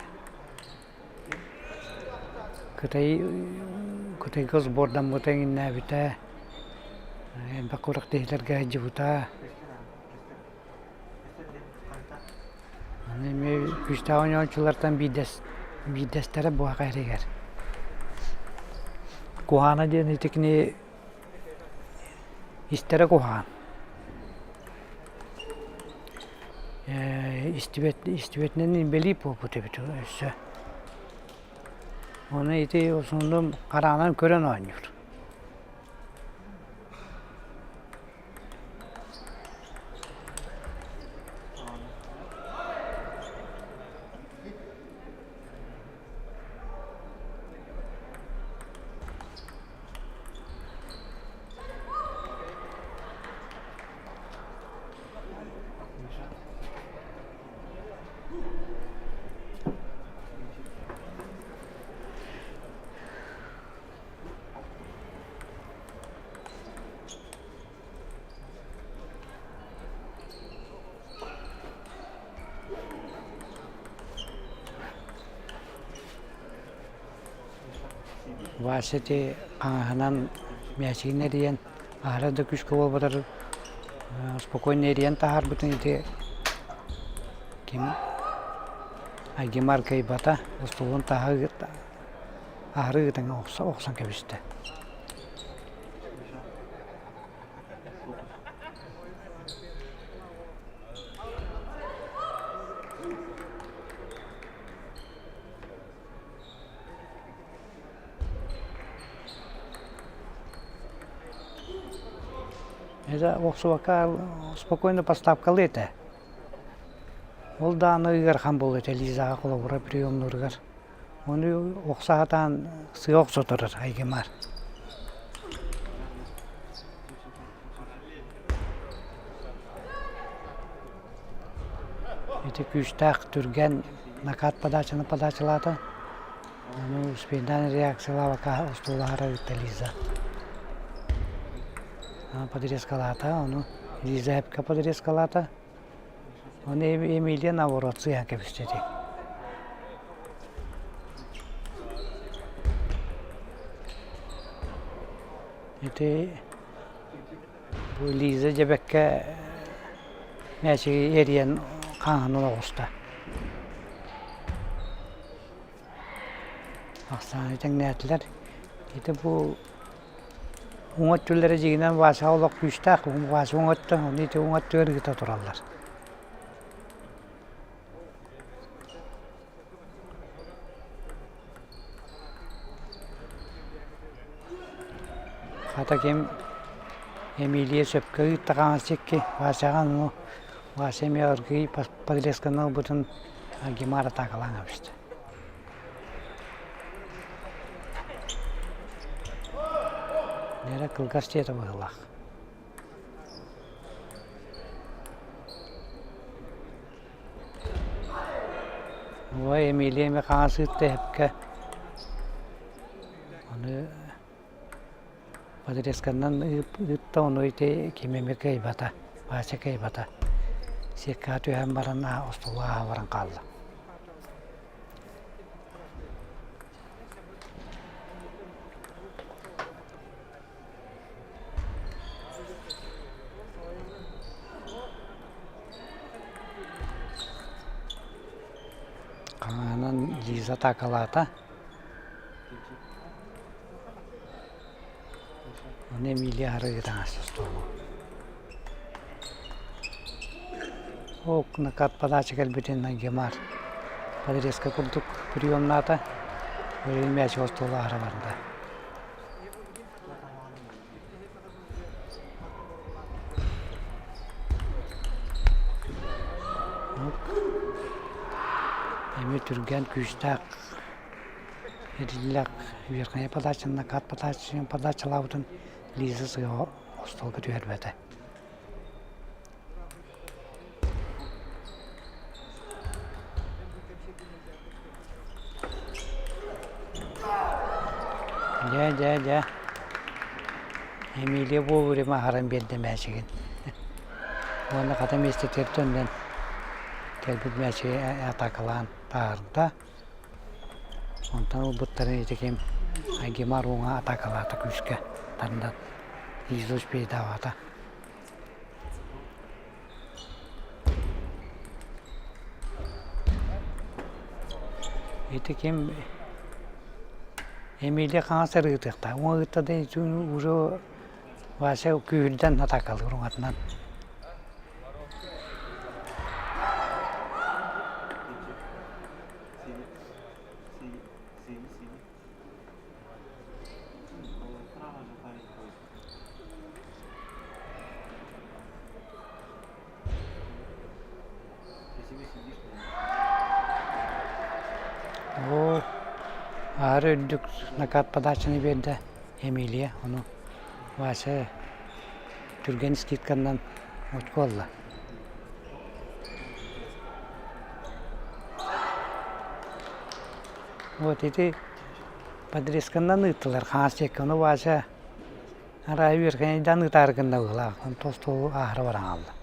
Кытай Кытайга сбордаммыта иҥиннээбитэ, элбэх күрэхтэһиилэргэ сылдьыбыта. Аны эмиэ күүстээх оонньооччулартан биирдэстэрэ буһаха эригэр. Куһаана диэн ити кини истэрэ куһаҕан. Истибэтинэн инбэлиит буолбут эбит өссө. Ону ити основном хараанан көрөн оонньуур. Вася ити хаҥаһынан мээчигин эрийэн аһара да күүскэ буолбатар спокойно эрийэн таһаарбытын ити ким Айгимар кыайбата остуолун таһа аһары ыытан охсон кэбистэ. Это охсубакка спокойно поставкалыы этэ. Ол даҕаны ыарахан буолуо этэ Лизаҕа холобура приемнууругар. Ону охсо сатаан сыа охсо турар Айгымар. Ити күүстээх түргэн накат подачаны подачалаата. Ону успейдаан реакциялаабакка остуолаһара ыытта Лиза. Подрезкалаата, ону Лиза эпкэ подрезкалаата. Ону Эмилия наоборот сыыһан кэбистэ ити. Ити бу Лиза дьэбэккэ мээчиги эрийэн хааһынан оҕуста. Ахсааны тэҥнээтилэр. Ити бу. Уҥа өттүлэрэ дьиҥинэн Вася олох күүстээх, Вася уҥа өттө, ону ити уҥа өттүгэр ыыта тураллар. Хата ким Эмилия сөпкө ыытта хаҥас диэки Васяҕа ону Вася эмиэ аргыый подлесканы ылбытын Гимар атаакалаан кэбистэ. Лера кылгас диэтэ быһыылаах. Ой, Эмилия эмиэ хаҥас ыытта иһэпкэ. Ону подрезканнан ыытта, ону ити ким эмэ кыайбата, Вася кыайбата. Сиэккэҕэ түһэн баран остуолга ааһа баран хаалла. Хаҥаһынан Лиза атаакалаата. Ону Эмилия арыгы таҥас остуолу. Ол накат подача кэлбитин Гемар подрезка курдук приемнаата. Өрүн мээчик остуолу аһара барда. Эмиэ түргэн күүстээх эриллэх верхняя подача накат подача подачалаабытын Лиза сыһа остуолга түһэрбэтэ. Дьэ, дьэ, дьэ. Эмилия вовремя аһаран биэрдэ мээчигин. Уонна хата миэстэтигэр төннөн кэлбит мээчиги атаакалаан таһаарда. Онтон ылбыттарын ити ким Агимар уҥа атаакалаата күүскэ тардан Лиза успедаабата. Ити ким Эмилия хаҥас ырыытыахтаах. Уҥа ыытта да уже Вася күүһүрдэн атаакалыыр уҥатынан. Оо, аһары үрдүк накат подачаны биэрдэ Эмилия, ону Вася түргэн скидканнан очко ылла. Вот ити подрезканнан ыыттылар хаҥас диэки, ону Вася Арай үөргэнийдээн ыытаары гынна быһыылаах, онтон остуолу ааһара баран хаалла.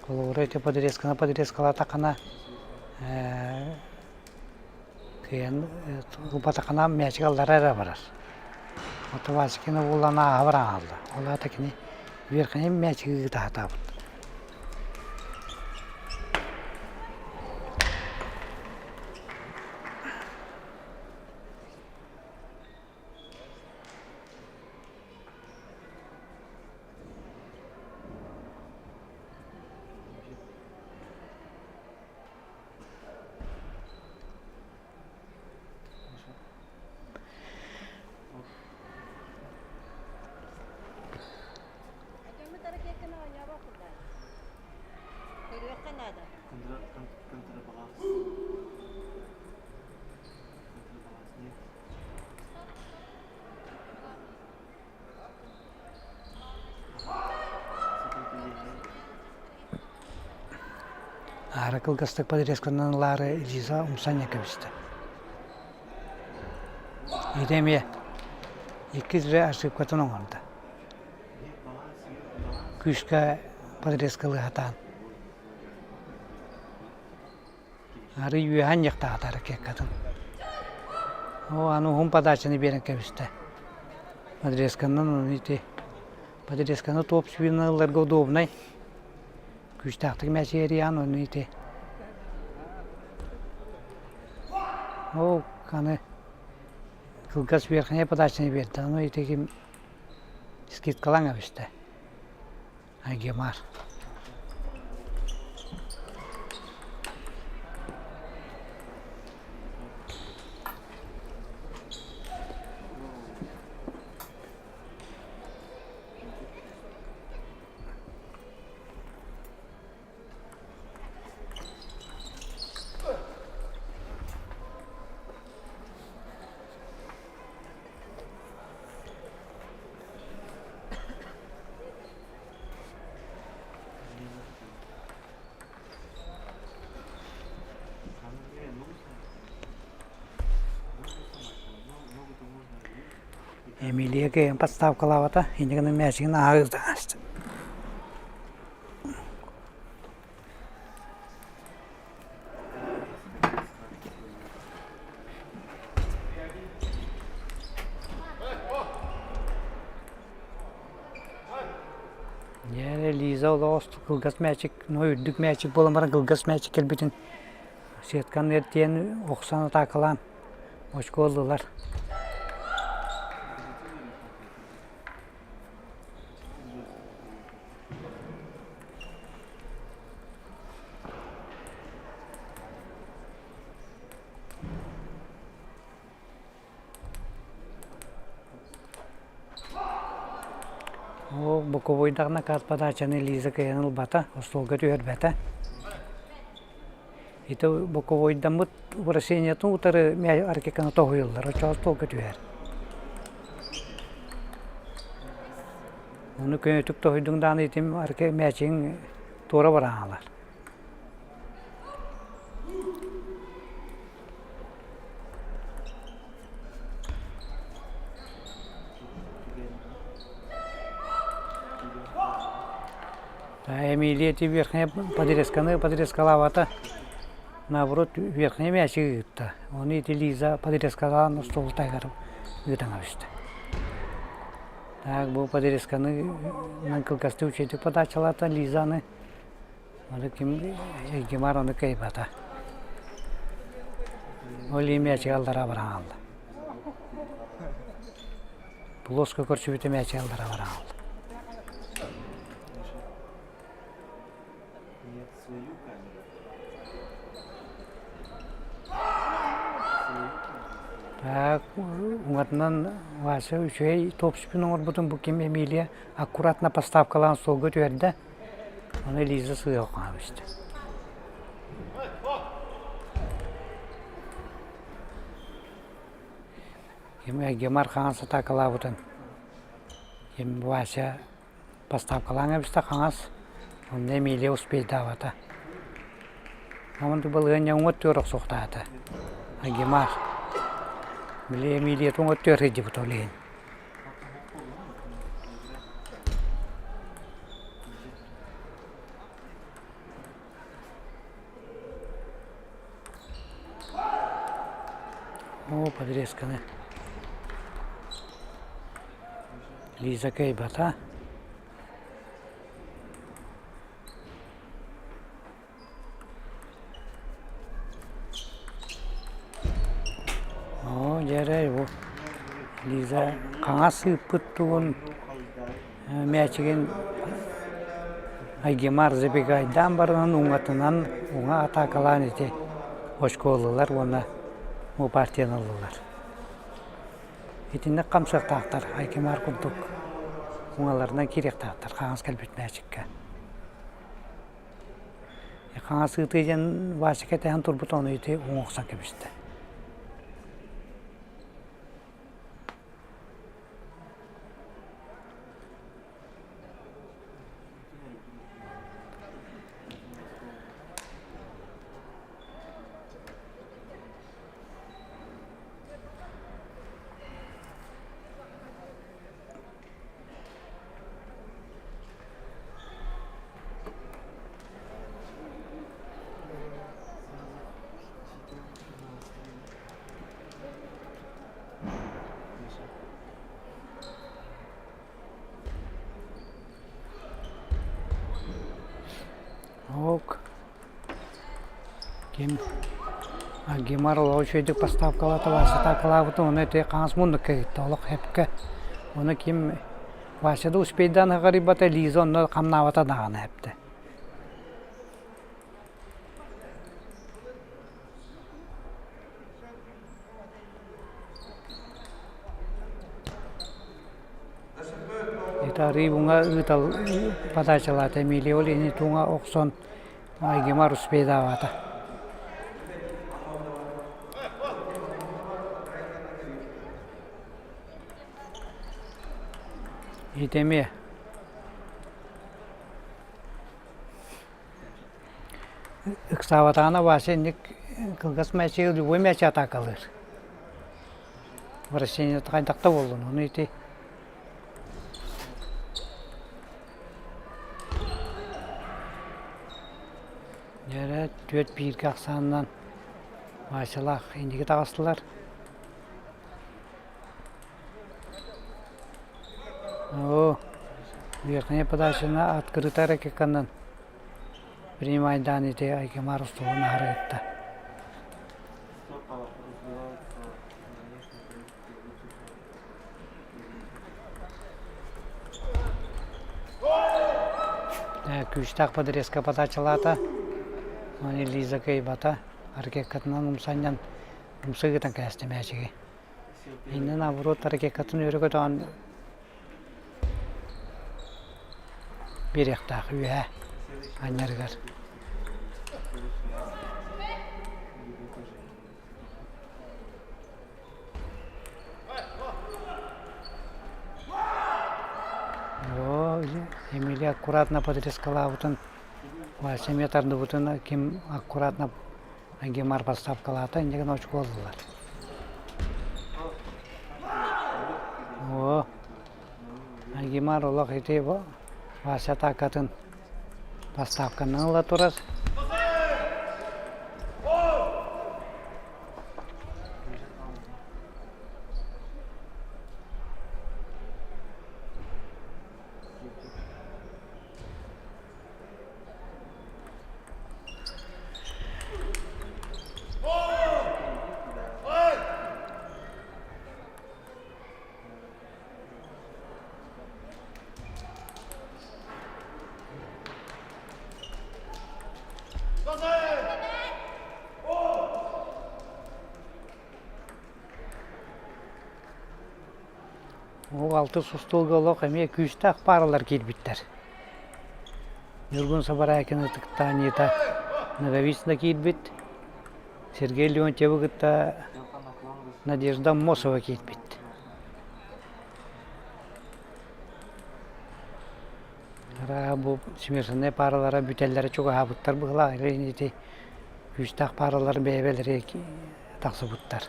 Холобура ити подрезканы подрезкалаатаххына ээ кыайан ылбатаххына мээчик аллара эрэ барар. Ото Васикина буоллаҕына ааһа баран хаалла. Ол аата кини үөрхэни мээчиги ыыта сатаабыт. Көрүөххэ наада. Аара кылгастык подрезканан ылаары Лиза умсан кэбистэ. Ити эмиэ иккис эрэ ошибкатын оҥордо. Күүскэ подрезкалыы сатаан. Арый үөһэн дьахтаата ракеткатын. Оо, аны уһун подачаны биэрэн кэбистэ. Подрезканан ону ити подрезканы топ свина ыларга удобнай. Күүстээхтик мээчиэрийээн ону ити. Ол аны кылгас верхняя подачаны биэрдэ, ону ити ким скидкалаан эбистэ. Айгемар. Эмилия кыайан подставкалаабата, инньэ гынан мээчигин ааҕыырдан ааста. Дьэ, Лиза олоҕос кылгас мээчик, ну үрдүк мээчик буолан баран кылгас мээчик кэлбитин сетканы эртийэн охсон атаакалаан очко ыллылар. Оо, боковойдаҕына каас подачаны Лиза кыайан ылбата, остуолга түһэрбэтэ. Ити боковойдаммыт вращениетын утары аркеканы тоһуйаллар, оччоҕо остуолга түһэр. Ону көнөтүк тоһуйдуҥ даҕаны итим арке мээчиҥ туора баран хаалар. Эмилия ити верхняя подрезканы подрезкалаабата, наоборот верхняя мээчиги ыытта. Ону ити Лиза подрезкалаан остуол таһыгар ыытан кэбистэ. Так бу подрезканы кылгастыы үчүгэйдик подачалаата Лизаны. Ону ким Егимар ону кыайбата. Ол мээчиги аллара баран хаалла. Плоско көрсүбүтэ мээчиги аллара баран хаалла. Так, уҥатынан Вася үчүгэй топ-спин оҥорбутун бу ким Эмилия аккуратно поставкалаан суолга түһэрдэ. Ону Лиза сыыһа хаалбыт. Ким Гемар хаҥас атаакалаабытын ким Вася поставкалаан эбистэ хаҥас, онно Эмилия успейдаабата. Аман балыанньа уҥа өттүгэр охсуохтаата. Гемар. Били Эмилиятын уҥа өттүгэр сылдьыбыт ол иһин. Оо, подрезканы. Лиза кыайбата. Оо, дьэ бу Лиза хаҥас ыыппыт тугун мээчигин Айгимар забегайдаан баран уҥатынан уҥа атаакалаан ити очко ыллылар уонна бу партияны ыллылар. Итинник хамсыахтаахтар Айгимар курдук уҥаларынан киириэхтээхтэр хаҥас кэлбит мээчиккэ. Хаҥас ыытыы диэн Вася кэтэһэн турбут ону ити уҥа охсон кэбистэ. Ок. Ким? Гимар олох үчүгэйдик поставкалаата, Вася атаакалаабыта, ону ити хаҥас муннукка ыытта, олох сөпкө. Ону ким Вася да успейдаан ыҕарыйбата, Лиза онно хамнаабата даҕаны эптэ. Это арыы уҥа ыытал подачалаата Эмилия ол иһин туҥа охсон Айгимар успейдаабата. Ити эмиэ Ыксаабатаҕына Вася инник кылгас мээчиги любой мээчи атаакалыыр. Вращениета хайдах да буоллун, ону ити Дьэ түөрт бииргэ ахсаанынан Васялаах инники таҕыстылар. Оо, верхняя подачаны открыта ракетканан принимайдаан ити Айгымар устулун аһарыытта. Күүстээх подрезка подачалаата. Оны Лиза кыайбата. Ракеткатынан умсанньан умсыгытан кээстэ мээчиги. Иннин наоборот ракеткатын өрө көтөҕөн биэриэхтээх үөһэ анньарыгар. Оо, Эмилия аккуратно подрезкалаабытын, Вася эмиэ тардыбытын ким аккуратно Гемар подставкалаата, инньэ гынан очко ыллылар. Оо, Гемар олох ити Вася атаакатын подставканан ыла турар. Ол алтыс устуулга олох эмиэ күүстээх пааралар киирбиттэр. Ньургун Сабарайкин ытыктаанньыта Ноговицына киирбит, Сергей Леонтьевы кытта Надежда Аммосова киирбит. Арааһа бу смешаннай пааралара бүтэллэрэ чугаһаабыттар быһыылаах или ити күүстээх пааралар бэйэ-бэйэлэрэ тахсыбыттар.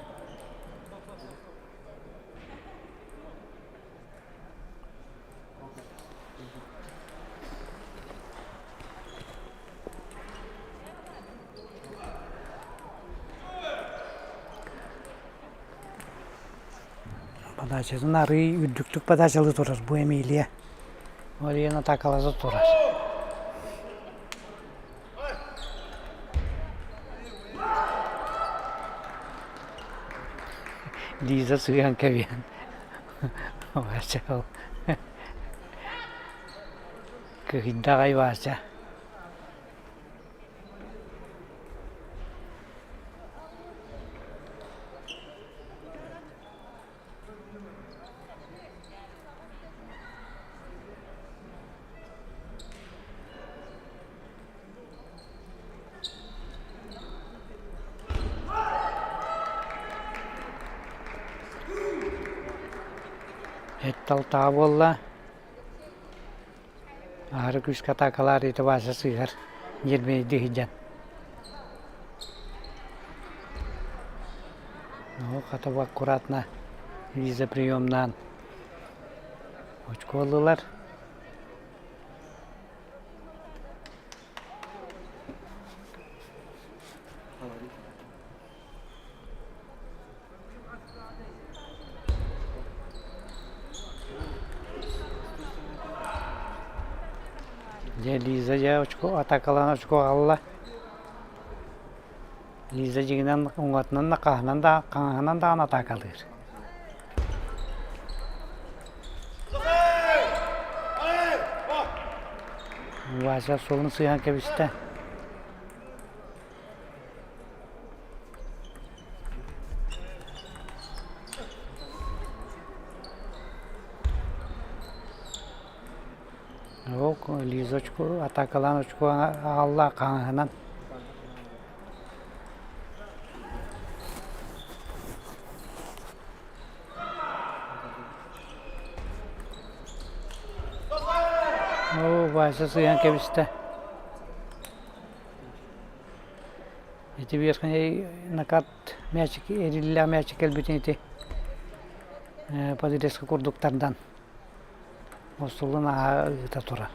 Подачатын арыый үрдүктүк подачалыы турар бу Эмилия. Мария атаакалата турар. Лиза сыһыан кэбиһэн Вася ол кыһыйда аҕай Вася. Эт-талтаа буолла. Аһары күүскэ атаакалаар ити Вася сыыһар, ньирбэйдии сылдьан. Ну, хата бу аккуратно виза приемнаан очко ыллылар. Дьэ Лиза дьэ очко атаакалаан очко аҕалла. Лиза дьиҥинэн уҥатынан да хаһынан да хаҥаһынан даҕаны атаакалыыр. Вася суолун сыыһан кэбистэ. Ок, Лизочку атаакалаан очко аҕалла хаҥаһынан. Оо, Вася сыыйан кэбистэ. Ити верхний накат мячик эриллээх мячик кэлбитин ити подрезка курдук тардан остуолун ааһа ыыта турар.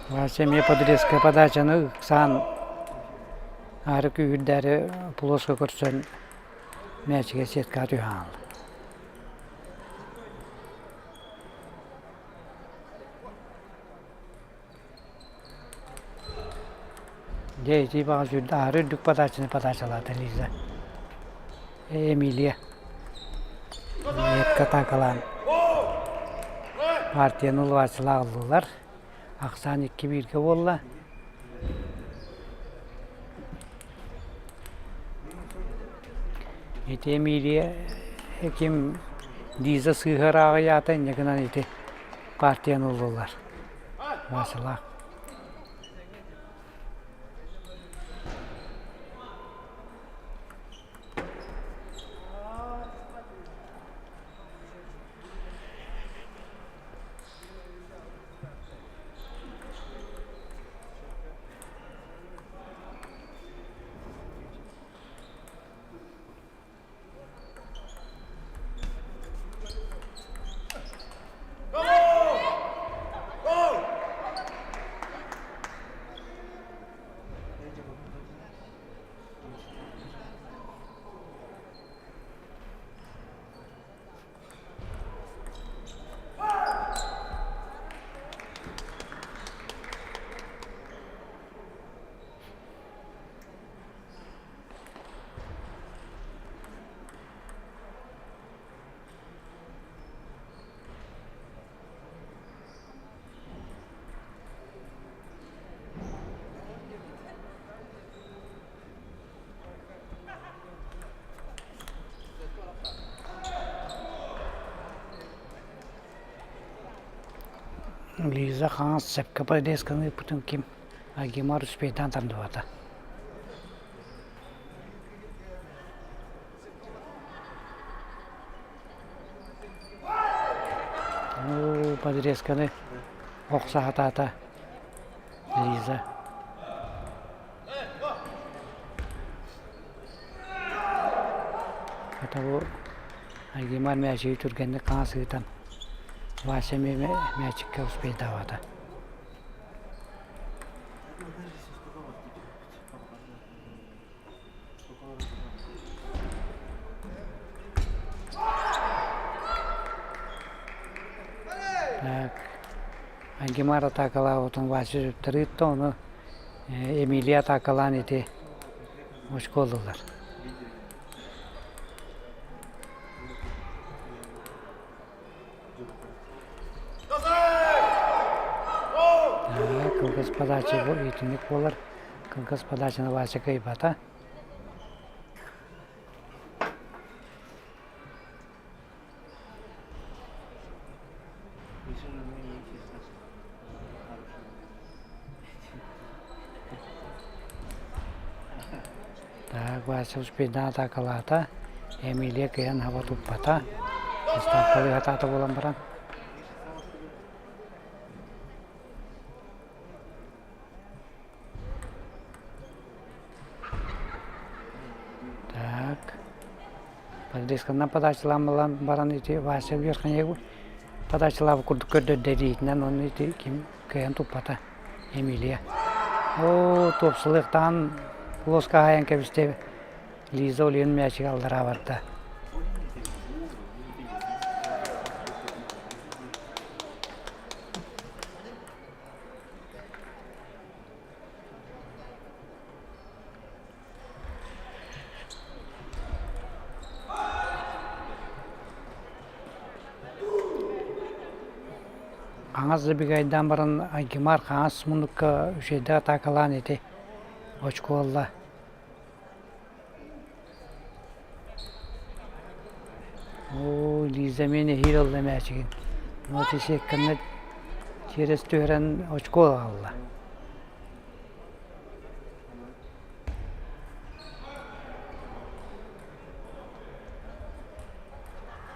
Вася эмиэ подрезка подачаны ыксаан аары күүһүрдээри плоско көрсөн мээчигэ сеткаҕа түһэн хаалла. Дьэ ити баҕас аһары үрдүк подачаны подачалаата Лиза. Эмилия. Метка атаакалаан партияны ылааччылаах ыллылар. Ахсаан икки бииргэ буолла. Ити Эмилия ким Лиза сыыһа ырааҕыйаата инньэ гынан ити партияны ыллылар. Василаах. Лиза хаҥас сөпкө подрезканы ыыппытын ким Агимар успейдаан тардыбата. Подрезканы охсо сатаата Лиза. Хата бу Агимар мээчиги түргэнник хаҥас ыытан Вася эмиэ мээчиккэ успейдаабата. Так, Ангимар атаакалаабытын Вася сүттэр ыытта, ону Эмилия атаакалаан ити очко ыллылар. Кылгас подача итинник буолар. Кылгас подачаны Вася кыайбата. Так, Вася успейдаан атаакалаата, Эмилия кыайан хаба туппата, ставкалыы сатаата буолан баран. Так, подвесканан подачалаан баран ити Вася Верхнеягу. подачалаабыт курдук көрдөрдө илиитинэн уонна ити ким кыайан туппата Эмилия. Оо, туопсалыахтаан плоска хаайан кэбистэ Лиза Ульян мээчиги аллараа барда. Хаҥас забегайдаан баран Айгымар хаҥас муннукка үчүгэйдик атаакалаан ити очко ылла. Оо, Лиза эмиэ нэһиилэ ылла мээчигин. Вот сиэккэннэ через түһэрэн очко аҕалла.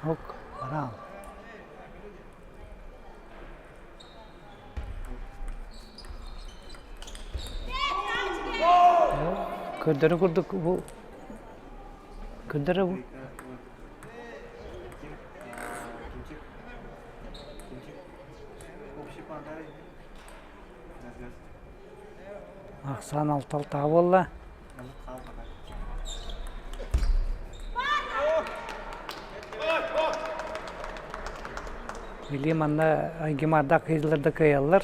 Ок, бараал. Көрдөрө курдук бу көрдөрө бу Ахсаан алталтаҕа буолла. Били манна Айгимардаах кыайдылар да кыайаллар.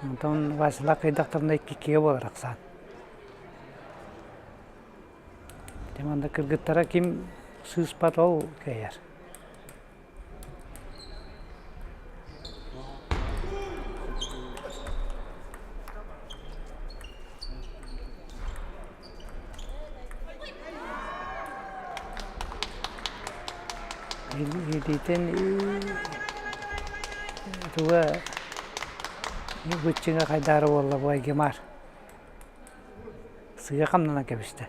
Онтон Василаах кыайдахтарына иккигэ буолар ахсаан. Дьэ манна кыргыттара ким сыыспат ол кыайар. Илиитин туга быччыҥа хайдаары буолла бу Айгымар сыыйа хамнанан кэбистэ.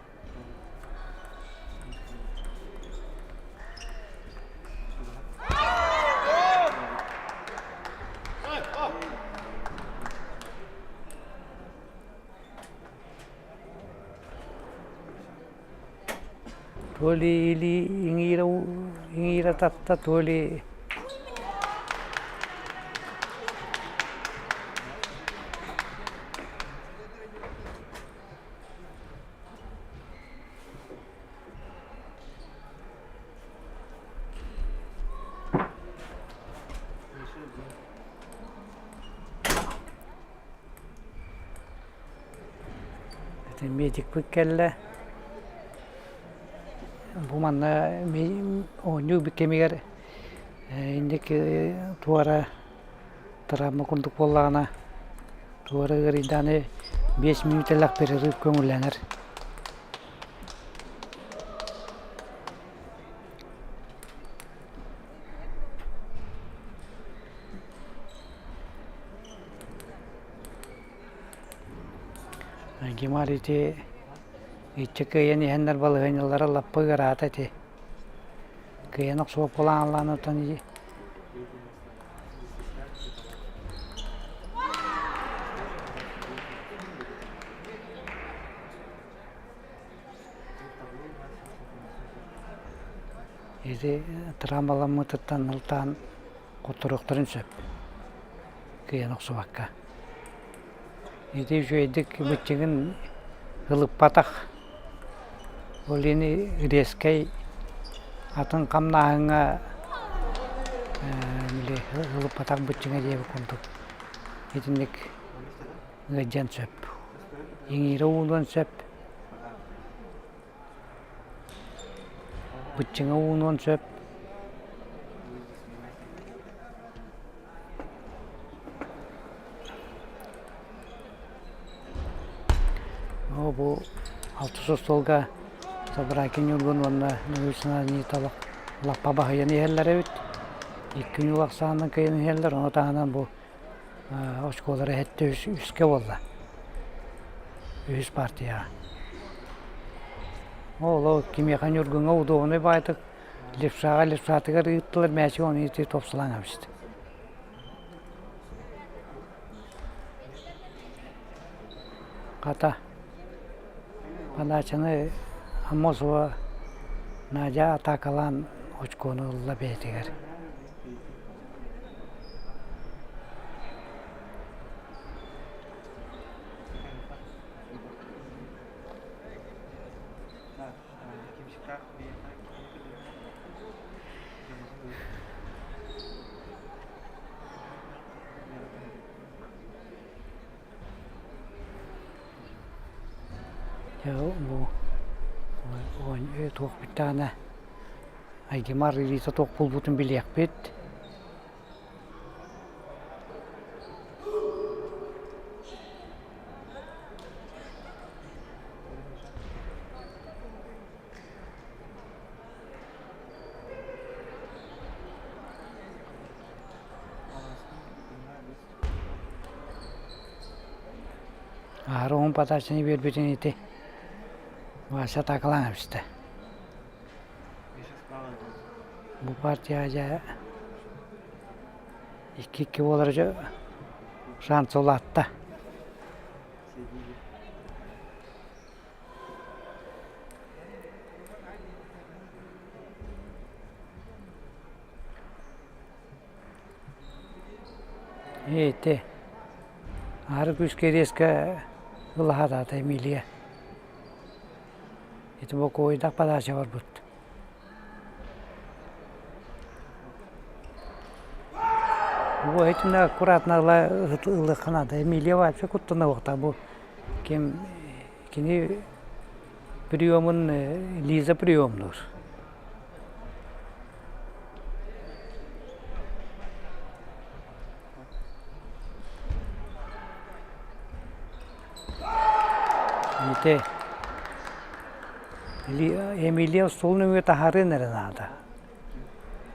То ли или иҥиирэ иҥиирэ татта, то ли Ити медикпит кэллэ. Бу манна оонньуу кэмигэр инники туора травма курдук буоллаҕына туора ыарыйдааны 5 мүнүүтэлээх перерыв көҥүллэнэр. Гимар ити иччи кыайан иһэннэр балаһыанньалара лаппа ыараата ити. Кыайан охсуоппалаан оттон Ити травмаламмытыттан ылтаан хотторуохтарын сөп кыайан охсубакка. Ити үчүгэйдик быччыгын ылыппатах. Ол ини резкэй атын хамнааһыҥҥа били ылыппатах быччыҥа диэбит курдук итинник ыалдьыан сөп. Иҥиирэ уулуон сөп. Быччыҥа уунуон сөп. Оо, бу алтыс остуолга Собракин Ньургун уонна Ньургусина Анита лаппа баһыйан иһэллэр эбит. Икки ньуул ахсаанынан кыайан иһэллэр, ону таһынан бу очколара эһэттэ үскэ буолла. Үһүс партияҕа. Ол кимиэхэ Ньургуҥҥа удобнай баайтык левшаҕа левшатыгар ыыттылар мээчик оны ити топсулаан кэбистэ. Хата подачаны Аммосова Надя атаакалаан очкону ылла бэйэтигэр. Дьэ бу туох бүттэҕинэ Айгимар илиитэ туох буолбутун билиэхпит. Аһары уһун подачаны биэрбитин ити Вася атаакалаан эбистэ. Бу партия дьэ икки-икки буолар дьэ шанс улаатта. Ити аһары күүскэ резко ылаһаатаата Эмилия. Ити бокуойдах подача барбыт. Бу итиннэ аккуратно ылыахха наада. Эмилия вообще куттаныахтаах бу ким кини приемун Лиза приемнуур. Ити Эмилия остуол нөҥүө таһаарыан эрэ наада.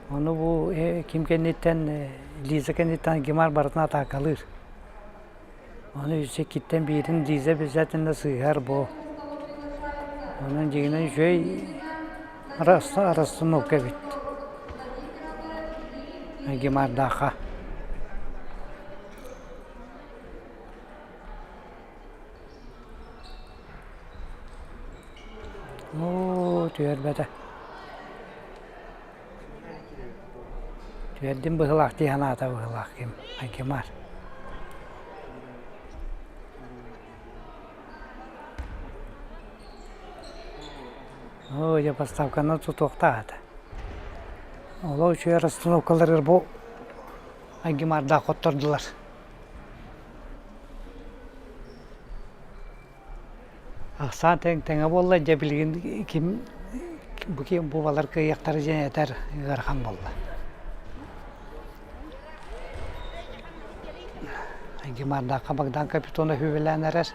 Ону бу ким кэнниттэн Лиза кэнниттэн Гимар барытын атаакалыыр. Ону иккиттэн биирин Лиза обязательно сыыһар бу. Онон дьиҥинэн үчүгэй расстановка эбит. Гимардаахха. Оо, түһэрбэтэ. Түһэрдим быһыылаах дии санаата быһыылаах ким Айгимар. Оо, дьэ поставканы тутуохтаах этэ. Олох үчүгэй расстановкаларыгар бу Айгимардаах хоттордулар. Ахсаан тэҥ тэҥэ буолла, дьэ билигин ким бу ким бу балар кыайыахтара диэн этэр ыарахан буолла. Гимардаахха Богдан Капитонов үбүлээн эрэр.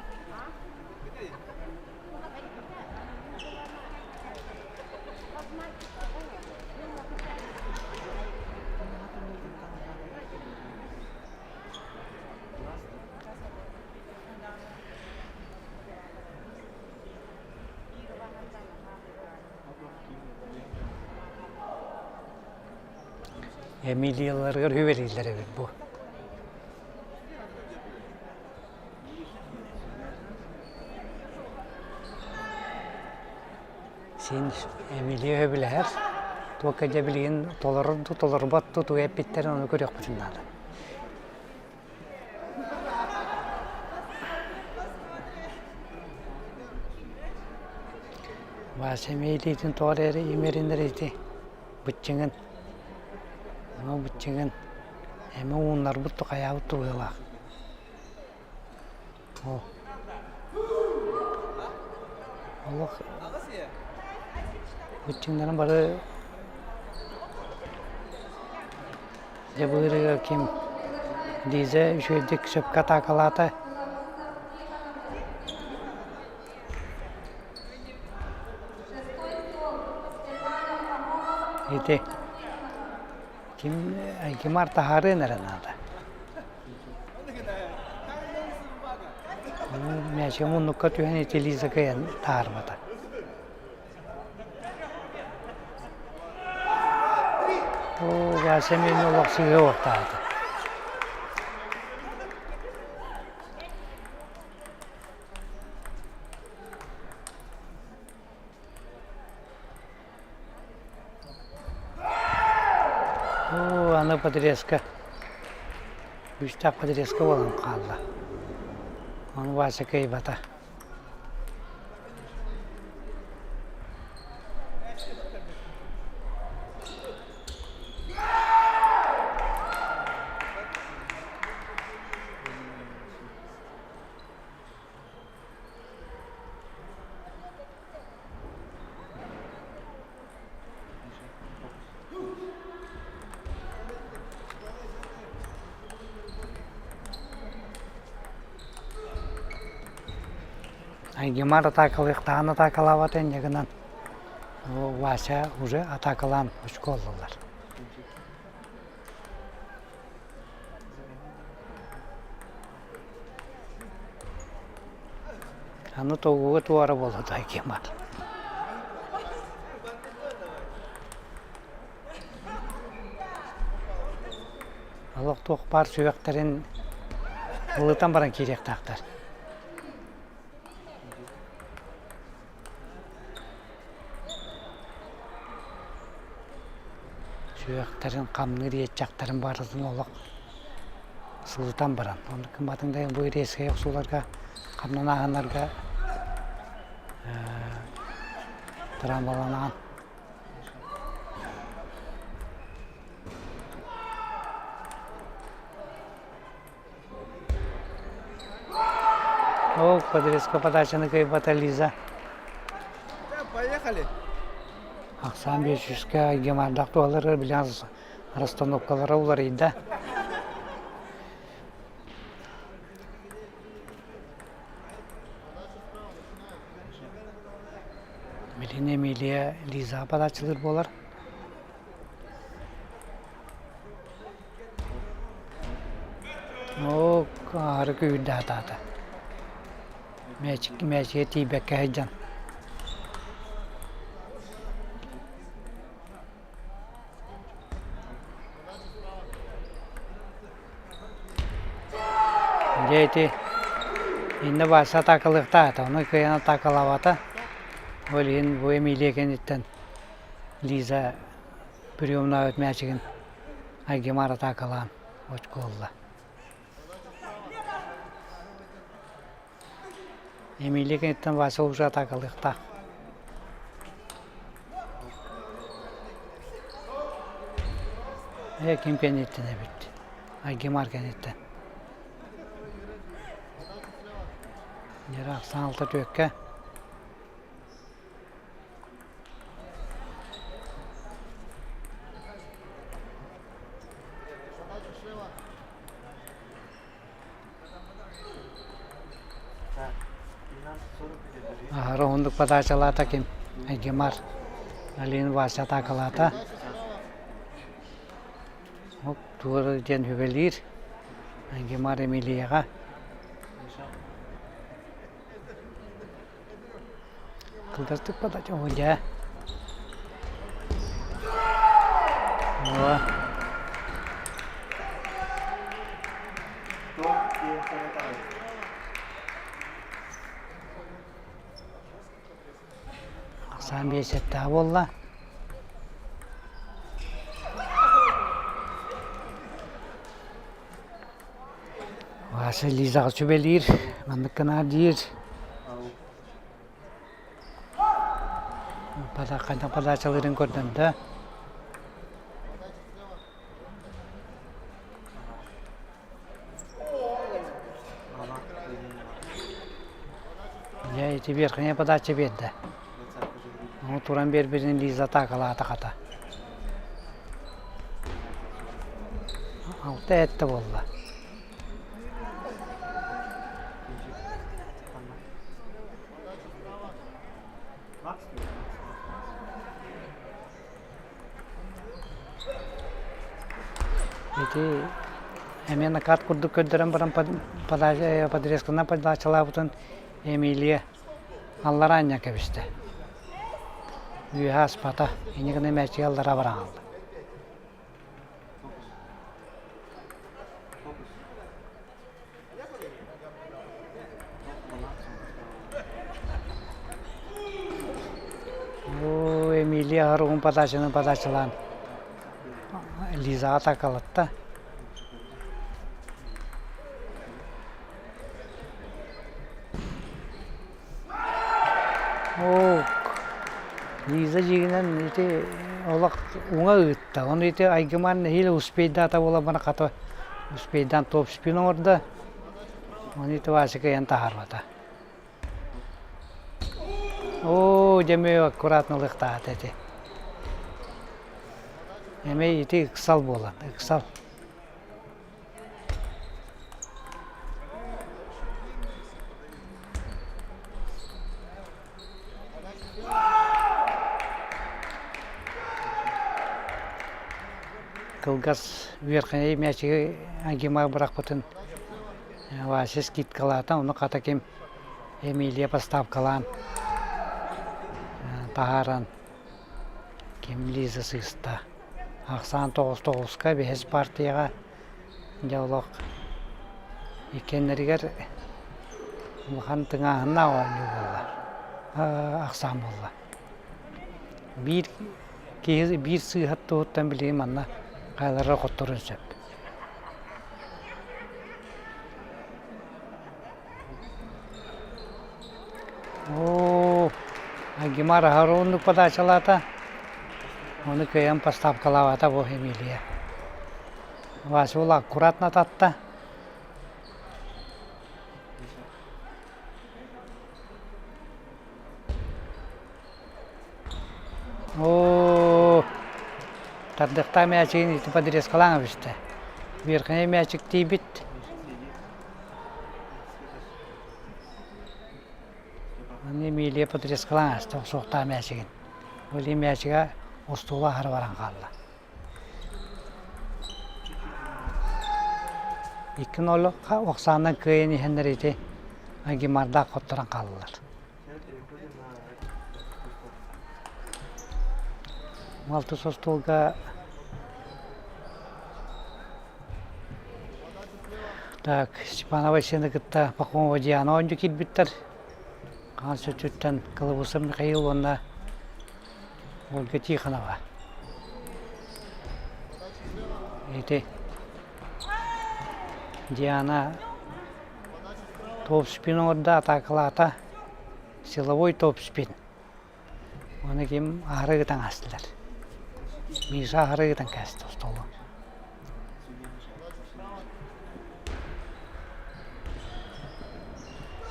Эмилияларыгар үбэлииллэр эбит бу. Син Эмилия сөбүлэһэр. Туохха дьэ билигин толорор дуу, толорбот дуу тугу эппиттэрин ону көрүөхпүтүн наада. Вася эмиэ илиитин тоҕо эрэ имэринэр ити быччыҥын, ону быччыҥын эмэ ууннарбыт да хайаабыт да быһыылаах. Олох быччыҥнарын бары Дьэ бу ырыа ким Лиза үчүгэйдик сөпкө атаакалаата. Ити ким Айгимар таһаарыан эрэ наада. Мээчигэ муннукка түһэн ити Лиза кыайан таһаарбата. Оо, Вася мин олох сыыһа уохтаата. Оо, аны подрезка. Күүстээх подрезка буолан хаалла. Ону Вася кыайбата. Айгимар атаакалыахтааҕын атаакалаабата инньэ гынан Вася уже атаакалаан очко ыллылар. Аны тобуга туора буолла Айгимар. Олох туох баар сүрэхтэрин ылытан баран киириэхтээхтэр. Сүрэхтэрин хамныыр иэччэхтэрин барытын олох сылытан баран, оннук гымматыҥ да бу резкэй охсууларга хамнанааһыннарга травмаланаҕын. Ол подрезка подачаны кыайбата Лиза. Поехали. Ахсаан биэсүскэ гемардах туһалары билэн расстановкалара уларыйда. Билин Эмилия Лиза подачалыыр буолар. Оо, аһары күүрдэ сатаата. Мээчик мээчигэ тиийбэккэ сылдьан. Дьэ ити иннэ Вася атаакалыахтаах ону кыайан атаакалаабата. Ол иһин бу Эмилия кэнниттэн Лиза приемнаабыт мээчигин Айгимар атаакалаан очко ылла. Эмилия кэнниттэн Вася уже атаакалыахтаах. Ээ ким кэнниттэн эбит? Айгимар кэнниттэн. Дьэ ахсаан алта түөккэ. Аһара уһуннук подачалаата ким? Айгимар. Алин Вася атаакалаата. Туора диэн сүбэлиир. Айгимар Эмилияҕа. Кылгастык подача дьэ. О. Ахсаан биэсэттээх буолла. Вася Лизаҕа сүбэлиир, маннык гынаар диир. Хайдах подачалыырын көрдөрдө. Дьэ ити верхняя подача биэрдэ. Ону туран биэрбитин Лиза атаакалаата хата. Алта этте буолла. Ити эмиэ накат курдук көрдөрөн баран подрезканан подачалаабытын Эмилия аллараа анньан кэбистэ. Үөһэ аспата, инньэ гынан мээчиги аллараа баран хаалла. Оо, Эмилия аһар уһун подачаны подачалаан Лизаҕа атаакалатта. Оо, Лиза дьиҥинэн ити олох уҥа ыытта. Ону ити Айгымаан нэһиилэ успейдаата буолан хата успейдаан топ-спин оҥордо. Ону ити Вася кыайан таһаарбата. Оо, дьэ эмиэ аккуратно ылыахтаата ити. Эмиэ ити ыксал буолан, ыксал. Кылгас үөрхэнэй мээчиги Агима бырахпытын Вася скидкалаата, ону хата ким Эмилия поставкалаан таһааран ким Лиза сыыста. Ахсаан 9-9-ка бэһис партияҕа дьэ олох иккиэннэригэр улахан тыҥааһыннаах оонньуу буолла, ахсаан буолла. Биир киһи биир сыыһа туһуттан билигин манна хайалара хотторун сөп. Оо, Агимар аһары оннук подачалаата. Ону кыайан поставкалаабата бу Эмилия. Вася уол аккуратно татта. Оо, тардыахтаах мээчигин ити подрезкалаан эбистэ. Верхний мээчик тиийбит. Аны Эмилия подрезкалаан ааста охсуохтаах мээчигин. Ол мээчигэ остуола аһара баран хаалла. 2-0 охсаанынан кыайан иһэннэр ити Агимардаах хотторон хааллылар. Алтыс остуолга так Степанова Сена кытта Пахомова Диана оонньуу киирбиттэр. Хаан сөтүттэн Кылабысов Михаил уонна Ольга Тихонова. Ити Диана топ-спин оҥордо, атаакалаата. Силовой топ-спин. Ону ким аһары ыытан аастылар. Миша аһары ыытан кээстэ остуолу.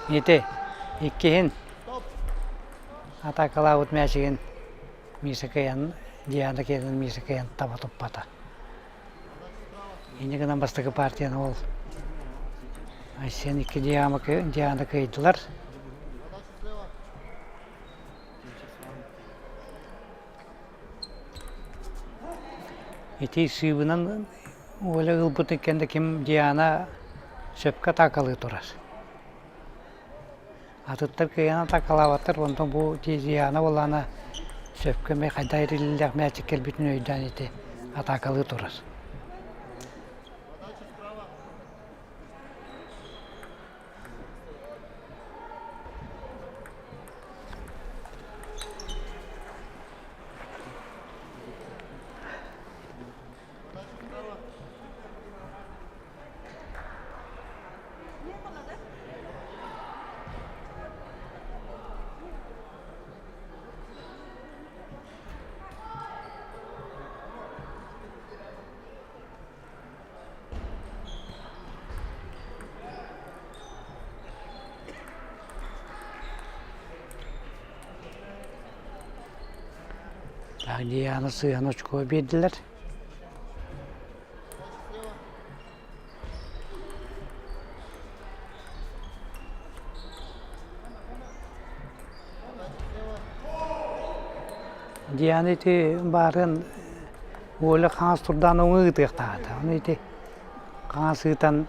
Ити иккиһин атаакалаабыт мээчигин Миша кыайан, Диана кыайан Миша кыайан таба туппата. Инньэ гынан бастакы партияны ол Айсен икки Диана кыайдылар. Ити сыыбынан Оля ылбытын кэннэ ким Диана сөпкө атаакалыы турар. Атыттар кыайан атаакалаабаттар, онтон бу Диана буоллаҕына сөпкө эмиэ хайдах эриллиилээх мээчик кэлбитин өйдөөн ити атаакалыы турар. Диана сыыһан очко биэрдилэр. Диана ити баарын Оля хаҥас турдаан оҥо ыытыахтаата. Ону ити хаҥас ыытан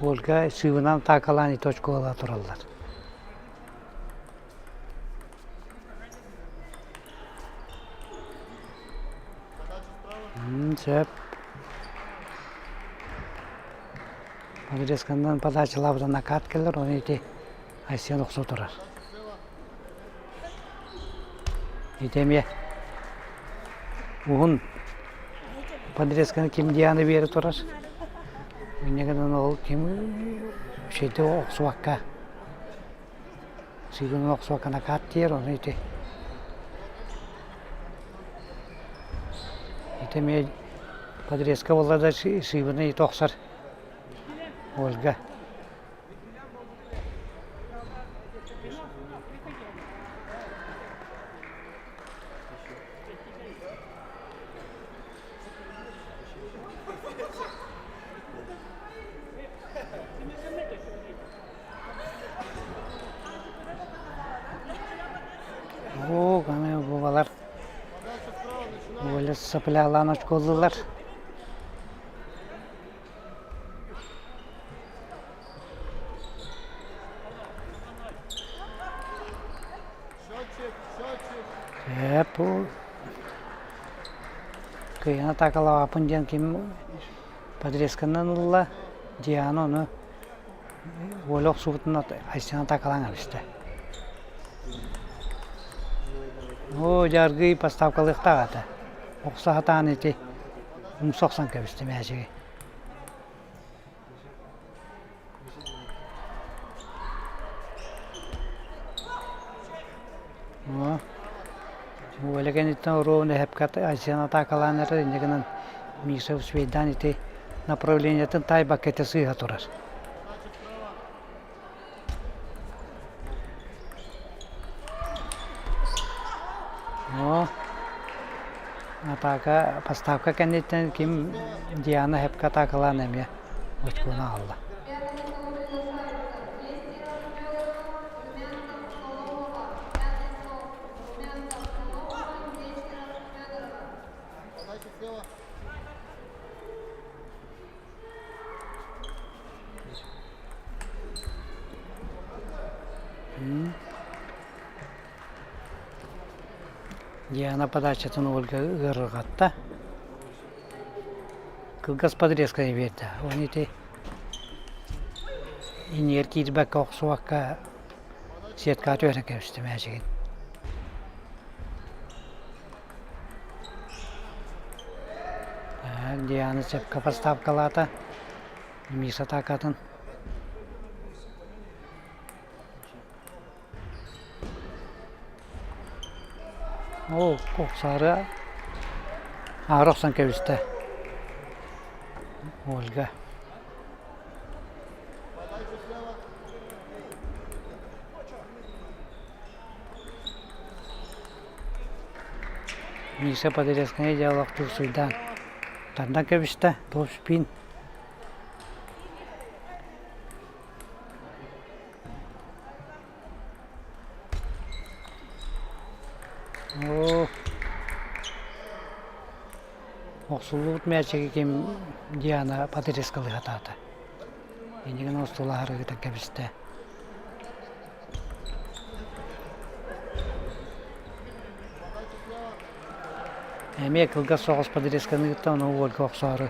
Ольга сыыбынан атаакалаан ити очколара тураллар. Сөп. Подрезканан подачалаабыта накат кэлэр, ону ити Айсен охсо турар. Ити эмиэ уһун подрезканы ким Диана биэрэ турар. Инньэ гынан ол ким үчүгэйдик охсубакка сыыгынан охсубакка накат тиийэр, ону ити ити эмиэ подрезка буолла да сыыбына ити охсор Ольга. Оо, аны бубалар. Оля сапылялаан очколлулар. Ээ, бу кыайан атаакалаабаппын диэн ким подрезканан ылла, Диана ону Оля охсубутун Айсен атаакалаан кэбистэ. Оо, дьэ аргыый поставкалыахтаах этэ. Охсо сатаан ити умса охсон кэбистэ мээчиги. Оо, Оля кэнниттэн оруобуна эһэпкэ Айсен атаакалаан эрэр, инньэ гынан Миша успейдаан ити направлениетын таайбакка ити сыыһа турар. Оо, атака, поставка кэнниттэн ким Диана Хепка атаакалаан эмиэ очкону аҕалла. Диана подачатын Ольга ыарырҕатта. Кылгас подрезканы биэрдэ. Оны ити иннигэр киирбэккэ охсубакка сеткаҕа түһэрэн кэбистэ мээчигин. Диана сөпкө поставкалаата. Миша атаакатын. Оо, охсоору аара охсон кэбистэ Ольга. Миша подрезканы дьаалахтыы суйдаан тардан кэбистэ, топ-спин. Оо, охсуллубут мээчиги ким Диана подрезкалыы сатаата. Иннигин остуолаһары ыытан кэбистэ. Эмиэ кылгас соҕус подрезканы кытта ону уолга охсоору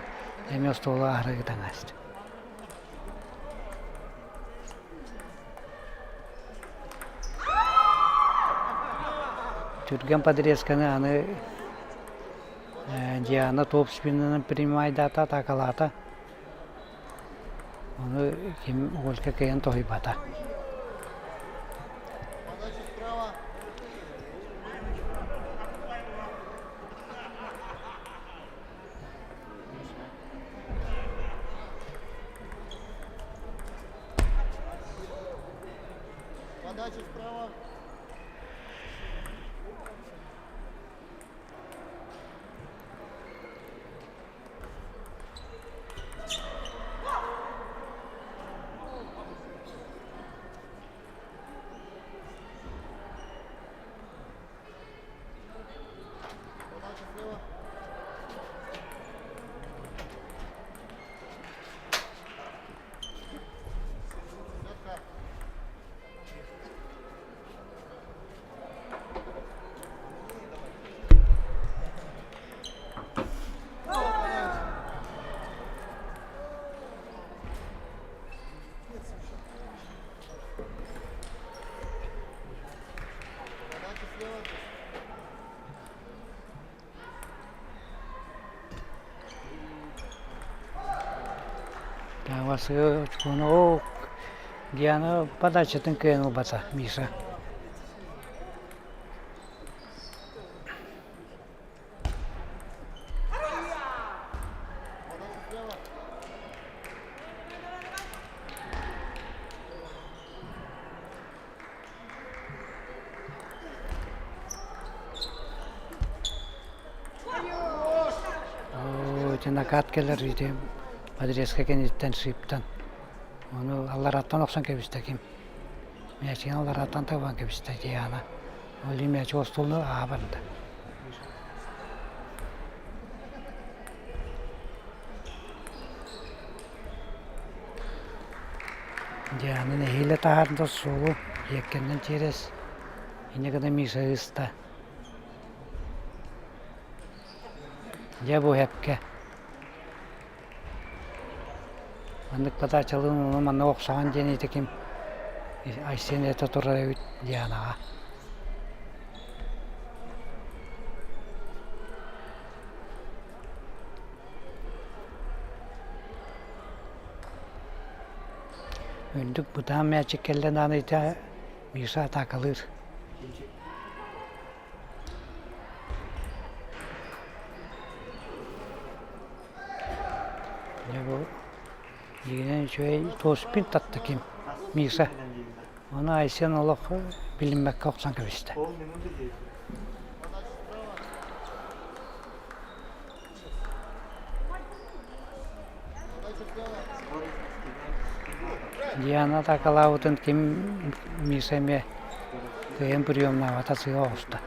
эмиэ остуолу аһара ыытан ааста. Түргэн подрезканы аны Диана топ спинынан принимайдаата, атаакалаата. Ону ким Ольга кыайан тоһуйбата. Подача справа. Оо, Диана подачатын кыайан ылбата Миша. Оо, ити накат кэлэр ити подрезка кэнниттэн шиптан. Ону аллараттан охсон кэбистэ ким. Мээчигин аллараттан табан кэбистэ Диана. Ол иһин мээчик остуолну ааһа барда. Диана нэһиилэ таһаарда суолу иэккэннэн через инньэ гына Миша ыыста. Дьэ бу эпкэ Маннык подачалыын ону манна охсоһон диэн ити ким Айсен это турар эбит Дианаҕа. Үрдүк бытаан мээчик кэллэ даҕаны ити Миша атаакалыыр. Дьэ бу дьиҥинэн үчүгэй туоспун татта ким Миша. Ону Айсен олох билиммэккэ охсон кэбистэ. Диана атаакалаабытын ким Миша эмиэ кыайан приемнаабата сыа оҕуста.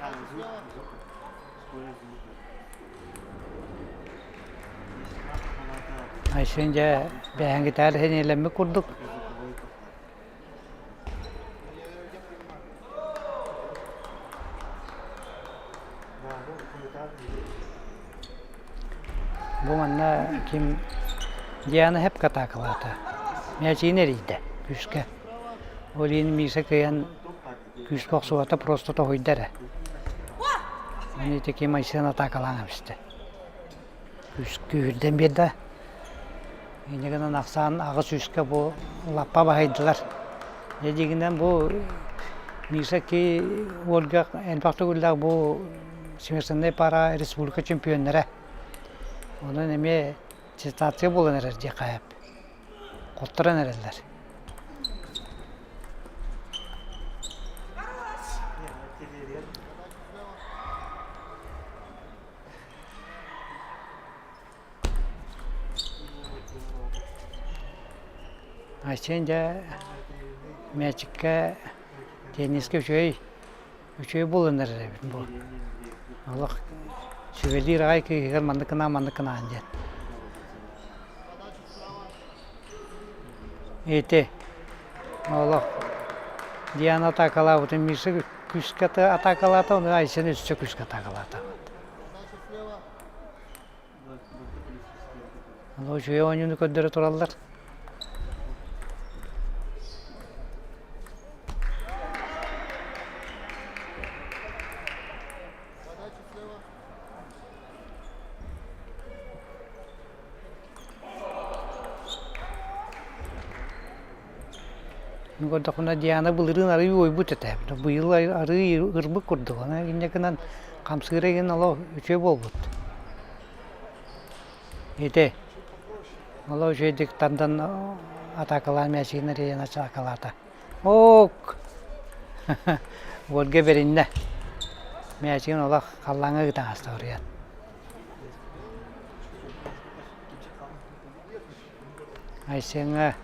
Айсен дьэ бэһэҥҥитээр сэниэлэммит курдук. Бу манна ким Диана хепка атаакалаата. Мээчигин эрийдэ күүскэ. Ол иһин Миша кыайан күүскэ охсубата просто тоһуйда эрэ. Аны ити ким Айсен атаакалаан эбистэ. Күүһүрдэн биэрдэ. Инньэ гынан ахсаан 8 үскэ бу лаппа баһыйдылар. Дьэ дьиҥинэн бу Миша ки Ольга элбэх төгүллээх бу смешаннай пара республика чемпионнара. Онон эмиэ сенсация буолан эрэр диэххэ сөп. Хотторон эрэллэр. Айсен дьэ мээчиккэ теннискэ үчүгэй үчүгэй буолан эрэр эбит бу. Олох сүбэлиир аҕай кыыһыгар маннык гынаа маннык гынаан диэн. Ити олох Диана атаакалаабытын Миша күүскэ атаакалаата, ону Айсен өссө күүскэ атаакалаата. Ону үчүгэй оонньууну көрдөрө тураллар. Көрдөхпүнэ Диана былырыын арыый уойбут этэ. Быйыл арыый ырбыт курдук. Аны инньэ гынан хамсыыра игин олох үчүгэй буолбут. Ити олох үчүгэйдик тардан атаакалаан мээчигин эрийэн атаакалаата. Ок! Ольга бэриннэ. Мээчигин олох халлааҥҥа ыытан хаста уруйан. Айсеҥҥа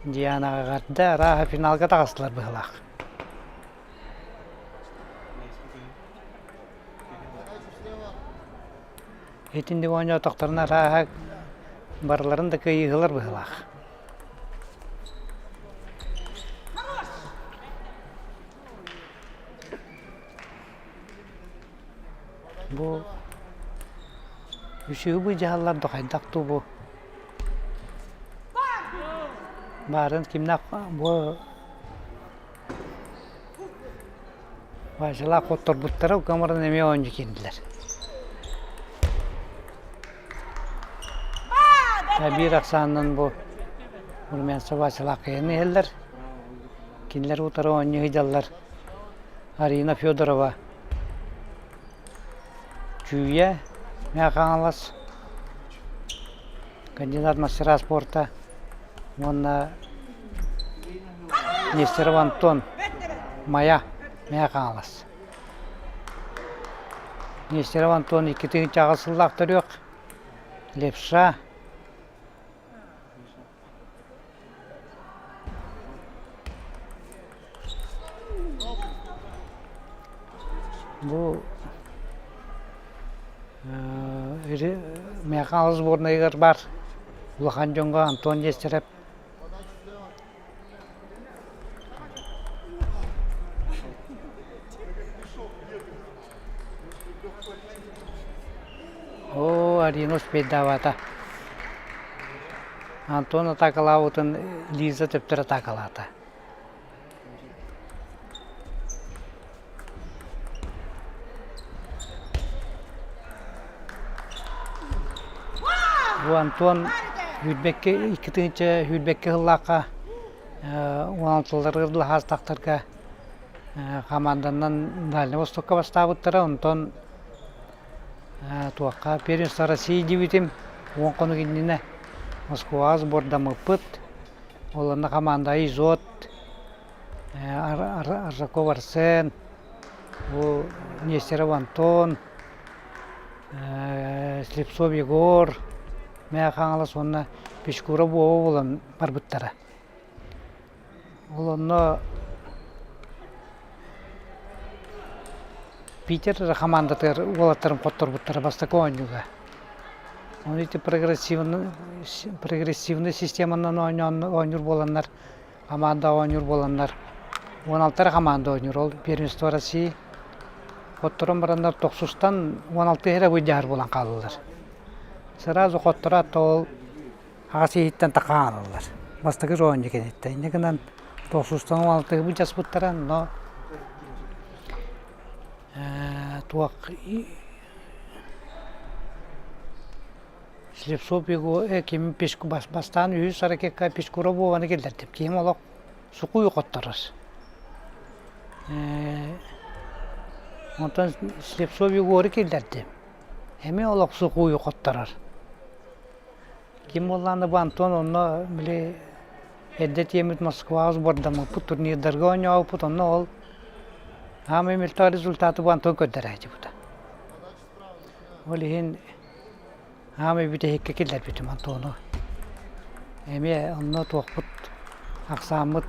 Дианаҕа эҕэрдэ, арааһа финалга таҕыстылар быһыылаах. Итинник оонньоотохторуна арааһа барыларын да кыайыыһылар быһыылаах. Бу үсүһү быдьаһаллар да хайдах дуу бу баарын кимнээх бу Васялаах хотторбуттара укамаран эмиэ оонньуу киирдилэр. Биир ахсаанынан бу Румянцев Васялаах кыайан иһэллэр. Кинилэр утары оонньуу сылдьаллар. Арина Федорова Чүүйэ Мэҥэ Хаҥалас кандидат мастера спорта уонна Нестеров Антон Майа Мэҥэ Хаҥалас. Нестеров Антон 2008 сыллаах төрүөх левша Бу Мэхаал сборнайыгар баар улахан дьоҥҥо Антон Нестеров. Арина успейдаабата. Антон атаакалаабытын Лиза төптөр атаакалаата. Бу Антон сүүрбэккэ 2 сүүрбэккэ сыллаахха 16-ларыгар хаастахтарга хамаанданан Дальнай Востокка бастаабыттара, онтон туохха Первенство России диэбитим 10 хонук иннинэ Москваҕа сбордаммыппыт. Ол онно хамаанда Изот, Аржаков Арсен, бу Нестеров Антон, Слепцов Егор, Мэҥэ Хаҥалас уонна Печкуров Вова буолан барбыттара. Ол онно Питер эрэ хамаандатыгар уолаттарын хотторбуттара бастакы оонньууга. Ону ити прогрессивный прогрессивный системанан оонньоон оонньуур буоланнар, хамаанда оонньуур буоланнар 16 эрэ хамаанда оонньуур. Ол первенство России хотторон бараннар тохсустан 16 эрэ быдьаһар буолан хааллылар. Сразу хоттороот ол Аҕас иһиттэн такаалаллар. Бастакы оонньуу кэнниттэн. Инньэ гынан тохсустан 16 былдьаспыттара, но туох Слепцов Егор ким бастаан үһүс ракетка Пискуров Вованы киллэрдим. Киһим олох сукуй хотторор. Онтон Слепцов Егоры киллэрдим. Эмиэ олох сукуй хотторор. Ким буоллаҕына бу Антон онно били эрдэ тиэммит Москваҕа сбордаммыппыт, турнирдарга оонньообуппут, онно ол саамай мөлтөх результаты бу Антон көрдөрөөччүбүтэ. Ол иһин саамай бүтэһиккэ киллэрбитим Антону. Эмиэ онно туохпут ахсааммыт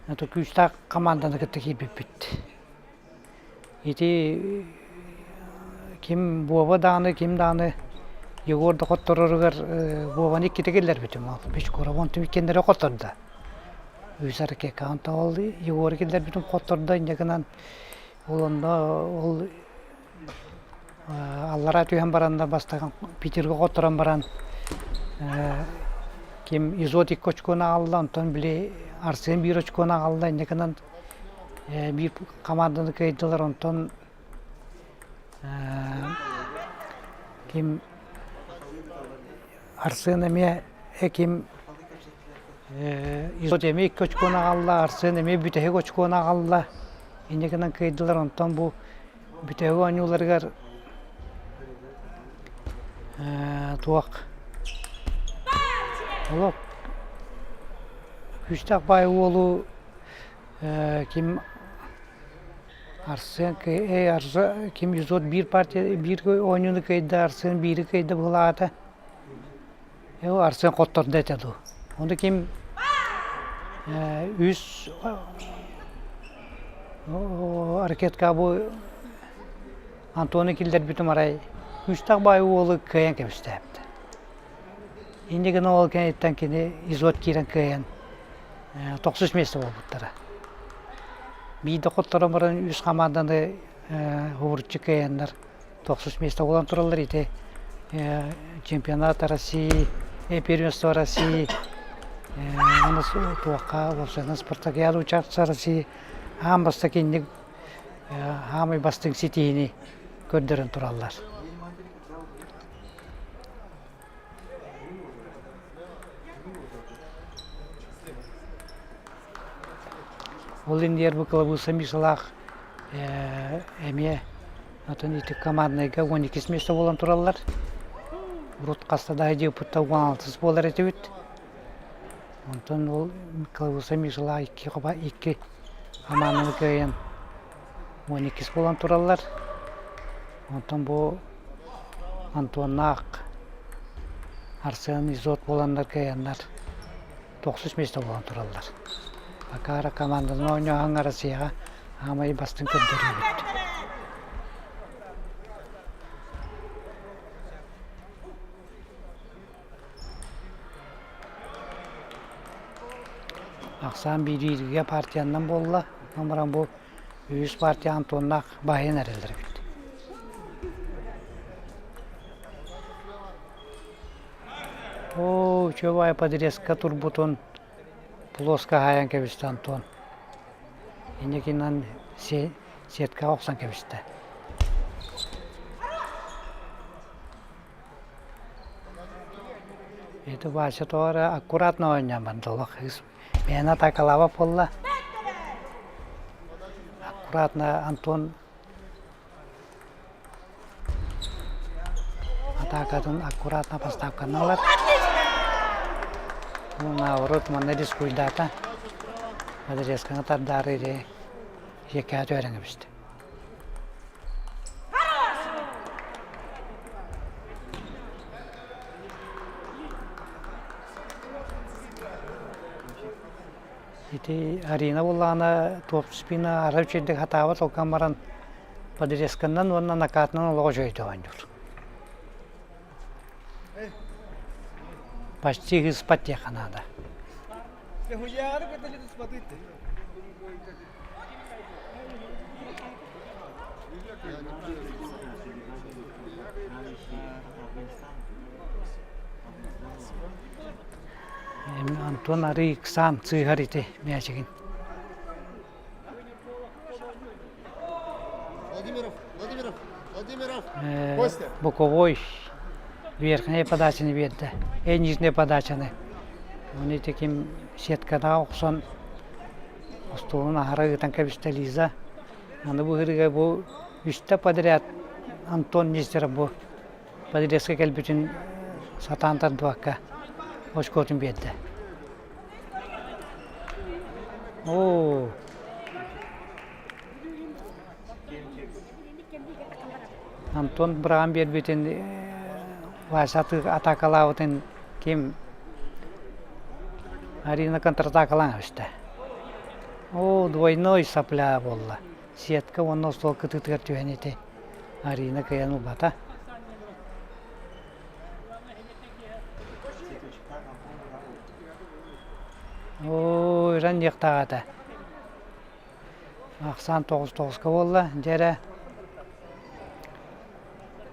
күүстээх команданы кытта киирбиппит. Ити ким Вова даҕаны, ким даҕаны Егор да хоттороругар Вованы иккитэ киллэрбитим ол Печкуров онтум иккиэннэрэ хоттордо. Үс ракетка онтон ол Егору киллэрбитим хоттордо инньэ гынан ол онно ол аллараа түһэн баран да бастакы Питергэ хотторон баран ким Изот икки очкону аҕалла, онтон били Арсен биир очкону аҕалла инньэ гынан Биир хамаанданы кыайдылар, онтон ким Арсен эмиэ ким Изот эмиэ икки очкону аҕалла, Арсен эмиэ бүтэһик очкону аҕалла. Инньэ гынан кыайдылар, онтон бу бүтэһик оонньууларыгар туох олох күүстээх баай уолу Ким Арсен ким Изот биир партия биир оонньууну кыайда, Арсен биири кыайда быһылаата. Арсен хоттордо этэ дуу. Ону ким үс ракетка бу Антоны киллэрбитим арай күүстээх баай уолу кыайан кэбистээбитэ. Инньэ гынан ол кэнниттэн кини Изот киирэн кыайан тохсус миэстэ буолбуттара. Биирдэ хотторон баран үс хамаанданы уһуруччу кыайаннар тохсус миэстэ буолан тураллар. Ити чемпионат России, первенство России, уонна туохха уопсайынан спартакиада участвовал России аан бастакы инник аамай бастыҥ ситиһиини көрдөрөн тураллар. Ол иннигэр бу Кылабыыса Мишалаах эмиэ атын ити команднайга 12 миэстэ буолан тураллар. Урут хаста да дьыыппыттан 16 буолар этибит. Онтон ол Кылабыыса Мишалаах икки икки хамаанданы кыайан 12 буолан тураллар. Онтон бу Антоннаах Арсен Изот буоланнар кыайаннар тохсус миэстэ буолан тураллар. Акаара команданы оонньооһуҥҥа Россияҕа аамай бастыҥ көрдөрүүбүт. Ахсаан биириигэ партияннан буолла. Онон баран бу үһүс партия Антоннаах баһыйан эрэллэр эбит. Оо, үчүгэй подрезка турбутун плоско хаайан кэбистэ Антон. Инникинэн сеткаҕа охсон кэбистэ. Это Вася тоҕо эрэ аккуратно оонньоон барда олох бэйэни атаакалаабат буолла. Аккуратно Антон Атаакатын аккуратно поставканы ылар. Наоборот, манна дискуйдаата. Подрезканы тардаары или сиэккэҕэ түһэрэн кэбистэ. Ити Арина буоллаҕына топ-спина ара үчүгэйдик хатаабат ол гынан баран подрезканнан уонна накатынан олоҕо үчүгэйдик оонньуур. Почти ыспат диэххэ наада. Антон арый ыксаан сыыһар ити мээчигин. Владимиров, Владимиров, Владимиров. Костя. Боковой верхняя подачаны биэрдэ. Нижняя подачаны. Оны таким сеткадаҕа охсон остуолун аһара ыытан кэбистэ Лиза. Аны бу ыһырыга бу үстэ подряд Антон Нестеров бу подрезка кэлбитин сатаан тардыбакка очкотун биэрдэ. Оо Антон быраҕан биэрбитин Вася атаакалаабытын ким Арина контратакалаан кэбистэ. Оо двойной сопля буолла. Сетка уонна остуол кытыытыгар түһэн ити Арина кыайан ылбата. Оо, ыран диэхтээх этэ. Ахсаан 9-9-ка буолла. Дьэ эрэ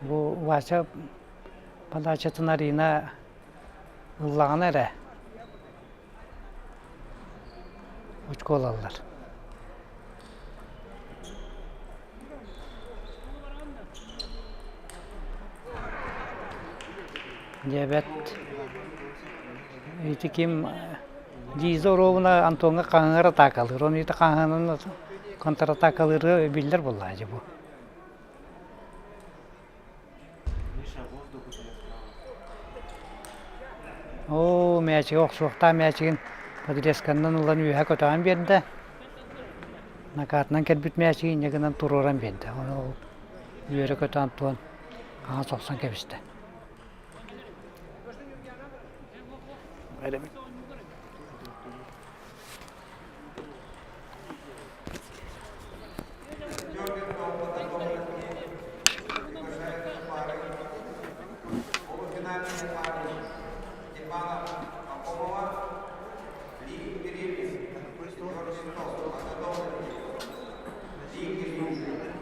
бу Вася подачатын Арина ыллаҕына эрэ очко ылаллар. Диэбэт ити ким Лиза оруобуна Антоҥҥа хаһыҥар атаакалыыр, ону ити хаһыҥынан контратакалыыры биллэр буоллаҕа дии бу. Оо, мээчиги охсуохтаах мээчигин подрезканнан ылан үөһэ көтөҕөн биэрдэ. Накатынан кэлбит мээчиги инньэ гынан туруоран биэрдэ. Ону ол үөрэ-көтө Антон хаҥас охсон кэбистэ. Полуфинальные пары Степанов Попова, Ли Кириллин, Четвертый стол по готовности. Ли Кириллин.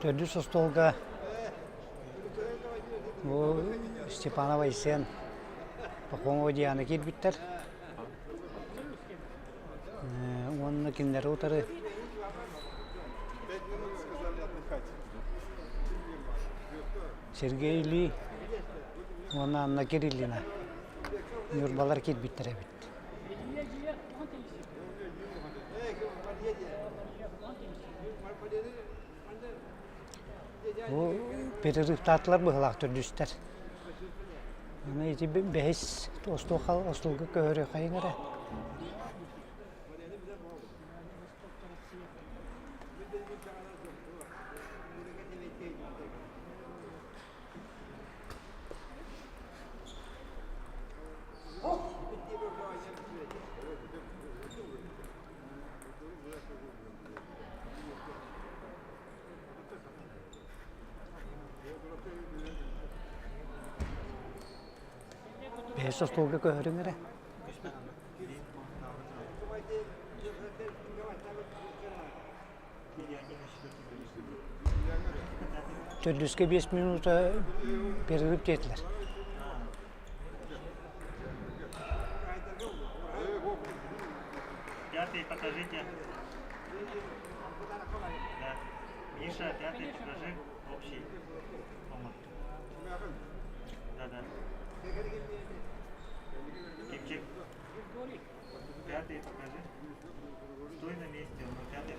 Төрдүс остуолга бу Степанов Айсен, Пахомова Диана киирбиттэр. Уонна кинилэри утары Сергей Ли уонна Анна Кириллина Ньурбалар киирбиттэр эбит. Бу перерывтаатылар быһылаах төрдүстэр. Аны ити бэһис остуолга көһөрүөххэйиҥ эрэ. Бэһис остуолга көһөрүҥ эрэ. Төрдүскэ 5 минута перерыв диэтилэр. Пятый покажите. Да. Миша, пятый покажи. Общий. Да, да. Кимчик. Пятый покажи. Стой на месте, он пятый.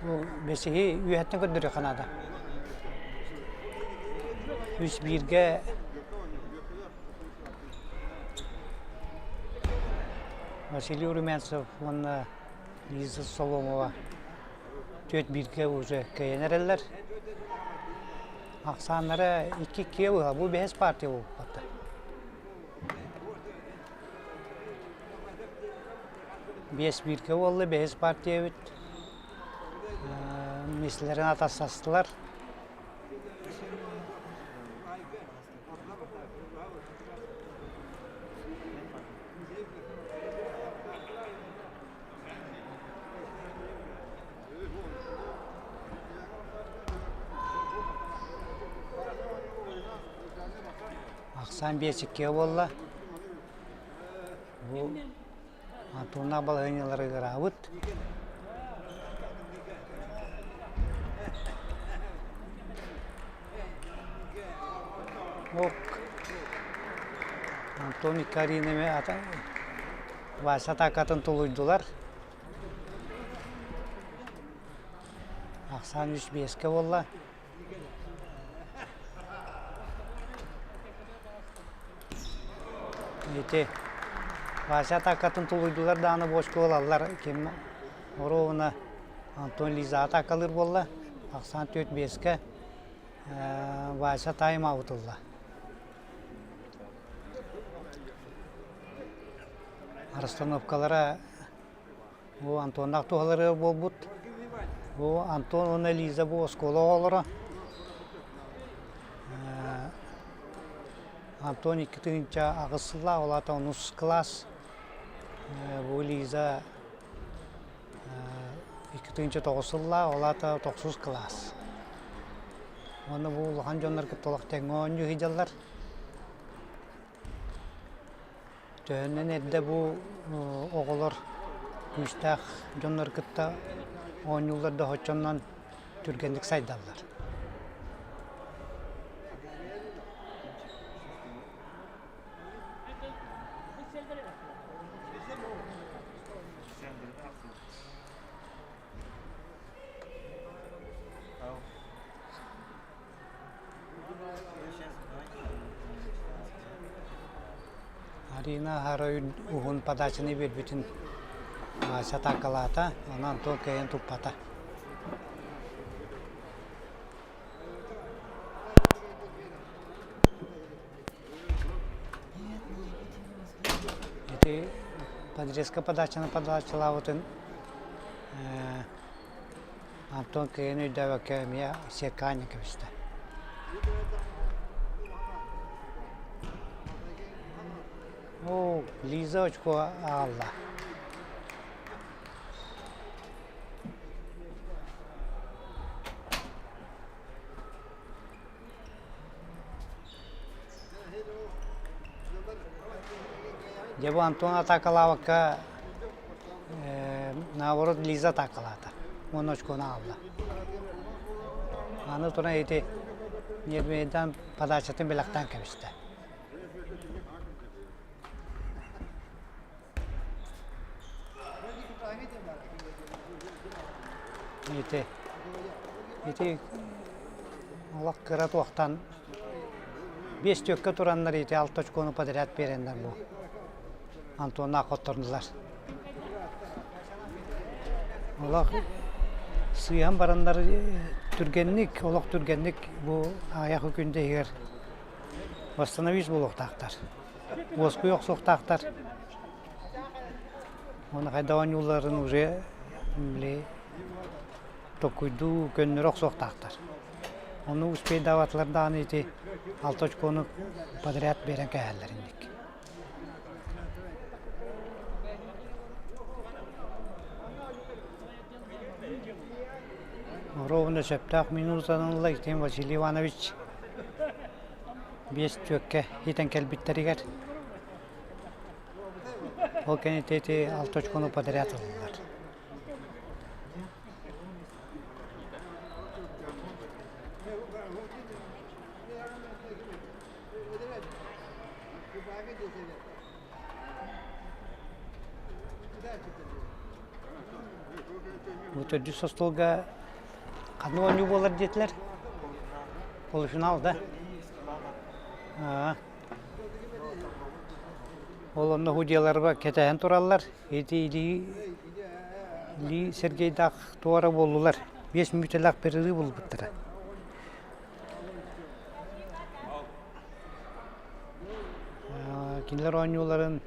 Бу бэсиһи үөһэттэн көрдөрүөххэ наада. Үс бииргэ Василий Румянцев уонна Лиза Соломова түөрт бииргэ уже кыайан эрэллэр. Ахсааннара икки иккигэ быһа. Бу бэһис партия буолбатта. Биэс бииргэ буолла, бэһис партия эбит. Миэстэлэрин атастастылар. Ахсаан биэсиккэ буолла. Бу Антоннаах балаһыанньалара ыараабыт. Ок. Антон Каринами Вася атаакатын тулуйдулар. Ахсаан үс биэскэ буолла. Ити Вася атаакатын тулуйдулар даҕаны бочку ылаллар. Ким оруобуна Антон Лиза атаакалыыр буолла. Ахсаан түөрт биэскэ Вася тайм-аут ылла. Расстановкалара бу Антоннаах туһаларыгар буолбут. Бу Антон уонна Лиза бу оскуола оҕолоро. Антон 2008 сыллаах, ол аата онус кылаас. Бу Лиза 2009 сыллаах, ол аата тохсус кылаас. Уонна бу улахан дьоннор кытта олох тэҥҥэ оонньуу сылдьаллар. Төһөннөн эрдэ бу оҕолор күүстээх дьоннор кытта оонньууллар да оччонон түргэнник сайдаллар. Арина аһара уһун подачаны биэрбитин Вася атаакалаата, ону Антон кыайан туппата. Ити подрезка подачаны подачалаабытын Антон кыайан өйдөөбөккө эмиэ сетка анньан кэбистэ. Оо, Лиза очко аҕалла. Дьэ бу Антон атаакалаабакка наоборот Лиза атаакалаата уонна очкону аҕалла. Аны туран ити ньиэрбинэйдээн подачатын бэлэхтээн кэбистэ. Ити ити олох кыра туохтан биэс түөккэ тураннар ити алта очкону подряд биэрэннэр бу Антоннаах хоттордулар. Олох сыыһан бараннар түргэнник, олох түргэнник бу аҕыйах күн иһигэр восстановить буолуохтаахтар. Уоскуйа охсуохтаахтар. Уонна хайдах оонньуулларын уже били толкуйдуу көннөрө охсуохтаахтар. Ону успейдаабатылар даҕаны ити алта очкону подряд биэрэн кээһэллэр инник. Ровно сөптөөх минутанан ылла итин Василий Иванович биэс түөккэ иитэн кэлбиттэригэр ол кэнниттэн ити алта очкону подряд ыллылар. Бу төрдүс остуолга ханна оонньуу буолар диэтилэр? Полуфинал, да? Ол онно судьяларга кэтэһэн тураллар. Ити Илии, Илии Сергейдаах туора буоллулар. Биэс мүнүүтэлээх перерыв булбуттара. Кинилэр оонньууларын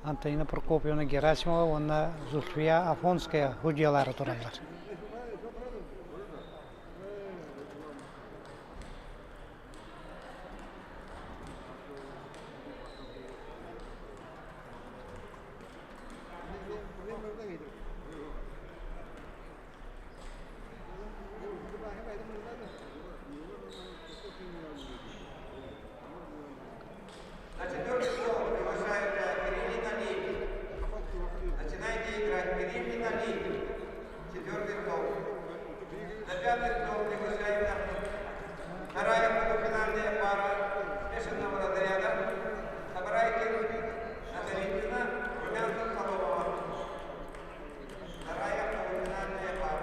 Антонина Прокопьевна Герасимова уонна Зульфия Афонская судьялара тураллар. На четвертый стол приглашается Кириллина Ли. Начинайте играть. Кириллина Ли. Четвертый стол. На пятый стол приглашается вторая полуфинальная пара смешанного разряда. Собирайте Наговицына, Румянцев, Соломова. Вторая полуфинальная пара.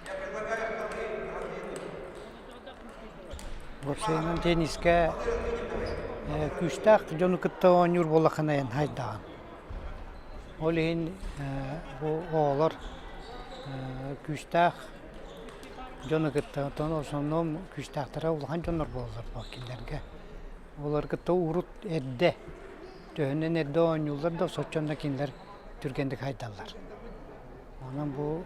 Я предлагаю столы раздвинуть. Уопсайынан теннискэ күүстээх дьону кытта оонньуур буоллаххына эн хайдаҕын. Ол иһин бу оҕолор күүстээх дьону кытта оттон основном күүстээхтэрэ улахан дьоннор буолаллар буо кинилэргэ. Олор кытта урут эрдэ төһөнөн эрдэ оонньууллар да соччонно кинилэр түргэнник хайдаллар. Онон бу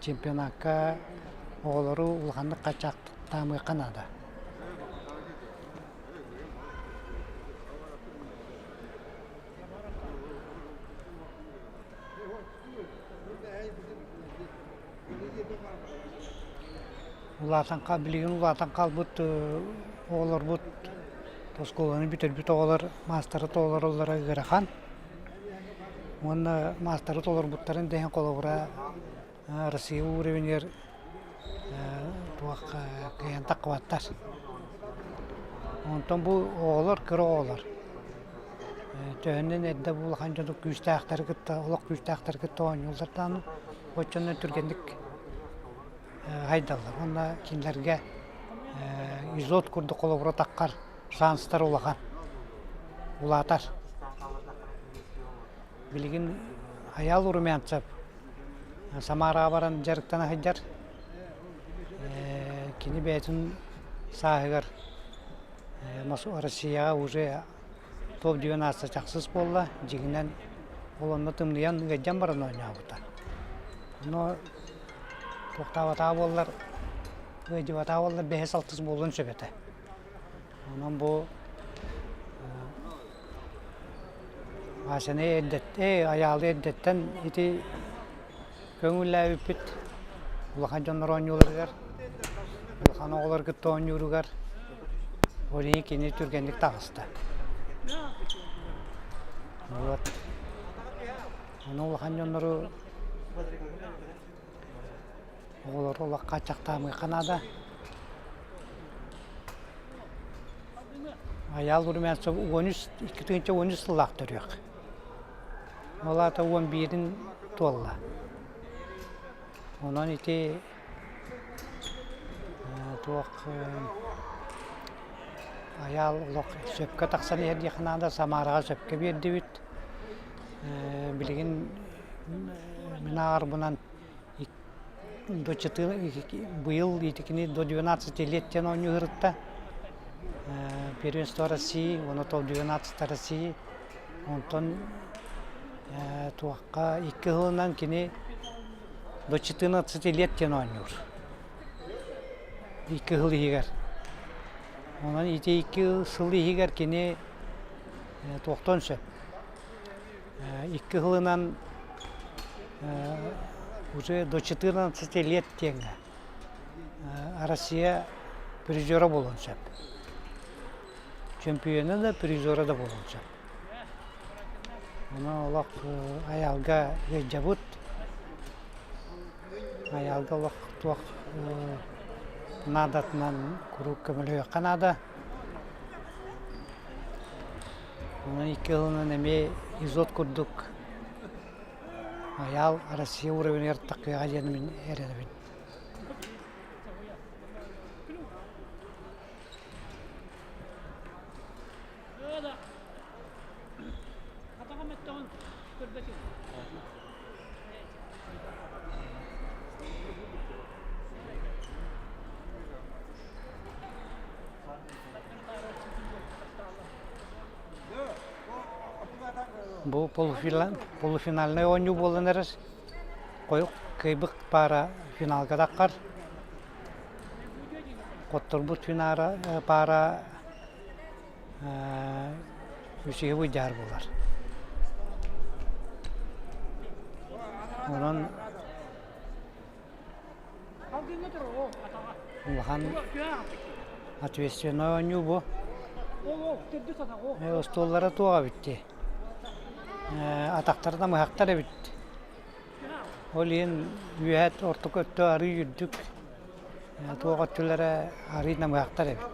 чемпионакка оҕолору улаханнык хачаахтаамыахха наада. Улаатан билигин улаатан хаалбыт оҕолорбут оскуоланы бүтэрбит оҕолор маастары толороллоро ыарахан. Уонна маастары толорбуттарын да иһин холобура Россия уровеньгар туох кыайан таххыбаттар. Онтон бу оҕолор кыра оҕолор. Төһөнөн эрдэ бу улахан дьону күүстээхтэри кытта, олох күүстээхтэри кытта оонньууллар даҕаны, оччонон түргэнник хайдаллар. Уонна кинилэргэ изот курдук холобура таххар шанстар улахан, улаатар. Билигин Айаал Румянцев Самараҕа баран дьарыктана сылдьар. Кини бэйэтин сааһыгар Россияҕа уже топ-12 чахсыс буолла. Дьиҥинэн ол онно тымныйан ыалдьан баран оонньообута. Но туохтаабатаҕа буоллар, ыалдьыбатаҕа буоллар бэһис алтыс буолуон сөп этэ. Онон бу Васяны эрдэттэн, Айаалы эрдэттэн ити көҥүллээбиппит улахан дьоннор оонньууларыгар, улахан оҕолор кытта оонньууругар ол иһин кини түргэнник таҕыста. Вот. Ону улахан дьоннору оҕолору олох хааччахтаамыахха наада. Айаал Румянцев 13, 2013 сыллаах төрүөх. Ол аата 11-ин туолла. Онон ити туох Айаал олох сөпкө тахсан иһэр диэххэ наада, Самараҕа сөпкө биэрдибит. Билигин мин ааҕарбынан до быйыл итикини до 12 лет диэн оонньуу ыһырытта. Первенство России, уонна то 12 России. Онтон туохха икки сылынан кини до 14 лет диэн оонньуур. Икки сыл иһигэр. Онон ити икки сыл иһигэр кини туохтан сөп. Икки сылынан уже до 14 лет диэҥҥэ Россия призера буолуон сөп. Чөмпүйүөнэ да, призера да буолуон сөп. Онон олох айаалга ыалдьабыт. Айаалга олох туох наадатынан куруук көмөлөһүөххэ наада. Онон икки сылынан эмиэ изот курдук Айаал Россия уровеньгар таххыаҕа диэн мин эрэнэбин. Бу полуфинальнай оонньуу буолан эрэр. Кыайбыт паара финалга таххар. Хотторбут паара үсүһү быдьаар буолар. Онон Улахан ответственнай оонньуу бу. Остуоллара туох эбит дии. Атахтара намыһахтар эбит. Ол иһин үөһэ ортоку өттө арыый үрдүк, туох өттүлэрэ арыый намыһахтар эбит.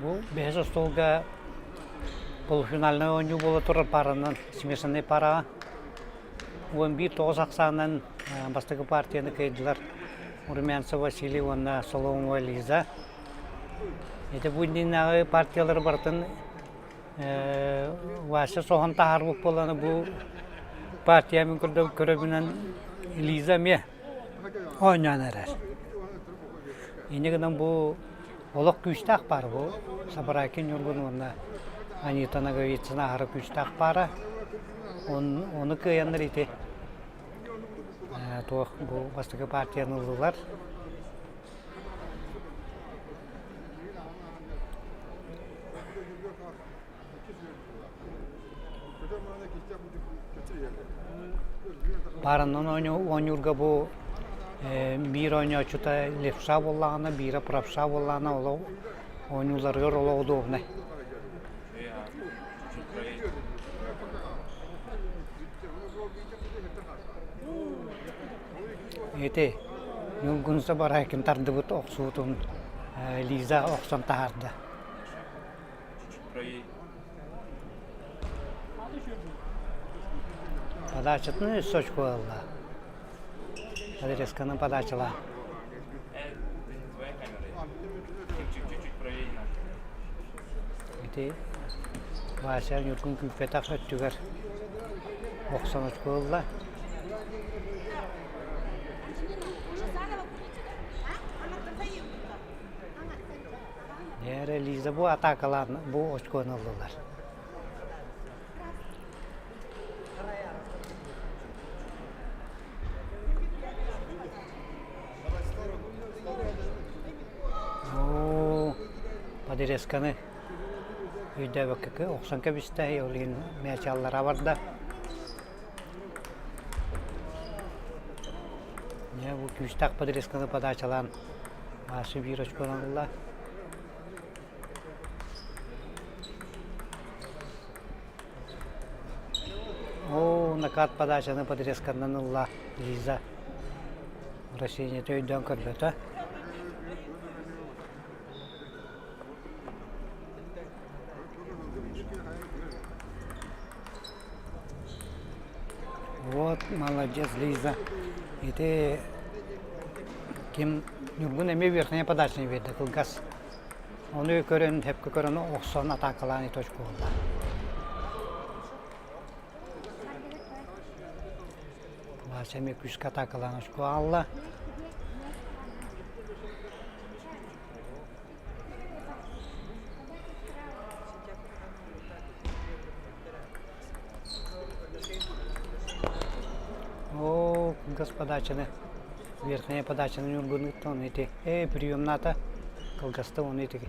Бу бэһис остуолга полуфинальнай оонньуу буола турар паранан смешанный параҕа 11-9 ахсаанынан бастакы партияны кыайдылар Румянцев Василий уонна Соломова Лиза. Ити бу иннинээҕи партиялары барытын Вася соһон таһаарбыт буолан бу партия мин көрөбүнэн Лиза эмиэ оонньоон эрэр. Инньэ гынан бу олох күүстээх паар бу Сабарайкин Ньургун уонна Анита Ноговицына аһара күүстээх паара. Ону кыайаннар ити туох бу бастакы партияны ыллылар. Пааранан оонньуурга бу биир оонньооччута левша буоллаҕына, биирэ правша буоллаҕына олох оонньууларыгар олох удобнай. Ити Ньургунса Барайкин тардыбыт охсуутун Лиза охсон таһаарда. Подачатын өссө очко ылла. Адресканы подачалаа. Ити Вася Ньургун күүппэтэх өттүгэр охсон очко ылла. Эрэ Лиза бу атаакалаан бу очкону ыллылар. Подрезканы өйдөөбөккө охсон кэбистэ, ол иһин мээч аллара барда. Дьэ, бу күүстээх подрезканы подачалаан Вася биир очконан ылла. Оо, накат подачаны подрезканан ылла Лиза. Вращениета өйдөөн көрбөтө. Вот молодец, Лиза. Ити ким Ньургун эмиэ верхняя подачаны биэрдэ кылгас. Ону көрөн, сөпкө көрөн охсон атаакалаан и точка буолла. Вася эмиэ күүскэ атаакалаан очко аалла. Оо, кылгас подачаны, верхняя подачаны Ньургуныттан ону ити ээ приемнаата кылгаста ону ити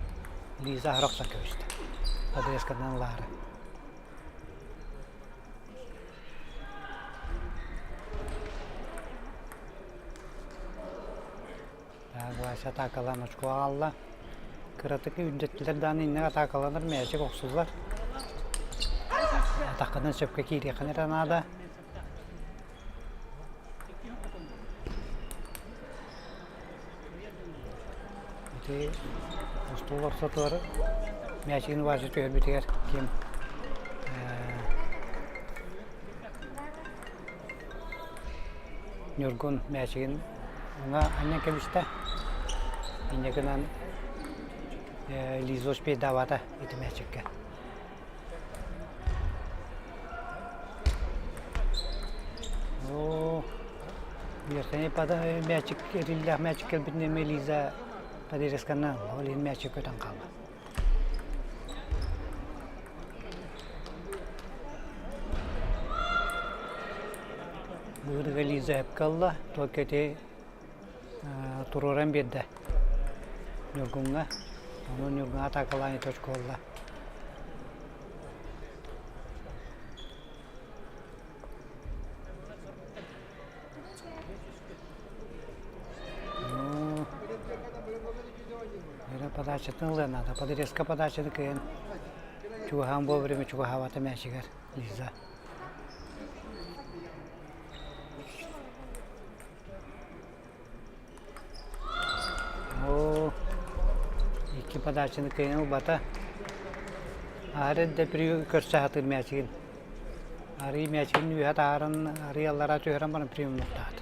Лиза аһара охсон кэбистэ. Подрезканан ылаары. Вася атаакалаан очко аҕалла. Кыратык үрдэттилэр даҕаны иннэ атаакаланар мээчик охсуллар. Атаххынан сөпкө киириэххин эрэ наада. Ити остуол ортотугар мээчигин Вася түһэрбитигэр ким Ньургун мээчигин уҥа анньан кэбистэ. Инньэ гынан Лиза успейдаабата ити мээчиккэ. Оо, верхний мээчик эриллээх мээчик кэлбитин эмиэ Лиза подрезканан ол иһин мээчик көтөн хаалла. Быырга Лиза сөпкө ылла, только ити туруоран биэрдэ Ньургуҥҥа. Ону Ньургун атаакалаан точка ылла. Эрэ подачатын ылыан наада. Подрезка подачаны кыайан чугаһаан вовремя чугаһаабата мээчигэр Лиза. Оо, икки подачаны кыайан ылбата. Аһары эрдэ көрсө сатыыр мээчигин. Арыы мээчигин үөһэ таһааран, арыы аллараа түһэрэн баран приемнуохтаат.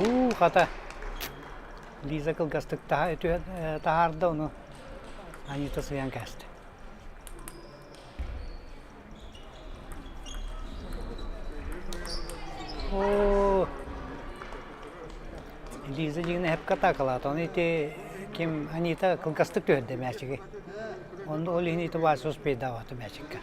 Уу, хата, Лиза кылгастык таһаарда, ону Анита сыйан кээстэ. Оо, Лиза дьиҥинэ сөпкө атаакалаата, ону ити ким Анита кылгастык түһэрдэ мээчиги. Онно ол иһин ити Вася успейдаабата мээчиккэ.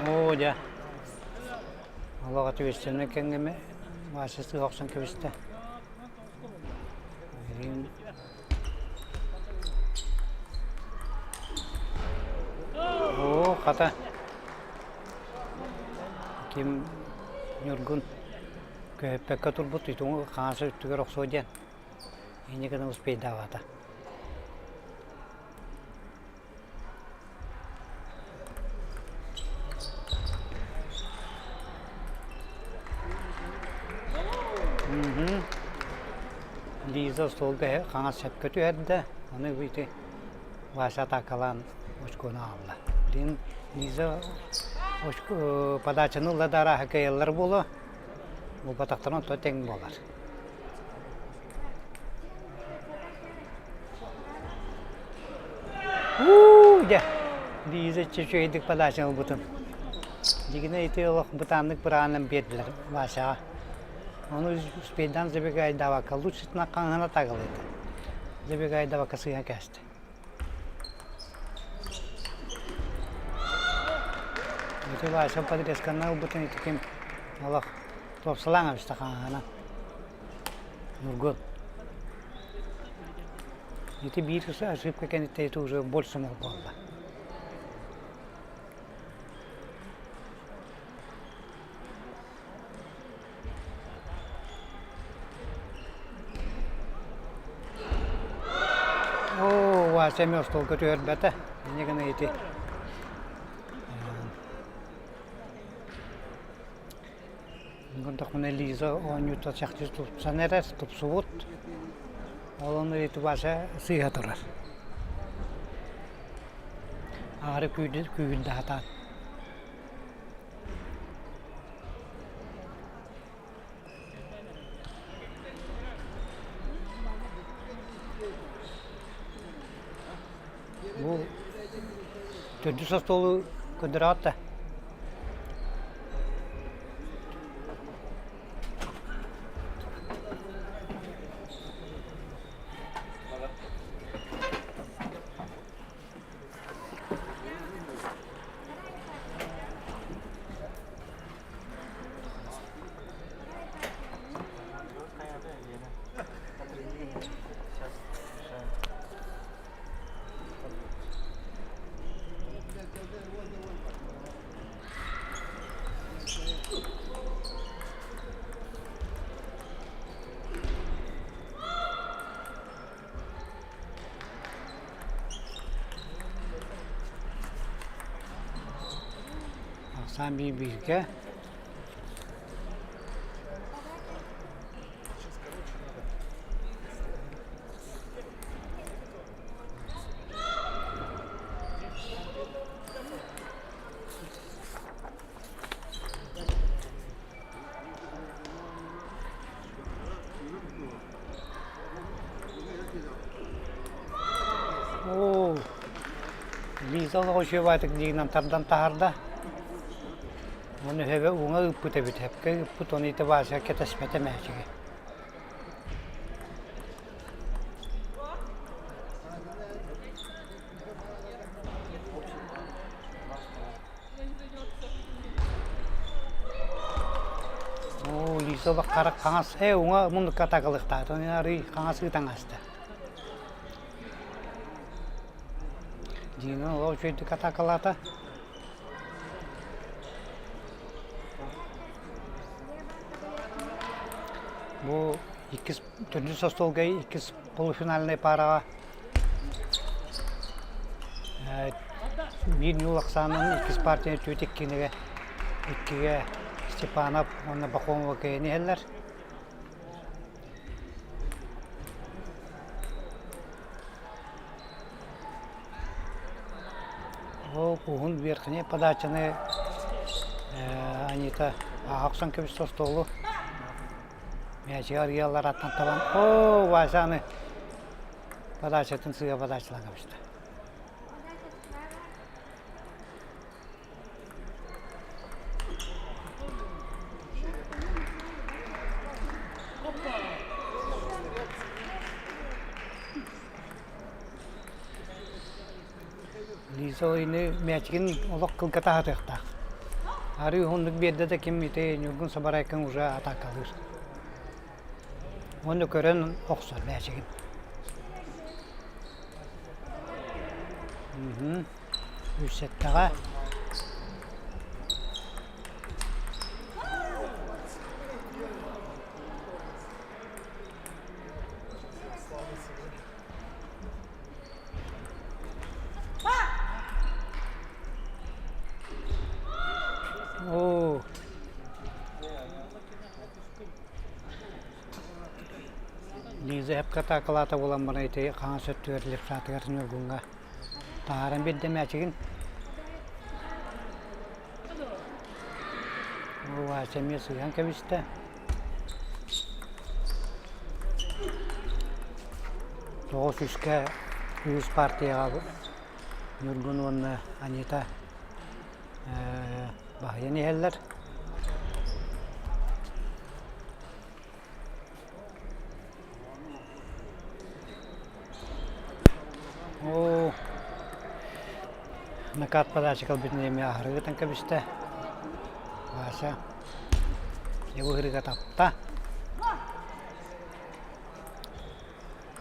Оо дьэ, олох ответственнай кэҥҥэ Вася сыыһа охсон кэбистэ. Оо, хата Ким Ньургун көһүппэккэ турбут итини хаҥас өттүгэр охсуо диэн инньэ гынан успейдаабата. Лиза остуолга хаҥас сөпкө түһэрдэ, ону ити Вася атаакалаан очкону аҕалла. Билигин Лиза подачаны ылла да арааһа кыайаллар буолуо, булбатахтарына онто тэҥ буолар. Уу дьэ, Лиза үчүгэйдик подача ылбытын. Дьигинэ ити олох бытааннык быраанан биэрдилэр Васяҕа. Ону успейдаан забегайдаабакка лучше хаҥаһына тагалыйда. Забегайдаабакка сыыһа кээстэ. Ити Вася подрезканна ылбытын ити ким олох туопсалаан эбистэ хаҥаһынан. Нургун. Ити биир ошибка кэнниттэн ити уже больше буолла. Оо, Вася эмиэ остуолга түһэрбэтэ. Инньэ гына ити Гынтахпына Лиза оонньуута чахчы тупсан эрэр, тупсубут. Ол ону ити Вася сыыһа турар. Аары күүрдэ сатаан. Бу төрдүс остуолу көрдөрөҕүт да? Ахсаан биир-бииргэ Оо, Лиза олох үчүгэйдик диигинэн тардан таһаарда. Уонна өһөбө уҥа ыыппыт эбит, сөпкө ыыппыт, ону ити Вася кэтэспэтэ мээчиги. Оо, Лиза олох хара хаҥас, ээ уҥа муннукка атаакалыахтаата, ону арыый хаҥас ыытан ааста. Дина олох үчүгэйдик атаакалаата. Бу иккис төрдүс остуолга иккис полуфинальнай параҕа Биир ньуул ахсаанынан иккис партияны түөрт иккинигэ иккигэ Степанов уонна Бахомова кыайан иһэллэр. Ол уһун верхняя подачаны Анита ааһа охсон кэбистэ остуолу. Мээчиги арыйаллар аттан табан, оо, Вася аны подачатын сыыһа подачалаан кэбистэ. Лиза ойуну мээчигин олох кылгата сатыахтаах. Арыы уһуннук биэрдэ да ким ити Ньургун Сабарайкын уже атаакалыыр. Уонна көрөн охсор мээчигин. Үссэттэҕэ. Оо. Лиза эпкэ атаакалаата буолан баран ити хаҥас өттүгэр левшатыгар Ньургуҥҥа таһааран биэрдэ мээчигин. Вася эмиэ сыыһан кэбистэ. Тоҕус үскэ үһүс партияҕа Ньургун уонна Анита баһыйан иһэллэр. Накат подача кэлбитин эмиэ аһары ытан кэбистэ. Вася его ыһырыга тапта.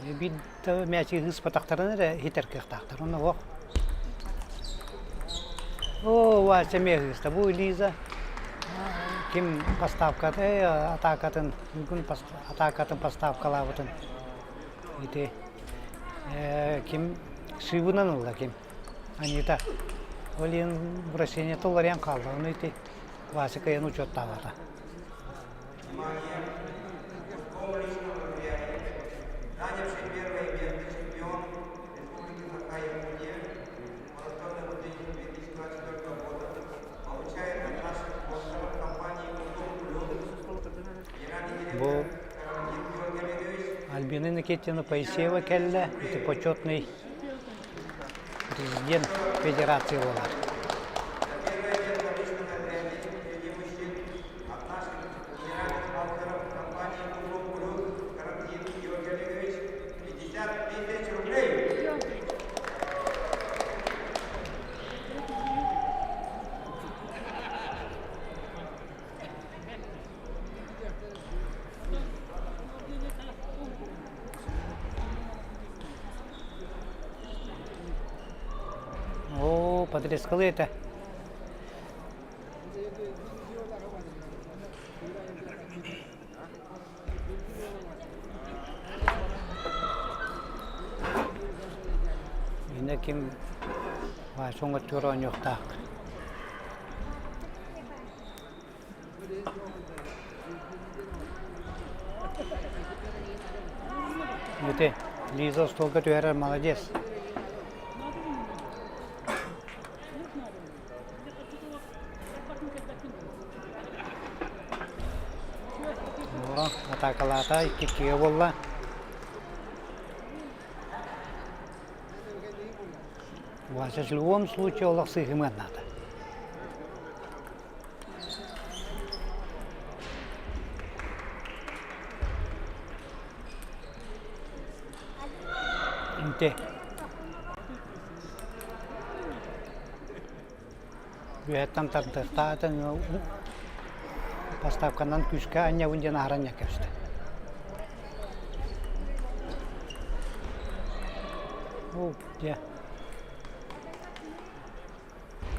Биир да мээчиги ыыспатахтарына эрэ иһитэр кыахтаахтар. Онно ох. Оо, Вася эмиэ ыыста. Бу Лиза ким поставката, атаакатын, бүгүн атаакатын поставкалаабытын ити ким сыыбынан ылла ким Анита. Ол иһин вращениета уларыйан хаалла. Ону ити Вася кыайан учуоттаабата. Занявший первое место чемпион Республики Саха-Якутия молодежного 2024 года получает от наших спонсоров компании «Утум Плюс» генеральный Бу директор Карамзин Георгий Олегович Альбина Никитина Поисеева кэллэ, ити почетный президент федерации буолар. За первое место в личном разряде среди мужчин от наших генеральных спонсоров компании «Утум Плюс» Карамзин Георгий Олегович 50 тысяч рублей. Оо, потрескалы этэ. Инна ким Вася оҥоттуур оонньуохтаах. Ити Лиза остуолга түһэрэр молодец. О, атаакалаата икки-иккигэ буолла. Вася в любом случае олох сыыһымыан наада. Инте. Үөһэттэн тардыахтаатан поставканан күүскэ анньабын диэн аһаран кэбистэ. Оо, дьэ.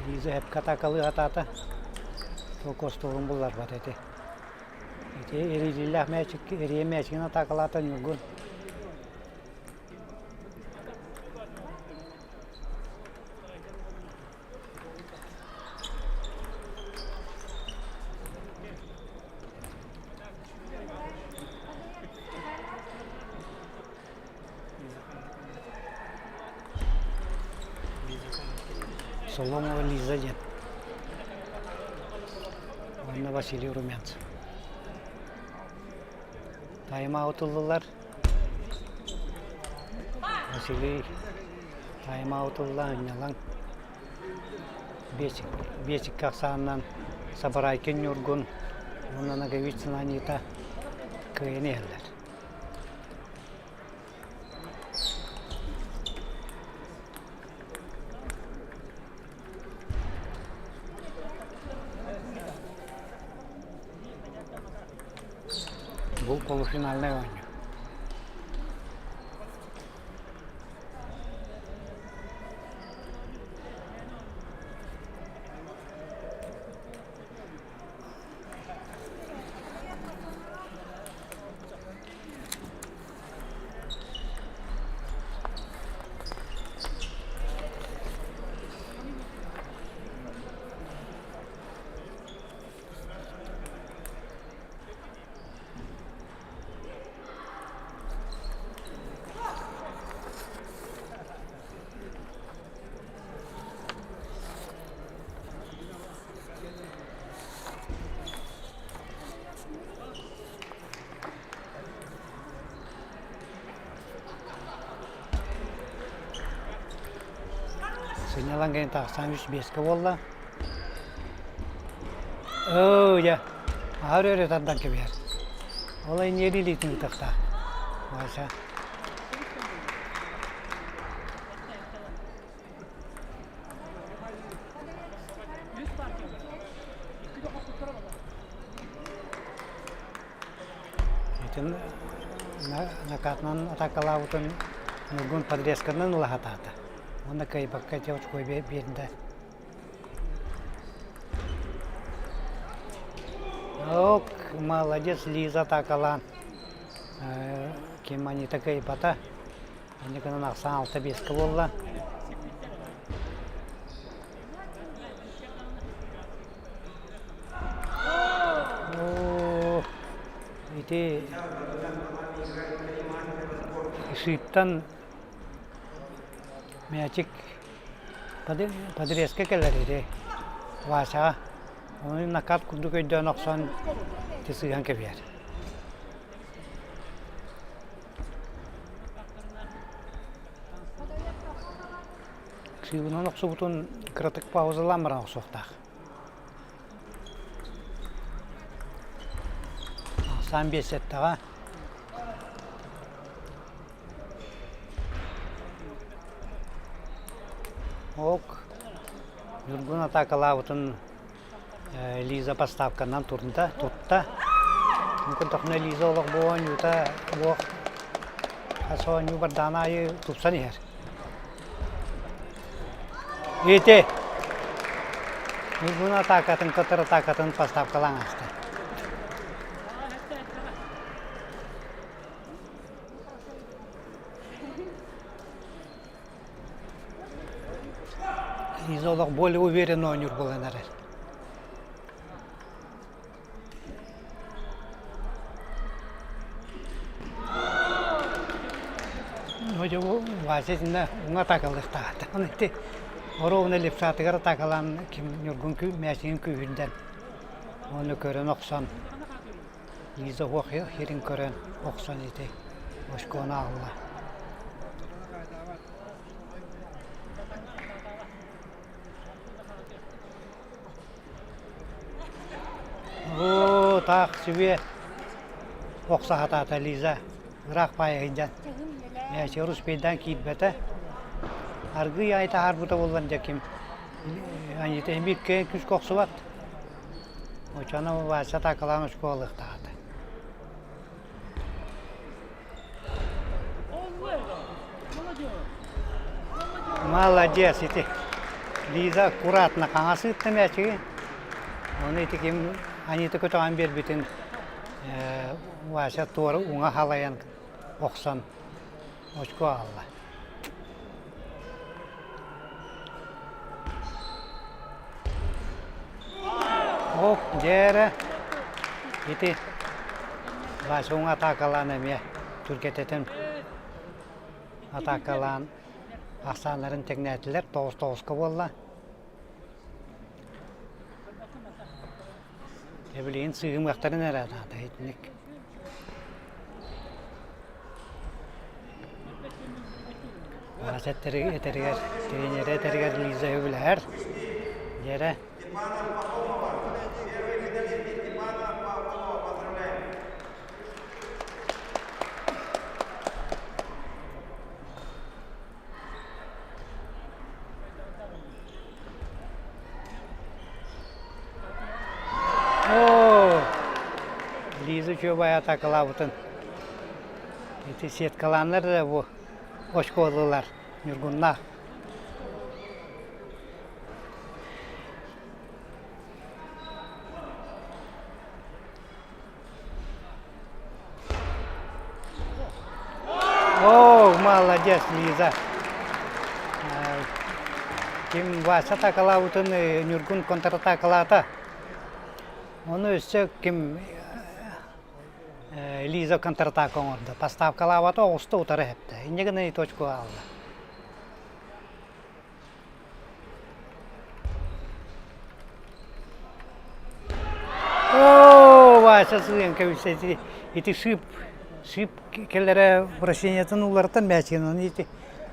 Лиза эпкэ атаакалыы сатаата, туох остуолун булларбат этэ. Ити эрийдиилээх мээчик, эрийэ мээчигин атаакалаата Ньургун. Соломова Лиза диэн. Уонна Василий Румянцев. Тайм-аут ыллылар. Василий тайм-аут ылла, ынньалаҥ. Биэсиккэ ахсаанынан Сабарайкин Ньургун уонна Ноговицына Анита кыайан иһэллэр. Бу полуфинальнай оонньуу. Сынньалаҥ кэннэ тахсан үс биэскэ буолла. Оо, дьэ, аһар өрө тардан кэбиһэр. Ол инньэ илиитин ытыахтаах. Вася. Итин накатынан атакалаабытын Ньургун подрезканан ыла сатаата. Уонна кыайбакка ити очко биэрдэ. Ок, молодец, Лиза атакалаан. Ким Анита кыайбата. Инньэ гынан ахсаан алта биэскэ буолла. Оо, ити шиптан мячик подрезка кэлэр ити Васяҕа. Ону накат курдук өйдөөн охсон ити сыыһан кэбиһэр. Сыыбынан охсубутун кыратык паузалаан баран охсуохтаах. Ахсаан биэссэттэҕэ. Ок, Ньургун атаакалаабытын Лиза поставканан турда, тутта. Көрдөхүнэ Лиза олох бу оонньуута буох хас оонньуу бардаҕын аайы тупсан иһэр. Ити Ньургун атаакатын, кытар атаакатын поставкалаан ааста. Лиза олох более уверенно оонньуур буолан эрэр. Вася итиннэ уҥа атаакалыахтаах. Аны ити оруобуна левшатыгар атаакалаан ким Ньургун мээчигин күүһүрдэн уонна көрөн охсон Лиза уох сирин көрөн охсон ити очкону аҕалла. Оо, таах сүбүө охсо сатаата Лиза. Ыраах баайа сылдьан. Мээчигэр успейдаан киирбэтэ. Аргыый аайы таһаарбыта буоллар дьэ ким Анита эмиэ күүскэ охсубат. Оччону Вася атаакалаан оскуолалыахтаах этэ. Молодец ити. Лиза аккуратно хаҥас ыытта мээчиги. Ону ити ким Анита көтөҕөн биэрбитин Вася туора уҥа халайан охсон очко аҕалла. Оп, дьээрэ ити Вася уҥа атаакалаан эмиэ түргэтэтэн атаакалаан ахсааннарын тэҥнээтилэр, тоҕус тоҕуска буолла. Дьэ билигин сыыһымыахтарын эрэ наада итинник. Вася этэригэр, тренерэ этэригэр Лиза сөбүлэһэр. Дьэрэ. Оо, Лиза үчүгэй атаакалаабытын. Ити сеткалааннар да бу оскуолалар Ньургуннаах. О, молодец, Лиза. Ким Вася атакалаабытын Ньургун контратакалаата. Ону өссө ким Лиза контратака оҥордо. Поставкалаабата оҕуста утары эптэ. Инньэ гынан и точку аалла. Оо, Вася сыыйан кэбистэ ити, ити шип, шип кэлэрэ вращениетын уларытан мээчигин ити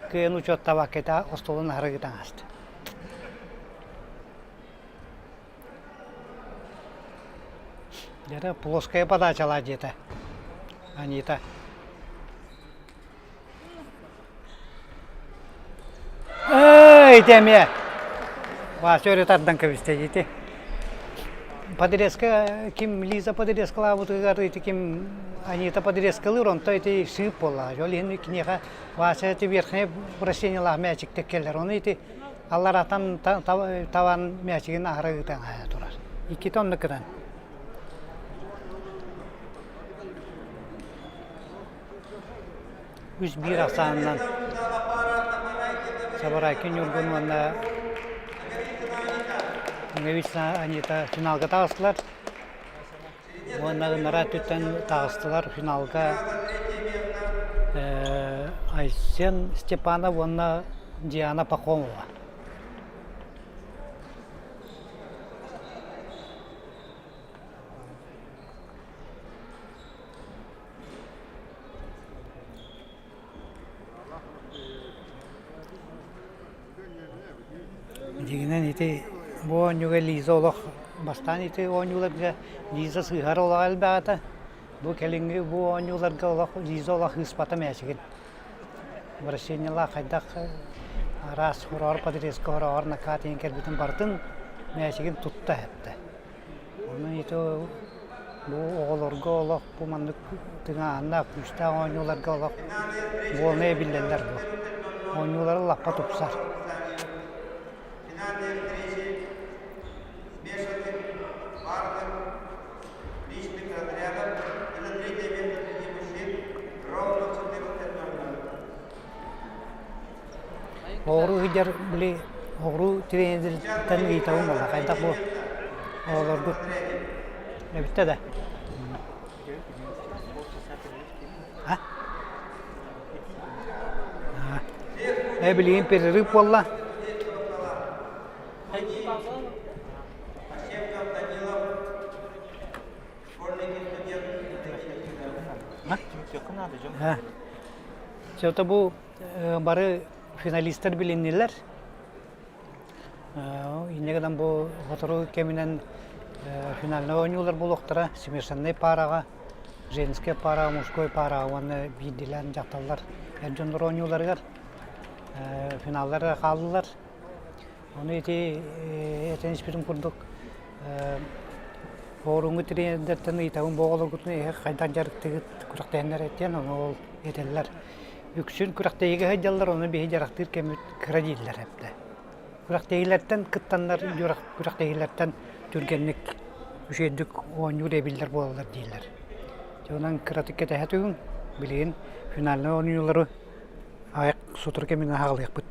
кыайан учуоттаабакка ити остуолун аһара ыытан ааста. Дьэ, плоская подачалаа диэтэ Анита. Эй, ити эмиэ Вася өрө тардан кэбистэ ити. Подрезка ким Лиза подрезкалаабытыгар ити ким Анита подрезкалыыр, онто ити сыып буолла. Ол иһин киниэхэ Вася ити верхнее вращениелаах мээчиктик кэлэр. Ону ити алларатан таван мээчигин аһара ыытан турар. Иккитэ оннук гынан. Үс биир ахсаанынан Сабарайкин Ньургун уонна Ноговицына Анита финалга таҕыстылар. Уонна ынараа өттүттэн таҕыстылар финалга Айсен Степанов уонна Диана Пахомова. Дьиҥинэн ити бу оонньууга Лиза олох бастаан ити оонньууларга Лиза сыыһар олоҕо элбэҕэ Бу кэлиҥҥи бу оонньууларга олох Лиза олох ыыспата мээчигин. Вращениелаах хайдах араас хороҕор подрезка хороҕор накат иһин кэлбитин барытын мээчигин тутта эттэ. Онон ити бу оҕолорго олох бу маннык тыҥааһыннаах күүстээх оонньууларга олох буолнай эбиллэллэр бу. Оонньуулара лаппа тупсар. Оҕуруу сылдьар били оҕуруу тренердэртэн ыйытабын буолла хайдах бу оҕолоргут эбиттэ да а Э билигин перерыв буолла. Все бу бары финалистар билиннилэр. Инньэ гынан бу сотору кэминэн финальнай оонньуулар буолуохтара. Смешаннай паараҕа, женская пара, мужской паараҕа уонна биирдиилээн дьахталлар эр дьоннор оонньууларыгар финаллар эрэ хааллылар. Ону ити этэн испитим курдук Форумҥа тренердэртэн ыйытабын бу оҕолоргутун эһиги хайдах дьарыктыыгыт күрэхтэһиннэр этиэн ону ол этэллэр. Үксүн күрэхтэһиигэ сылдьаллар, ону биһи дьарыктыыр кэммит кыра дииллэр эбитэ. Күрэхтэһиилэртэн кыттаннар күрэхтэһиилэртэн түргэнник үчүгэйдик оонньуур эбиллэр буолаллар дииллэр. Дьэ онон кыратык кэтэһэ түһүҥ, билигин финальнай оонньуулары аҕыйах сотору кэминэн аҕалыахпыт.